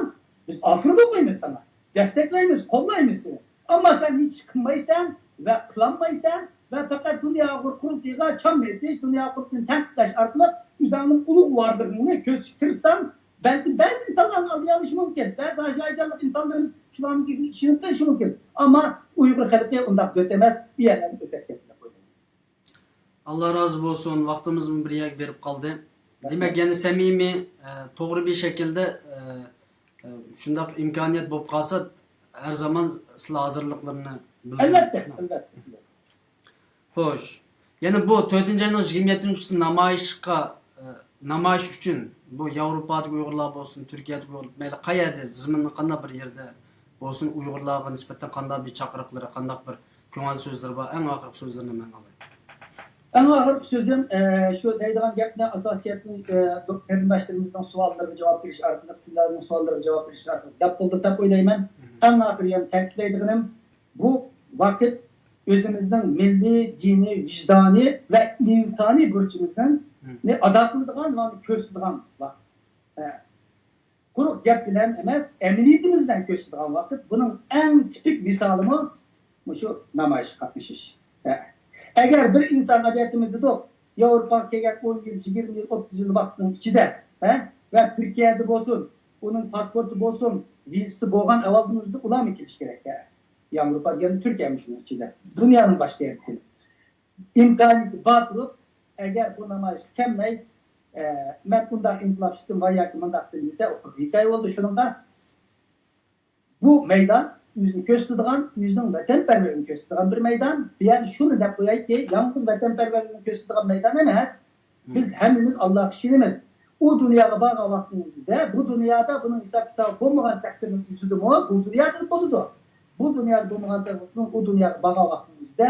بىز ئاپىرىن ئوقۇيمىز ساڭا. دەستەكلەيمىز، قوللايمىز سېنى. ئەمما سەن ھېچ قىلمايسەن ۋە قىلالمايسەن ۋە پەقەت دۇنيا قۇرۇلتىيىغا چام ئېتىش، دۇنيا قۇرۇلتىيىنى تەنقىدلەش ئارقىلىق ئۆزۈڭنىڭ ئۇلۇغ ۋارلىقىڭنى كۆرسىتىپ تۇرساڭ، بەلكىم بەزى ئىنسانلارنى ئالدىيالىشى مۇمكىن، بەزى ئازايجانلىق ئىنسانلىرىمىز شۇلارنىڭكىگە ئىشىنىپ قېلىشى مۇمكىن. ئەمما ئۇيغۇر خەلقى ئۇنداق دۆت ئەمەس، ئۇ يەرلەردىن ئۆتۈپ كەتتى دەپ ئويلايمەن. ئاللا رازى بولسۇن، ۋاقتىمىزمۇ بىر يەرگە بېرىپ قالدى. دېمەك، يەنە سەمىمىي، ئە، توغرا بىر شەكىلدە، ئە، ئە، شۇنداق ئىمكانىيەت بولۇپ قالسا، ھەر زامان سىلەر ھازىرلىقلىرىنى بىلدۈرۈڭ. ئەلۋەتتە، ئەلۋەتتە. خوش. يەنە بۇ تۆتىنچى ئاينىڭ يىگىرمە يەتتىنچى كۈنى نامايىشقا، ئە، نامايىش ئۈچۈن بۇ ياۋروپادىكى ئۇيغۇرلار بولسۇن، تۈركىيەدىكى ئۇيغۇر، مەيلى قەيەردە، زېمىننىڭ قانداق بىر يېرىدە بولسۇن، ئۇيغۇرلارغا نىسبەتەن قانداق بىر چاقىرىقلىرى، قانداق بىر كۆڭۈل سۆزلىرى بار؟ ئەڭ ئاخىرقى سۆزلىرىنى مەن ئالاي. ئەڭ ئاخىرقى سۆزۈم، ئە، شۇ دەيدىغان گەپنى ئاساسىي گەپنى، ئە، قېرىنداشلىرىمىزنىڭ سوئاللىرىغا جاۋاب بېرىش ئارقىلىق، سىلەرنىڭ سوئاللىرىغا جاۋاب بېرىش ئارقىلىق گەپ بولدى دەپ ئويلايمەن. ئەڭ ئاخىرى يەنە تەكىتلەيدىغىنىم، بۇ ۋاقىت ئۆزىمىزنىڭ مىللىي، دىنىي، ۋىجدانىي ۋە ئىنسانىي بۇرچىمىزنى ئادا قىلىدىغان ۋە كۆرسىتىدىغان ۋاقىت. ئە، قۇرۇق گەپ بىلەن ئەمەس، ئەمەلىيىتىمىز بىلەن كۆرسىتىدىغان ۋاقىت. بۇنىڭ ئەڭ تىپىك مىسالىمۇ مۇشۇ نامايىشقا قاتنىشىش. ھە. ئەگەر بىر ئىنسان ئادەتتىمىز دېدۇق، ياۋروپاغا كەلگەن ئون يىل، يىگىرمە يىل، ئوتتۇز يىل ۋاقىتنىڭ ئىچىدە، ھە، ۋە تۈركىيەدە بولسۇن، ئۇنىڭ پاسپورتى بولسۇن، ۋىزىسى بولغان ئەھۋالدا بولسا ئۇلارمۇ كېلىشى كېرەك. ھە. ياۋروپا دېگەن تۈركىيە مۇشۇنىڭ ئىچىدە. دۇنيانىڭ باشقا يېرىدىن. ئىمكانىيىتى بار تۇرۇپ، ئەگەر بۇ نامايىشقا كەلمەي، ئە، مەن ئۇنداق ئىنقىلابچىدىم ۋە ياكى مۇنداق دېدىم دېسە، ئۇ قىزىق ھېكايە بولدى. شۇنىڭغا بۇ مەيدان ئۆزىنى كۆرسىتىدىغان، ئۆزىنىڭ ۋەتەنپەرۋەرلىكىنى كۆرسىتىدىغان بىر مەيدان. بۇ يەردە شۇنى دەپ قويايكى، يالغۇز ۋەتەنپەرۋەرلىكنى كۆرسىتىدىغان مەيدان ئەمەس. بىز ھەممىمىز ئاللاغا ئىشىنىمىز. ئۇ دۇنياغا بارغان ۋاقتىمىزدا، بۇ دۇنيادا بۇنىڭ ھېساب-كىتابى بولمىغان تەقدىرنىڭ ئۆزىدىمۇ، بۇ دۇنيادا بولىدۇ. بۇ دۇنيادا بولمىغان تەقدىردىمۇ، ئۇ دۇنياغا بارغان ۋاقتىمىزدا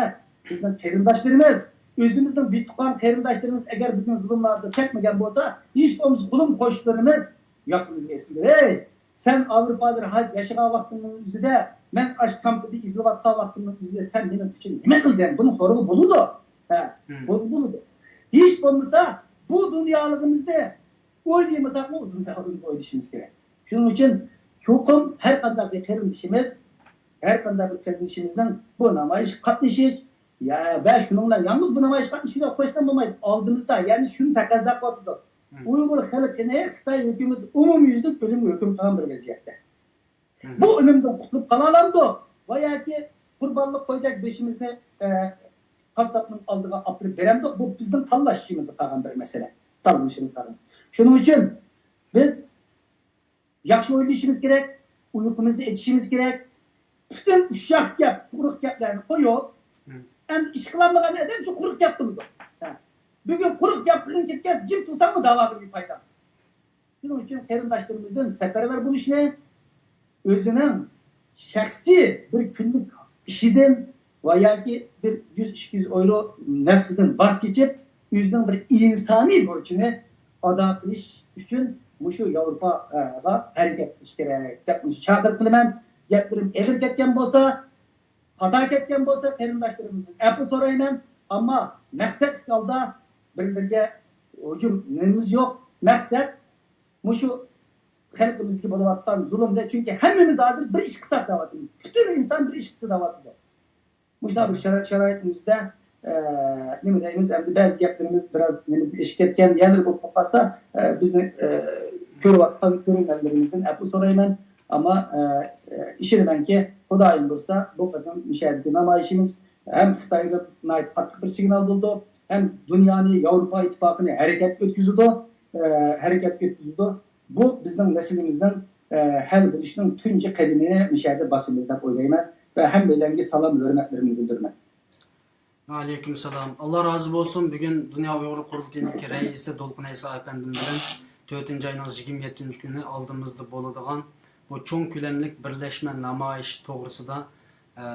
بىزنىڭ قېرىنداشلىرىمىز، ئۆزىمىزنىڭ بىتۇغقان قېرىنداشلىرىمىز ئەگەر بىزنىڭ زۇلۇملاردا چەكمىگەن بولسا، ھېچ بولمىسا قولۇم قوشنىلىرىمىز ياقىمىزغا ئېسىلدى. ھەي، سەن ئاۋروپادا راھەت ياشىغان ۋاقتىڭنىڭ ئۆزىدە، مەن ئاشۇ كامپىدا ئېزىلىۋاتقان ۋاقتىمنىڭ ئۆزىدە سەن مېنىڭ ئۈچۈن نېمە قىلدىڭ؟ بۇنى سورىغا بولىدۇ. ھە، بولىدۇ. ھېچ بولمىسا بۇ دۇنيالىقىمىزنى ئويلىمىساقمۇ، ئۇ دۇنيالىقىمىزنى ئويلىشىمىز كېرەك. شۇنىڭ ئۈچۈن چوقۇم ھەر قانداق بىر قېرىندىشىمىز، ھەر قانداق بىر قېرىندىشىمىزنىڭ بۇ نامايىشقا قاتنىشىش، يا، ۋە شۇنىڭ بىلەن يالغۇز بۇ نامايىشقا قاتنىشىش بىلەن قويۇشقان بولمايدۇ. ئالدىمىزدا، يەنى شۇنى تەقەززا قىلىۋاتىدۇ. ئۇيغۇر خەلقىنى خىتاي ھۆكۈمىتى ئومۇميۈزلۈك ئۆلۈمگە ھۆكۈم قىلغان بىر ۋەزىيەتتە. بۇ ئۆلۈمدىن قۇتۇلۇپ قالالامدۇ؟ ۋە ياكى قۇربانلىق قويدەك بېشىمىزنى، ئە، قاسساپنىڭ ئالدىغا ئاپىرىپ بېرەمدۇق؟ بۇ بىزنىڭ تاللاش ئىشىمىزغا قالغان بىر مەسىلە. تاللىشىمىزغا قالغان. شۇنىڭ ئۈچۈن بىز ياخشى ئويلىشىمىز كېرەك، ئۇيقۇمىزنى ئېچىشىمىز كېرەك. پۈتۈن ئۇششاق گەپ، قۇرۇق گەپلەرنى قويۇپ، ئەمدى ئىش قىلالمىغان ئادەم شۇ قۇرۇق گەپ قىلىدۇ. ھە. بۈگۈن قۇرۇق گەپ قىلغىن كەتكەنسە، جىم تۇرساڭمۇ داۋاغا بىر پايدا. شۇنىڭ ئۈچۈن قېرىنداشلىرىمىزدىن سەپەرۋەر بولۇشنى، ئۆزىنىڭ شەخسىي بىر كۈنلۈك ئىشىدىن ۋە ياكى بىر يۈز، ئىككى يۈز ئايرو نەرسىدىن ۋاز كېچىپ، ئۆزىنىڭ بىر ئىنسانىي بۇرچىنى ئادا قىلىش ئۈچۈن مۇشۇ ياۋروپاغا ھەرىكەت قىلىش كېرەك دەپ چاقىرىق قىلىمەن. گەپلىرىم ئېغىر كەتكەن بولسا، خاتا كەتكەن بولسا، قېرىنداشلىرىمىزدىن ئەپۇ سورايمەن. ئەمما مەقسەتلىك ھالدا بىر-بىرىگە ھۇجۇم نېمىمىز يوق. مەقسەت مۇشۇ خەلقىمىزگە بولۇۋاتقان زۇلۇمدا، چۈنكى ھەممىمىز ھازىر بىر ئىشقا ساداۋاتىمىز. پۈتۈن ئىنسان بىر ئىشقا ساداۋاتىدۇ. مۇشۇنداق بىر شارا-، شارائىتىمىزدە، ئە، نېمە دەيمىز، ئەمدى بەزى گەپلىرىمىز بىراز نېمە ئېشىپ كەتكەن يەرلىرى بولۇپ قالسا، ئە، بىزنى، ئە، كۆرۈۋاتقان كۆرۈرمەنلىرىمىزدىن ئەپۇ سورايمەن. ئەمما، ئە، ئە، ئىشىنىمەنكى، خۇدايىم بۇيرۇسا، بۇ قېتىم مۇشۇ يەردىكى نامايىشىمىز ھەم خىتايغا ناھايىتى قاتتىق بىر سىگنال بولىدۇ، ھەم دۇنيانى، ياۋروپا ئىتتىپاقىنى ھەرىكەت ئۆتكۈزىدۇ، ئە، ھەرىكەت ئۆتكۈزىدۇ. بۇ بىزنىڭ مەسىلىمىزنىڭ، ئە، ھەل بولۇشىنىڭ تۇنجى قەدىمىنى مۇشۇ يەردە باسىمىز دەپ ئويلايمەن ۋە ھەممەيلەنگە سالام، ھۆرمەتلىرىمنى بىلدۈرىمەن. ۋەئەلەيكۇم سالام. ئاللا رازى بولسۇن. بۈگۈن دۇنيا ئۇيغۇر قۇرۇلتىيىنىڭكى رەئىسى دولقۇن ئەيسا ئەپەندىم بىلەن تۆتىنچى ئاينىڭ يىگىرمە يەتتىنچى كۈنى ئالدىمىزدا بولىدىغان بۇ چوڭ كۆلەملىك بىرلەشمە نامايىش توغرىسىدا، ئە،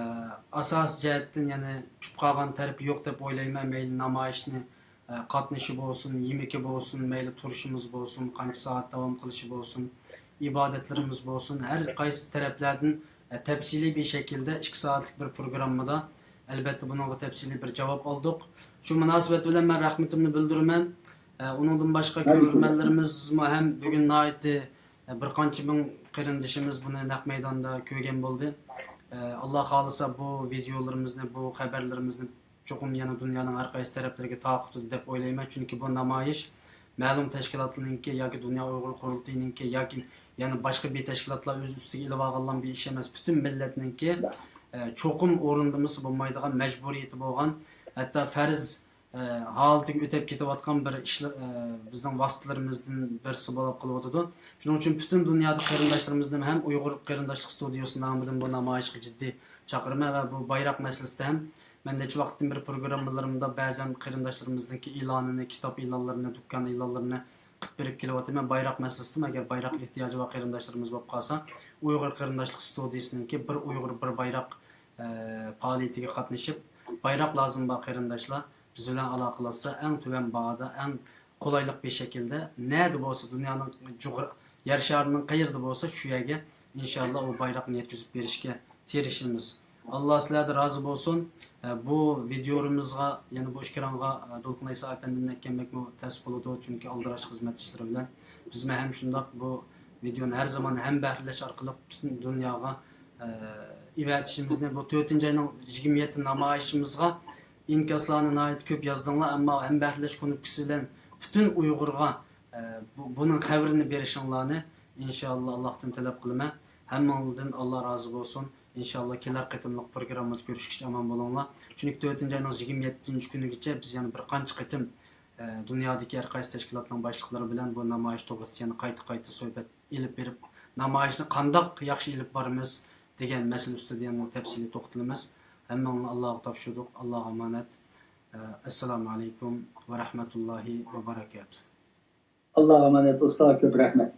ئاساسىي جەھەتتىن، يەنى چۈشۈپ قالغان تەرىپى يوق دەپ ئويلايمەن. مەيلى نامايىشنى، ئە، قاتنىشى بولسۇن، يېمىكى بولسۇن، مەيلى تۇرۇشىمىز بولسۇن، قانچە سائەت داۋام قىلىشى بولسۇن، ئىبادەتلىرىمىز بولسۇن، ھەر قايسى تەرەپلەردىن، ئە، تەپسىلىي بىر شەكىلدە ئىككى سائەتلىك بىر پروگراممىدا، ئەلۋەتتە، بۇنىڭغا تەپسىلىي بىر جاۋاب ئالدۇق. شۇ مۇناسىۋەت بىلەن مەن رەھمىتىمنى بىلدۈرىمەن. ئە، ئۇنىڭدىن باشقا، كۆرۈرمەنلىرىمىزمۇ ھەم بۈگۈن ناھايىتى، ئە، بىر قانچە مىڭ قېرىندىشىمىز بۇنى نەق مەيداندا كۆرگەن بولدى. ئە، ئاللا خالىسا، بۇ ۋىدېئولىرىمىزنى، بۇ خەۋەرلىرىمىزنى چوقۇم يەنە دۇنيانىڭ ھەر قايسى تەرەپلىرىگە تارقىتىدۇ دەپ ئويلايمەن. چۈنكى بۇ نامايىش مەلۇم تەشكىلاتلارنىڭكى ياكى دۇنيا ئۇيغۇر قۇرۇلتىيىنىڭكى ياكى يەنە باشقا بىر تەشكىلاتلار ئۆز ئۈستىگە ئېلىۋالغانلارنىڭ بىر ئىشى ئەمەس، پۈتۈن مىللەتنىڭكى، ئە، چوقۇم ئورۇندىمىسا بولمايدىغان مەجبۇرىيىتى بولغان، ھەتتا پەرز، ئە، ھالىتىگە ئۆتەپ كېتىۋاتقان بىر ئىشلار، ئە، بىزنىڭ ۋاسىتىلىرىمىزدىن بىرسى بولۇپ قېلىۋاتىدۇ. شۇنىڭ ئۈچۈن پۈتۈن دۇنيادا قېرىنداشلىرىمىزنى ھەم ئۇيغۇر قېرىنداشلىق ستۇدىيىسى نامىدىن بۇ نامايىشقا جىددىي چاقىرىمەن ۋە بۇ بايراق مەسىلىسىدە ھەم مەن نەچچە ۋاقىتتىن بېرى پروگراممىلىرىمدا بەزەن قېرىنداشلىرىمىزنىڭكى ئېلانىنى، كىتاب ئېلانلىرىنى، دۇكان ئېلانلىرىنى قىلىپ بېرىپ كېلىۋاتىمەن. بايراق مەسىلىسىدىمۇ ئەگەر بايراق ئېھتىياجى بار قېرىنداشلىرىمىز بولۇپ قالسا، ئۇيغۇر قېرىنداشلىق ستۇدىيىسىنىڭكى بىر ئۇيغۇر بىر بايراق، ئە، پائالىيىتىگە قاتنىشىپ، بايراق لازىم بار قېرىنداشلار بىز بىلەن ئالاقىلەشسە، ئەڭ تۆۋەن باھادا، ئەڭ قولايلىق بىر شەكىلدە، نەدە بولسا، دۇنيانىڭ جۇغرا-، يەر شارىنىڭ قەيىرىدە بولسا، شۇ يەرگە ئىنشاللا ئۇ بايراقنى يەتكۈزۈپ بېرىشكە تىرىشىمىز. ئاللا سىلەردىن رازى بولسۇن. ئە، بۇ ۋىدېئولىرىمىزغا، يەنە بۇ ئېكرانغا، ئە، دولقۇن ئەيسا ئەپەندىمنى ئەكەلمەكمۇ تەس بولىدۇ، چۈنكى ئالدىراش خىزمەت ئىشلىرى بىلەن. بىزمۇ ھەم شۇنداق بۇ ۋىدېئونى ھەر زامان ھەمبەھىرلەش ئارقىلىق پۈتۈن دۇنياغا، ئە، ئېۋەتىشىمىزنى، بۇ تۆتىنچى ئاينىڭ يىگىرمە يەتتە نامايىشىمىزغا ئىنكاسلارنى ناھايىتى كۆپ يازدىڭلار، ئەمما ھەمبەھىرلەش كۇنۇپكىسى بىلەن پۈتۈن ئۇيغۇرغا، ئە، بۇ، بۇنىڭ خەۋىرىنى بېرىشىڭلارنى ئىنشاللا ئاللاھتىن تەلەپ قىلىمەن. ھەممىڭلاردىن ئاللا رازى بولسۇن. ئىنشاللا كېلەر قېتىملىق پروگراممىدا كۆرۈشكىچە ئامان بولۇڭلار. چۈنكى تۆتىنچى ئاينىڭ يىگىرمە يەتتىنچى كۈنىگىچە بىز يەنە بىر قانچە قېتىم، ئە، دۇنيادىكى ھەر قايسى تەشكىلاتنىڭ باشلىقلىرى بىلەن بۇ نامايىش توغرىسىدا يەنە قايتا-قايتا سۆھبەت ئېلىپ بېرىپ، نامايىشنى قانداق ياخشى ئېلىپ بارىمىز دېگەن مەسىلە ئۈستىدە يەنە تەپسىلىي توختىلىمىز. ھەممىڭلارنى ئاللاغا تاپشۇردۇق. ئاللاغا ئامانەت. ئە، ئەسسالامۇ ئەلەيكۇم ۋە رەھمەتۇللاھى ۋە بەرەكاتۇھ. ئاللاغا ئامانەت، ئۇستاز، كۆپ رەھمەت.